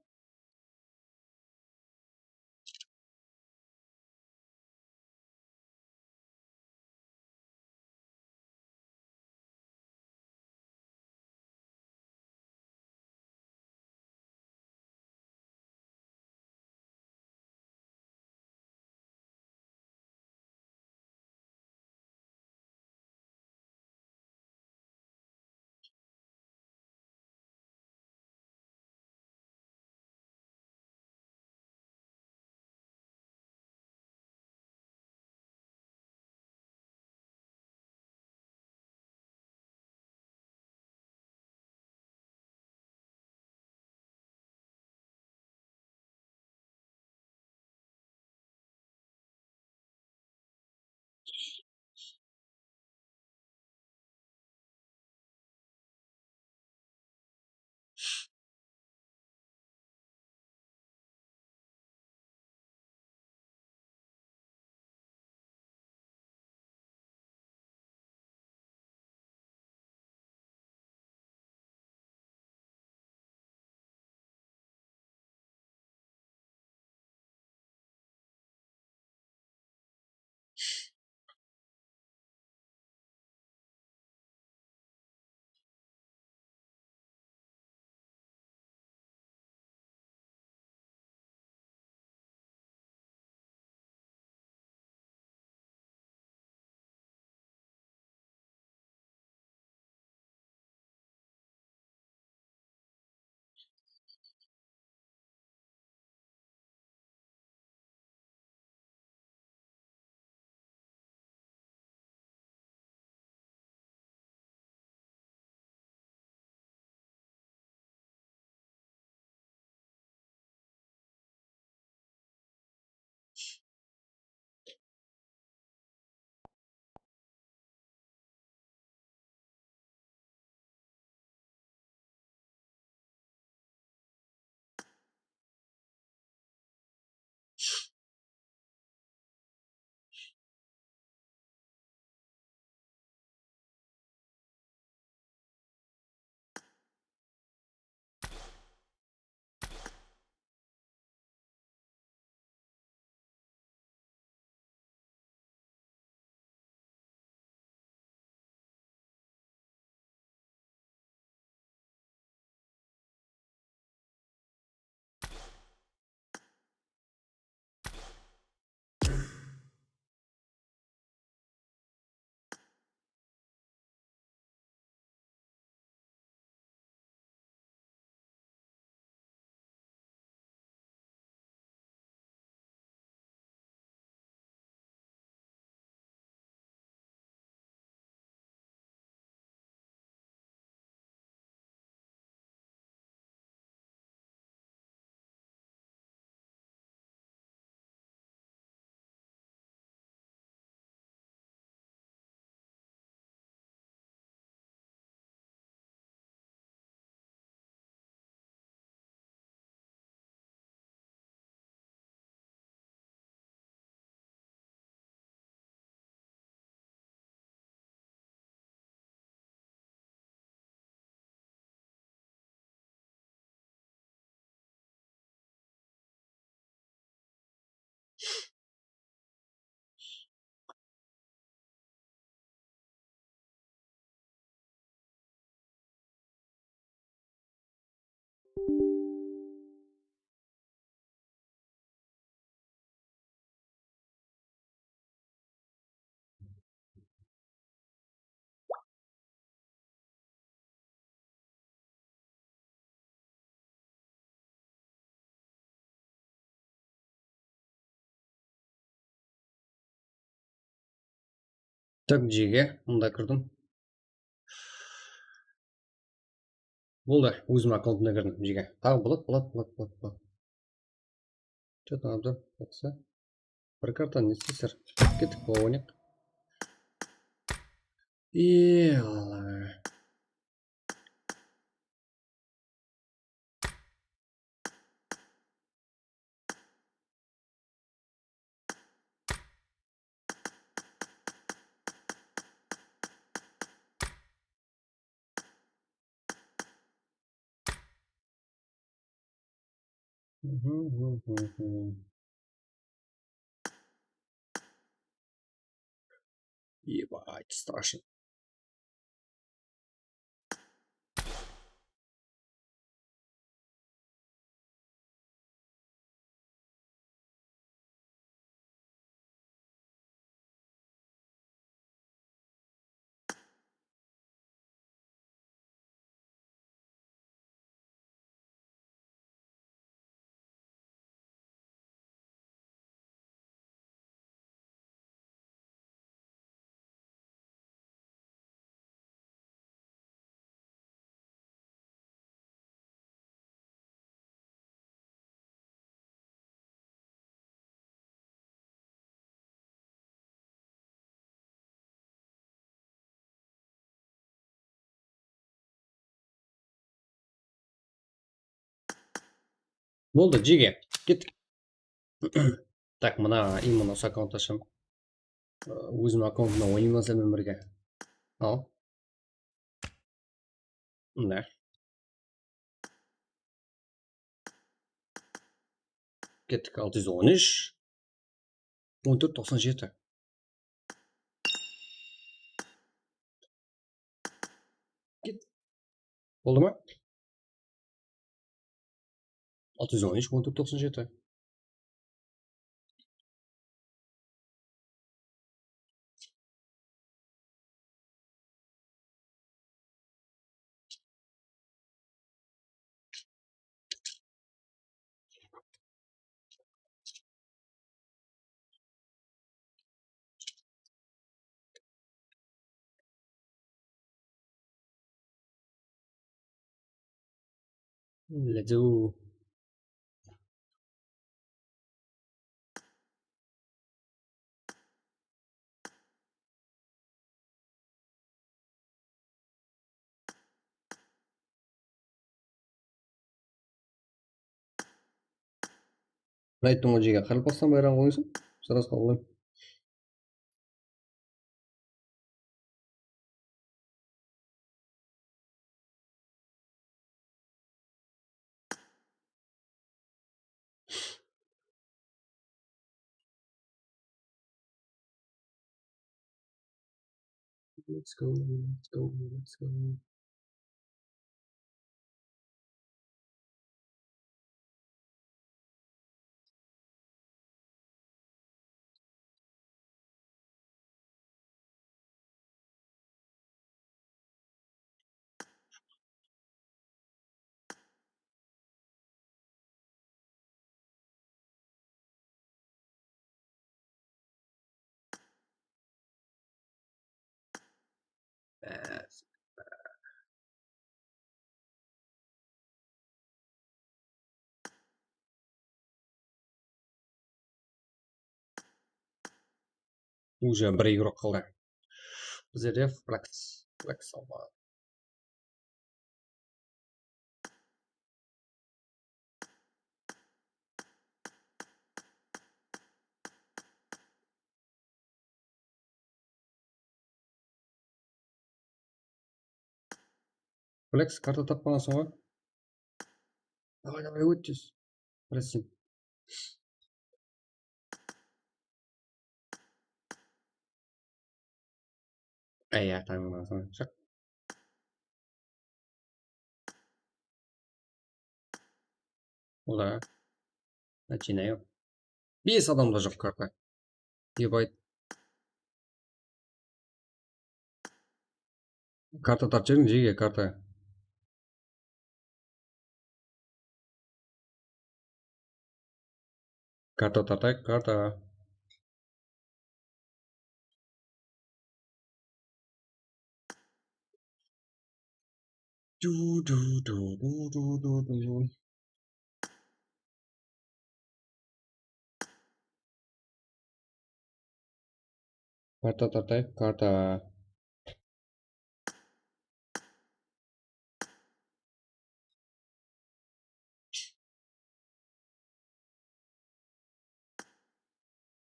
Tak, jege, mında kirdim. Boldı, ózim akkauntına kirdim, jege. Taǵı blat, blat, blat, blat, blat. Что там, да? Жақсы. Bir karta ne isteysizler? Kettik, oynayıq. Ey, Alla. Ебать, страшно. Boldı, jege. Kettik. Tak, mına, именно usı akkaunt asham. Ózim akkauntımnan oynayman senen birge. Al. Mına. Kettik, altı júz on úsh, on tórt toqsan jeti. Ket. Boldı ma? Altı júz on úsh, on tórt toqsan jeti. Let's go. Ayttım ǵoy, jege, qaraqalpaqstan bayraǵın qoyıńsın. Сразу qoyayın. Let's go, let's go, let's go. Уже bir igrok qaldı. Bizlerde Flex, Flex alma. Flex, karta tappaǵansań ǵoy. Давай, давай, ót tez. Прости. Aya, tańlasań, shıq. Olar. Начинаем. Bes adamda joq karta. Ебать. Karta tartıp jiberiń, jege, karta. Karta tartayıq, karta. Du, du, du. Karta tartayıq, karta.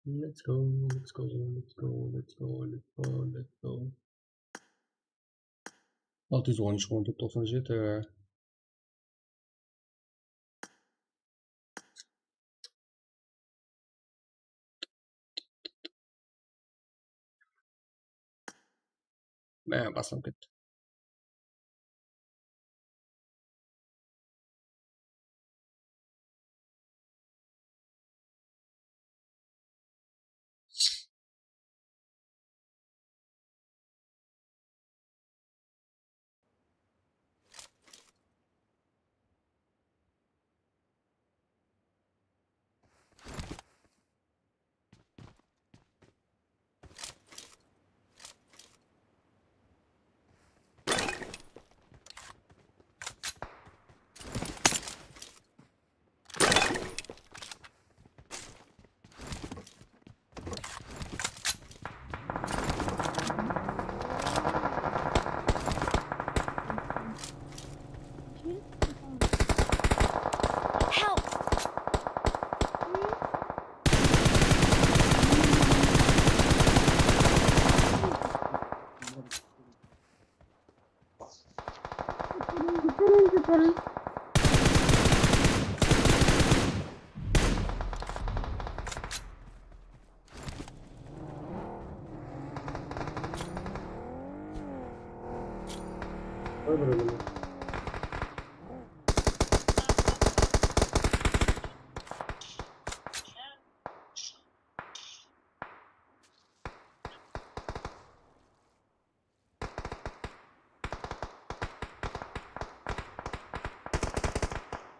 Let's go, let's go, let's go, let's go, let's go. Altı júz on úsh, on tórt, toqsan jeti. Mine, baslanıp ketti. Help!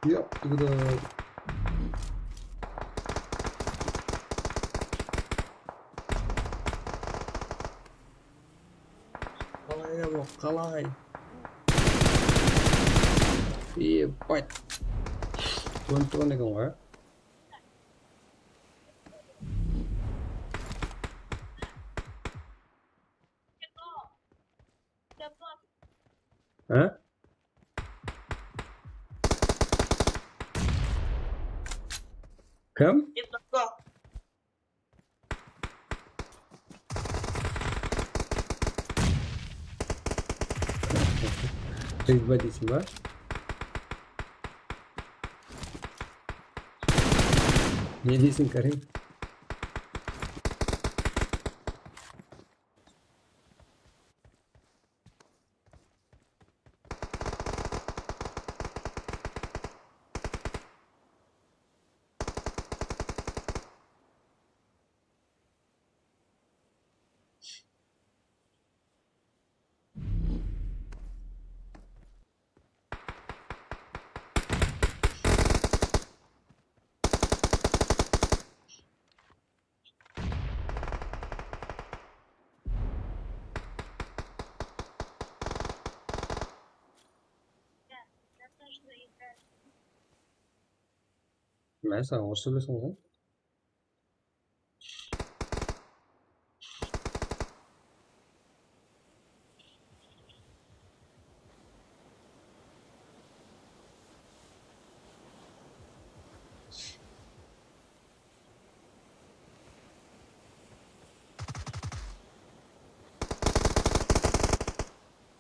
Yap, tıǵıda. Qalay, ya, bu, qalay? Ебать. Kórinip turǵan eken ǵoy. Há? Kim? Rizba deysiń ba? Ne deysiń, Karim? Mine, saǵan orıssha bilesiń ǵoy.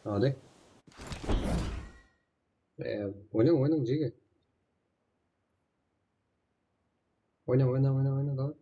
Hadi. E, oynań, oynań, jege. Oyna, oyna, oyna, oyna, давай.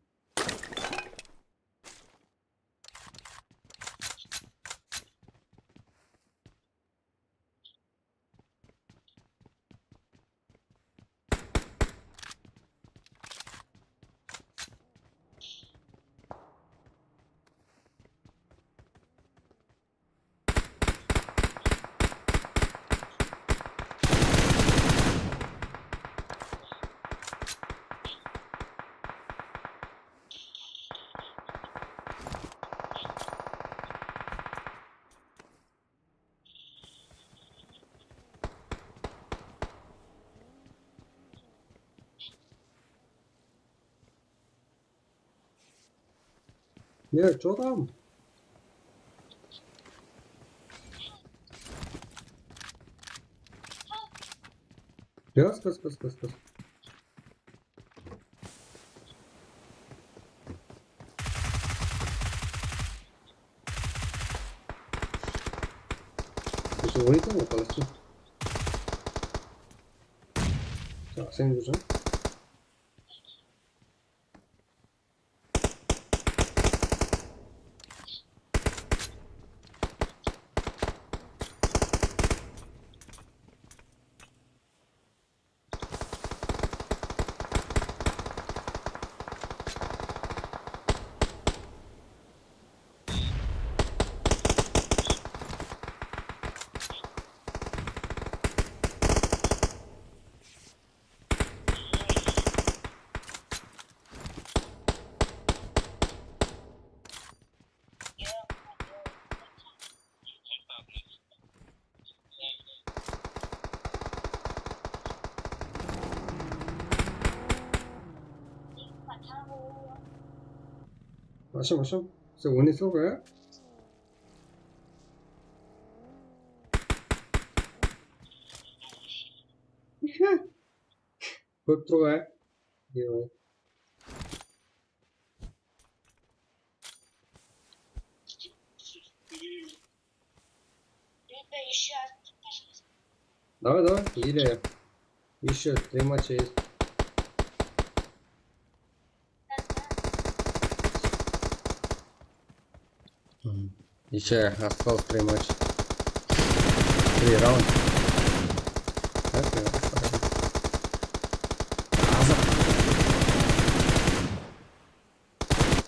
Е, чё там? Кыс, кыс, кыс, кыс, кыс. Biz oynaydı mı, Palestin? Sen, sen dursań. Basım, basım. Sen oynaysań ǵoy, á? Kórip tur ǵoy, á? Yo. Давай, давай, или ещё три матча есть. Ещё осталось три матча. Три раунда. Так,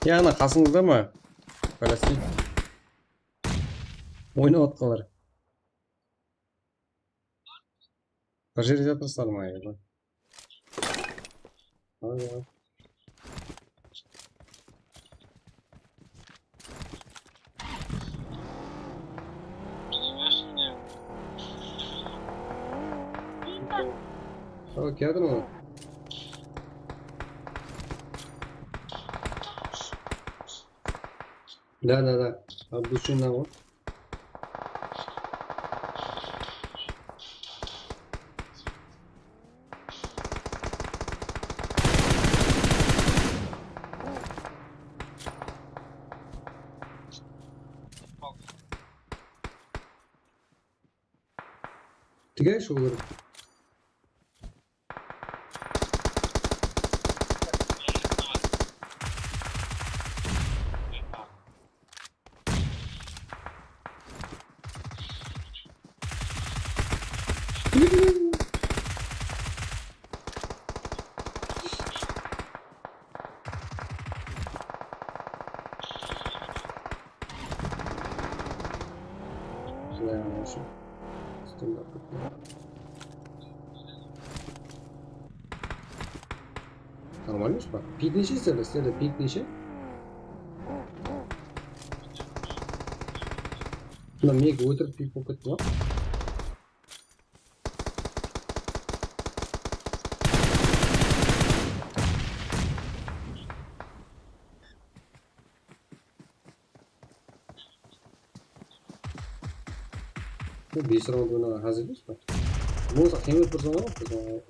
ya, ana qasıńızda ma? Palestin. Oynap atqanlar. Bir jerde jatırsalar ma, ya? Ay, ay. Tamam, geldim ama. Да, да, да. Обучена вот. Тіге шоғыр. Şılay almasın. Stand up. Нормально ма? Пикнеше, сіздерде, сіздерде пикнеше? Mına meni óltirip pik bolıp ketti ǵoy. Bul bes raund oynaǵan házir emes pa? Bolsa qıyamet bir zamanlar biz oǵan.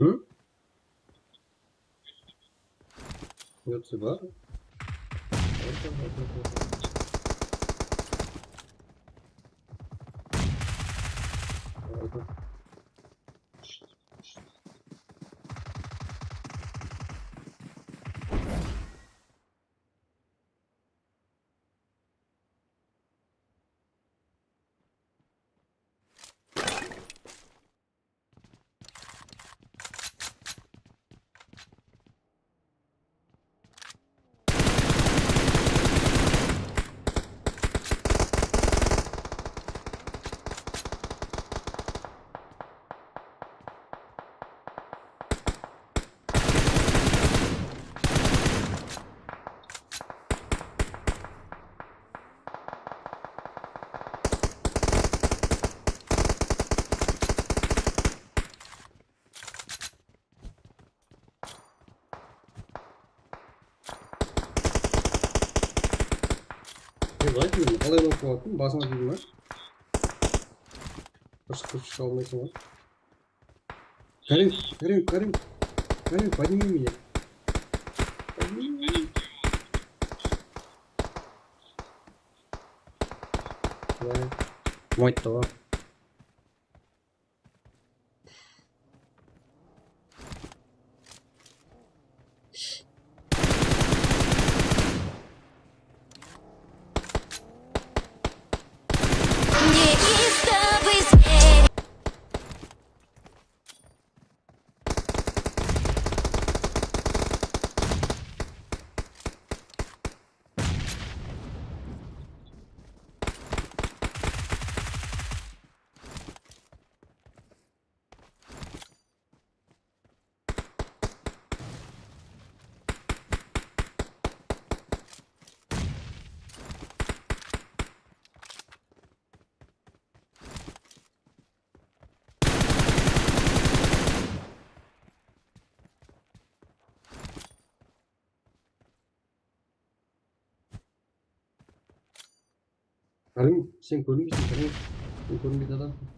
Hı? Yoksa bar. Ayt, men qalay bolıp qaladı? Basıma tiydi ma? Dúrıs kóp shıǵa almaysań ǵoy. Karim, Karim, Karim. Karim, подними меня. Подними меня. Давай. Мой то. Karim, sen kórinbeyseń, Karim. Sen kórinbeytin adamsıń.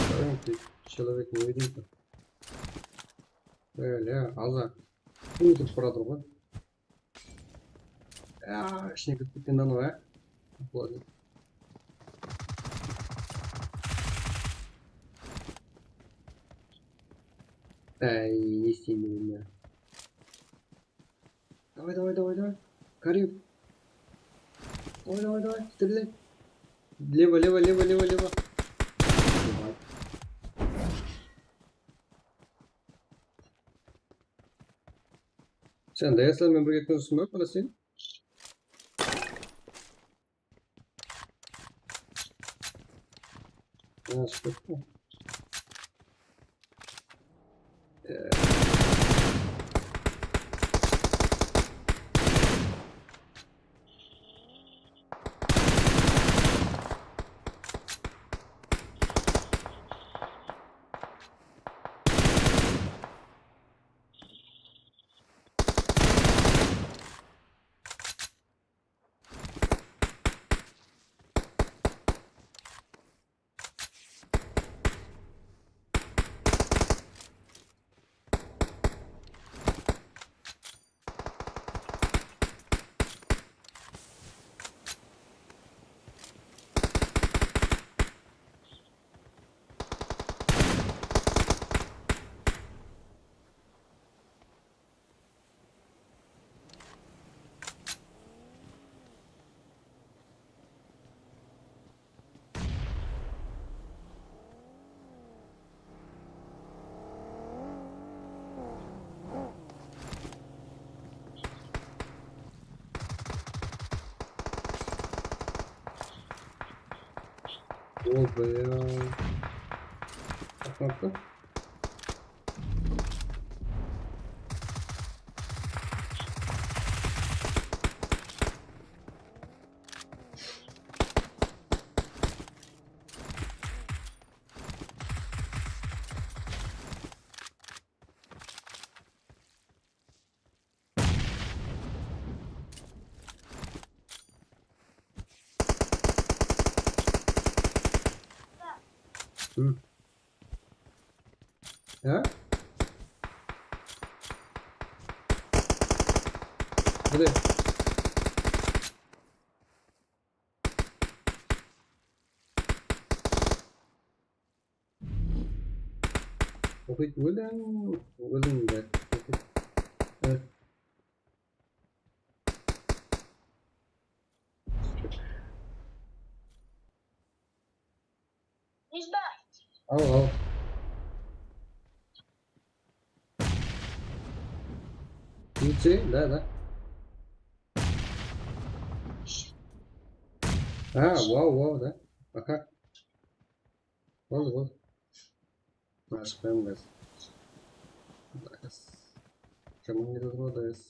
Karim, ты человек невидимка. Bele, aza. Kim turıp baratır ǵoy. Ya, ishine kirip ketken anaw, ya. Boladı. Áy, ne isteyim men ya. Давай, давай, давай, давай. Karim. Давай, давай, давай. Стреляй. Лево, лево, лево, лево, лево. Sen Dayaslar men birge kúnisin ba, Falastin? Mına shıqtı. Ой, бля. Посмотри. Hı. Há? Hadi. Oqıydı, óldiń, óldiń, óldiń. Há. Al, al. Видите? Да, да. А, вау, вау, да. Пока. Boldı, boldı. Mına shıqpayman, guys. Guys. Jaman ketedi ǵoy, guys.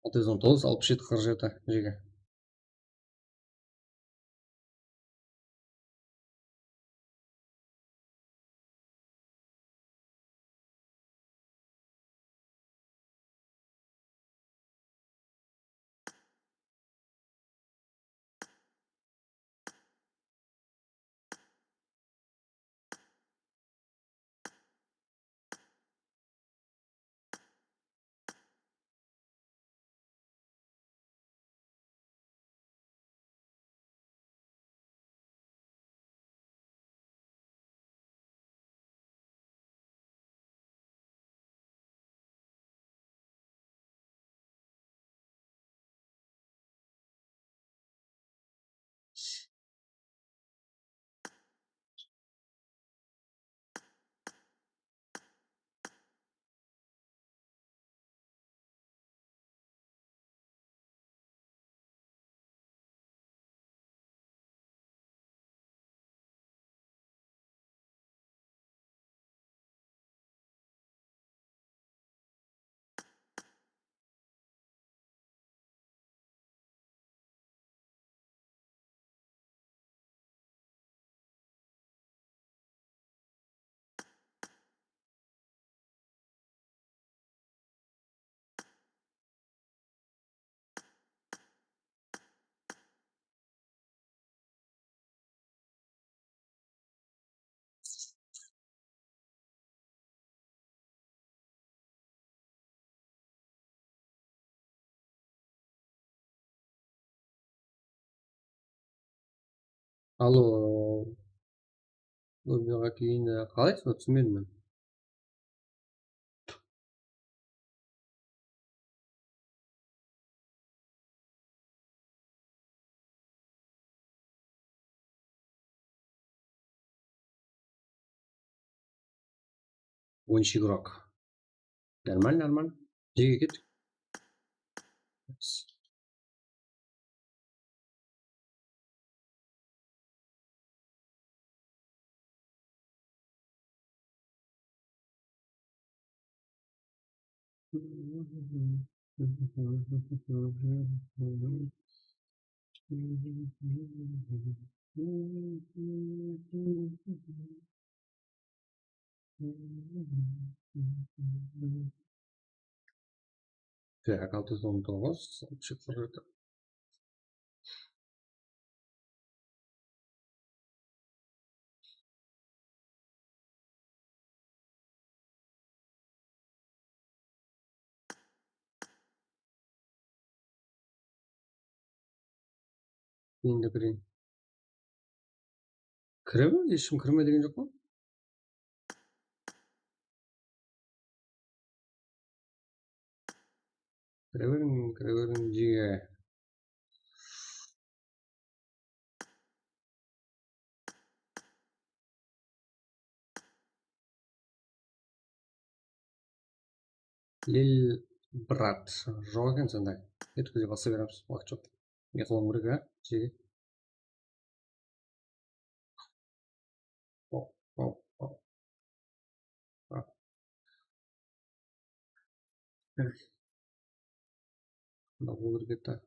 Altı júz on toǵız, alpıs jeti, qırq jeti, jege. Allo. Ózbek aka, endi qalay, sonı túsinbedim men. Ónshi игрок. Нормально, нормально. Jege kettik. Так, altı júz on toǵız, alpıs jeti, qırq jeti. Endi kireyin. Kireme, hesh kim kireme degen joq pa? Kire beriń, kire beriń, jege. Lil brat, joq eken sonday. Etkizip basa beremiz, waqıt joq. Ne qılıwım kerek, a? Jege. Hop, hop, hop. A. Mına bul bir kete.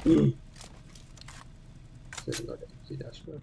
Sesini de ashıp qoyayıq.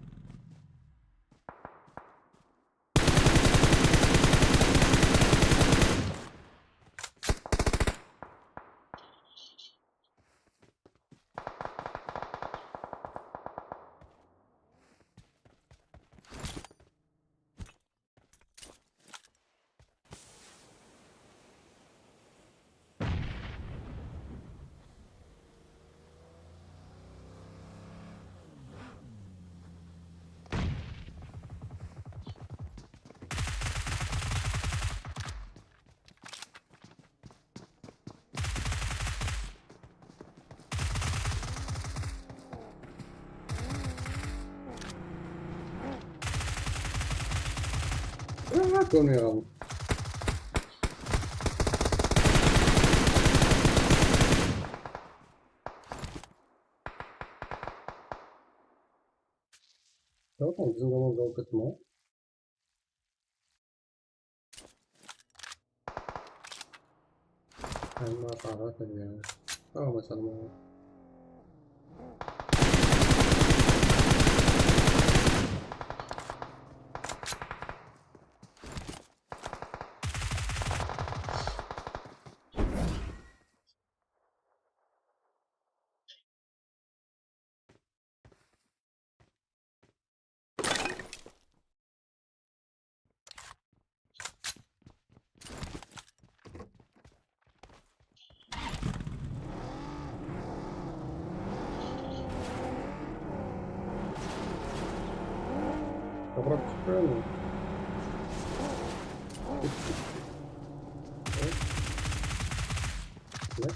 Aa, kórmey qaldım. Tamam, biziń komanda alıp kettim ǵoy. Ayma saǵa kirgen. Tamam, salma. Topıraq túsip qoyamın. Hop. Hop. Hop.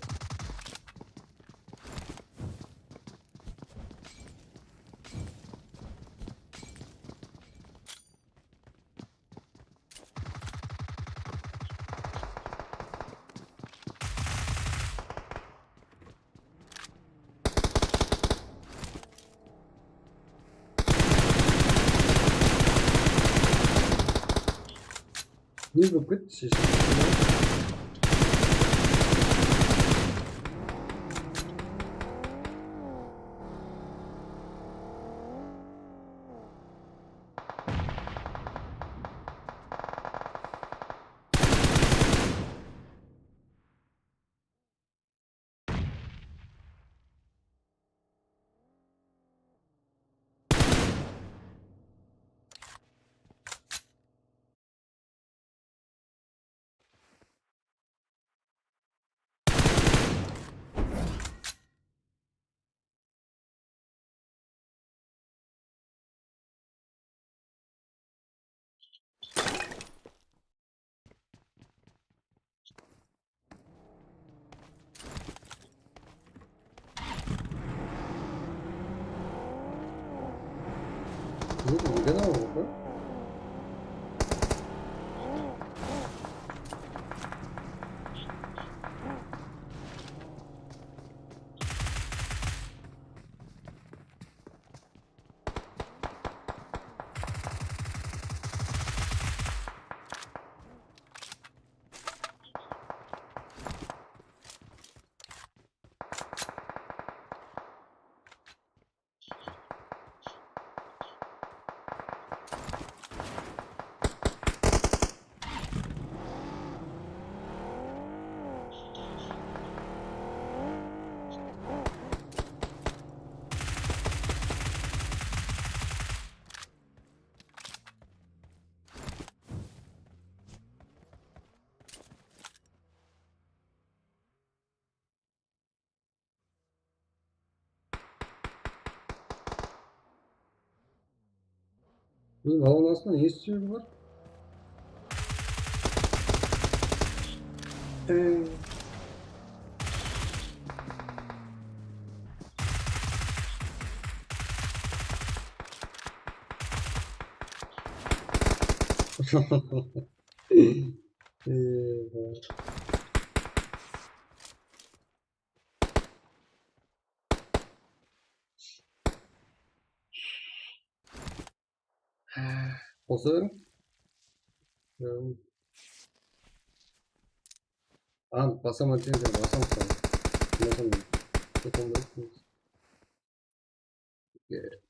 Ne bolıp ketti sesim? Neden aldın? Bunıń balonın astında ne istiyor bular? Ee. Ee, Qosa beriń. An, basaman deseń, sen basamısań. Basaman. Kete almaysań. Good.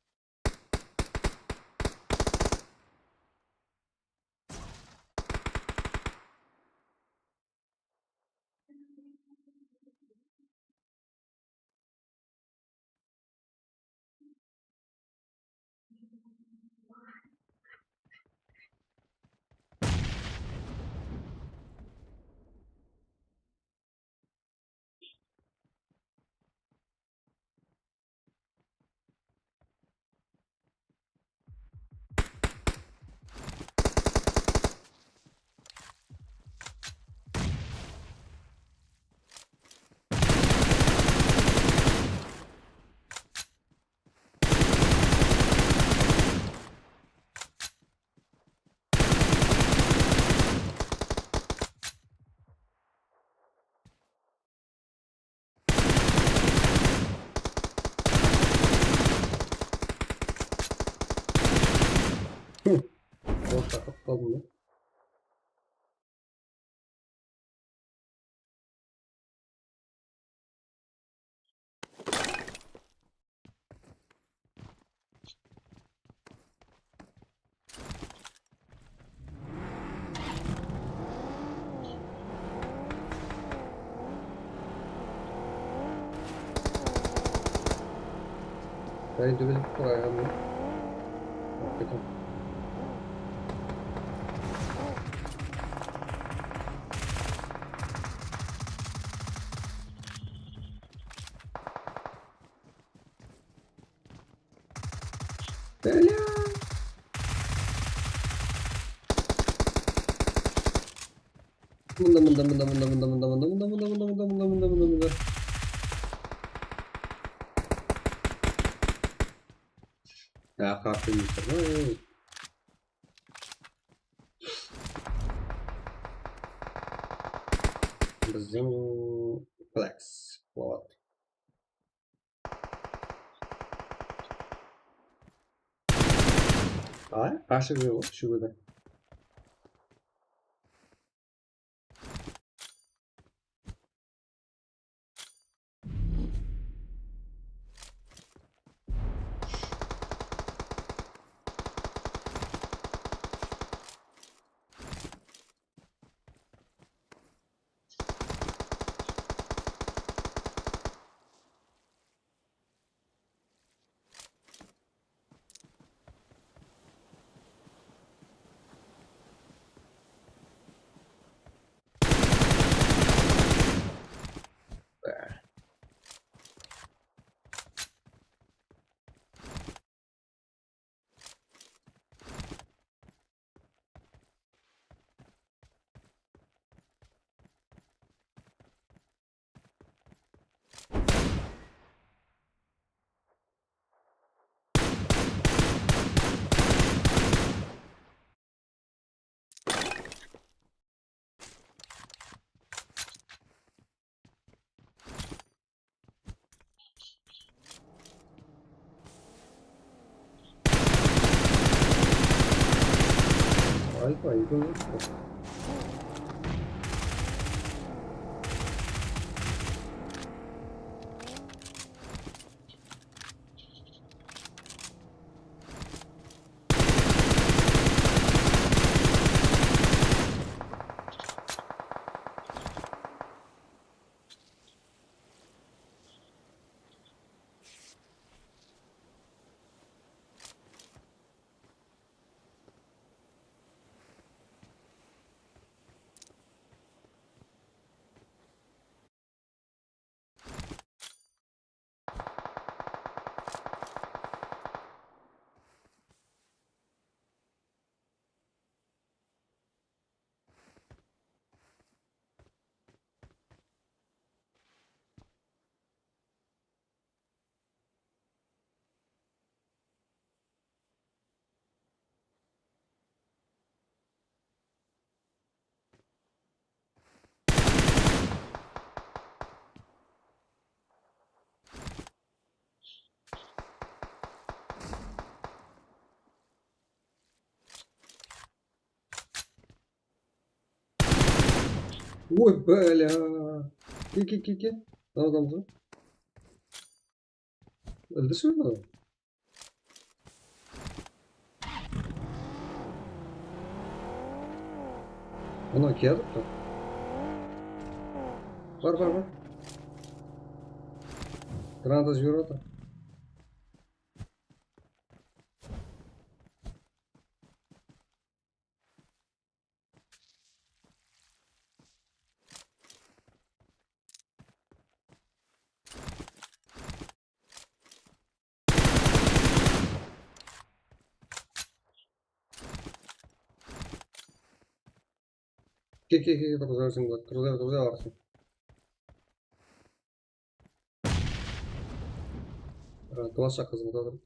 Hı. Orta qaptalım da. Qayın tóbelep tur ayağımda. Ketem. Bálá! Mında, mında, mında. Ya, qaqtı mıstır ǵoy. Bizden Flex. Вот. Ay, qashıp júr ǵoy, shúgirdi. Ay, ay, ay. Oy, bálá. Ke, ke, ke, ke. Mına adamdı. Ildi sóydi. Mına kiyatırıptı. Bar, bar, bar. Granata jiberip atır. Ke, ke, ke, turǵızar sen, turǵızar, turǵızar alırsın. Klasha qızılda tur.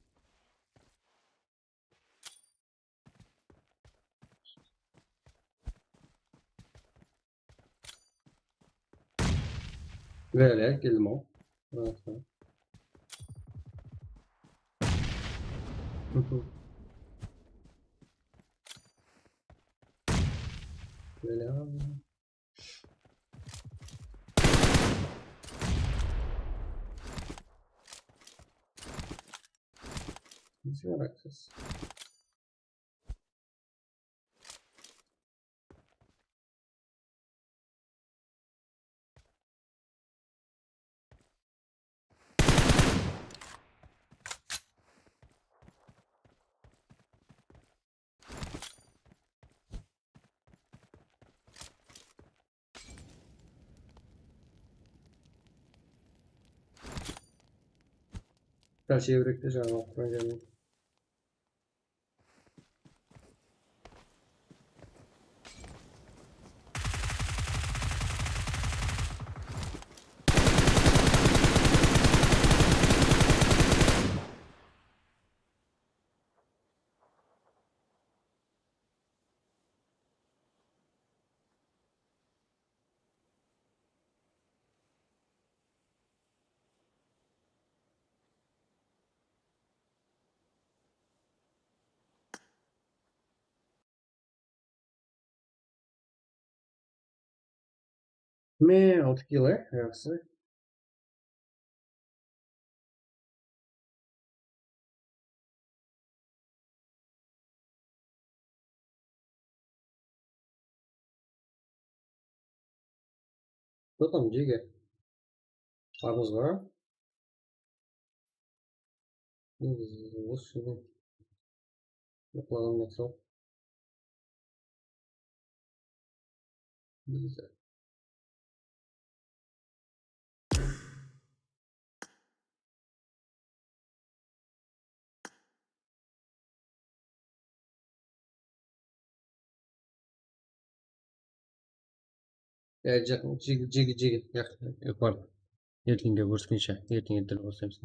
Bele, keldim-aw. Rahat, rahat. Bele. Nesi bar, aytqız? Sál sheberekte jańa waqıttan keldim. Mine, altı kill, e, jaqsı. Что там, Джиги? Armız bar? Usı jerde. Yoqlaǵan maqsat. Ya, ja-, Jigi, Jigi, Jigi. Ya, ya, bar. Ertenge kóriskenshe, ertenge ertelik qosaymız.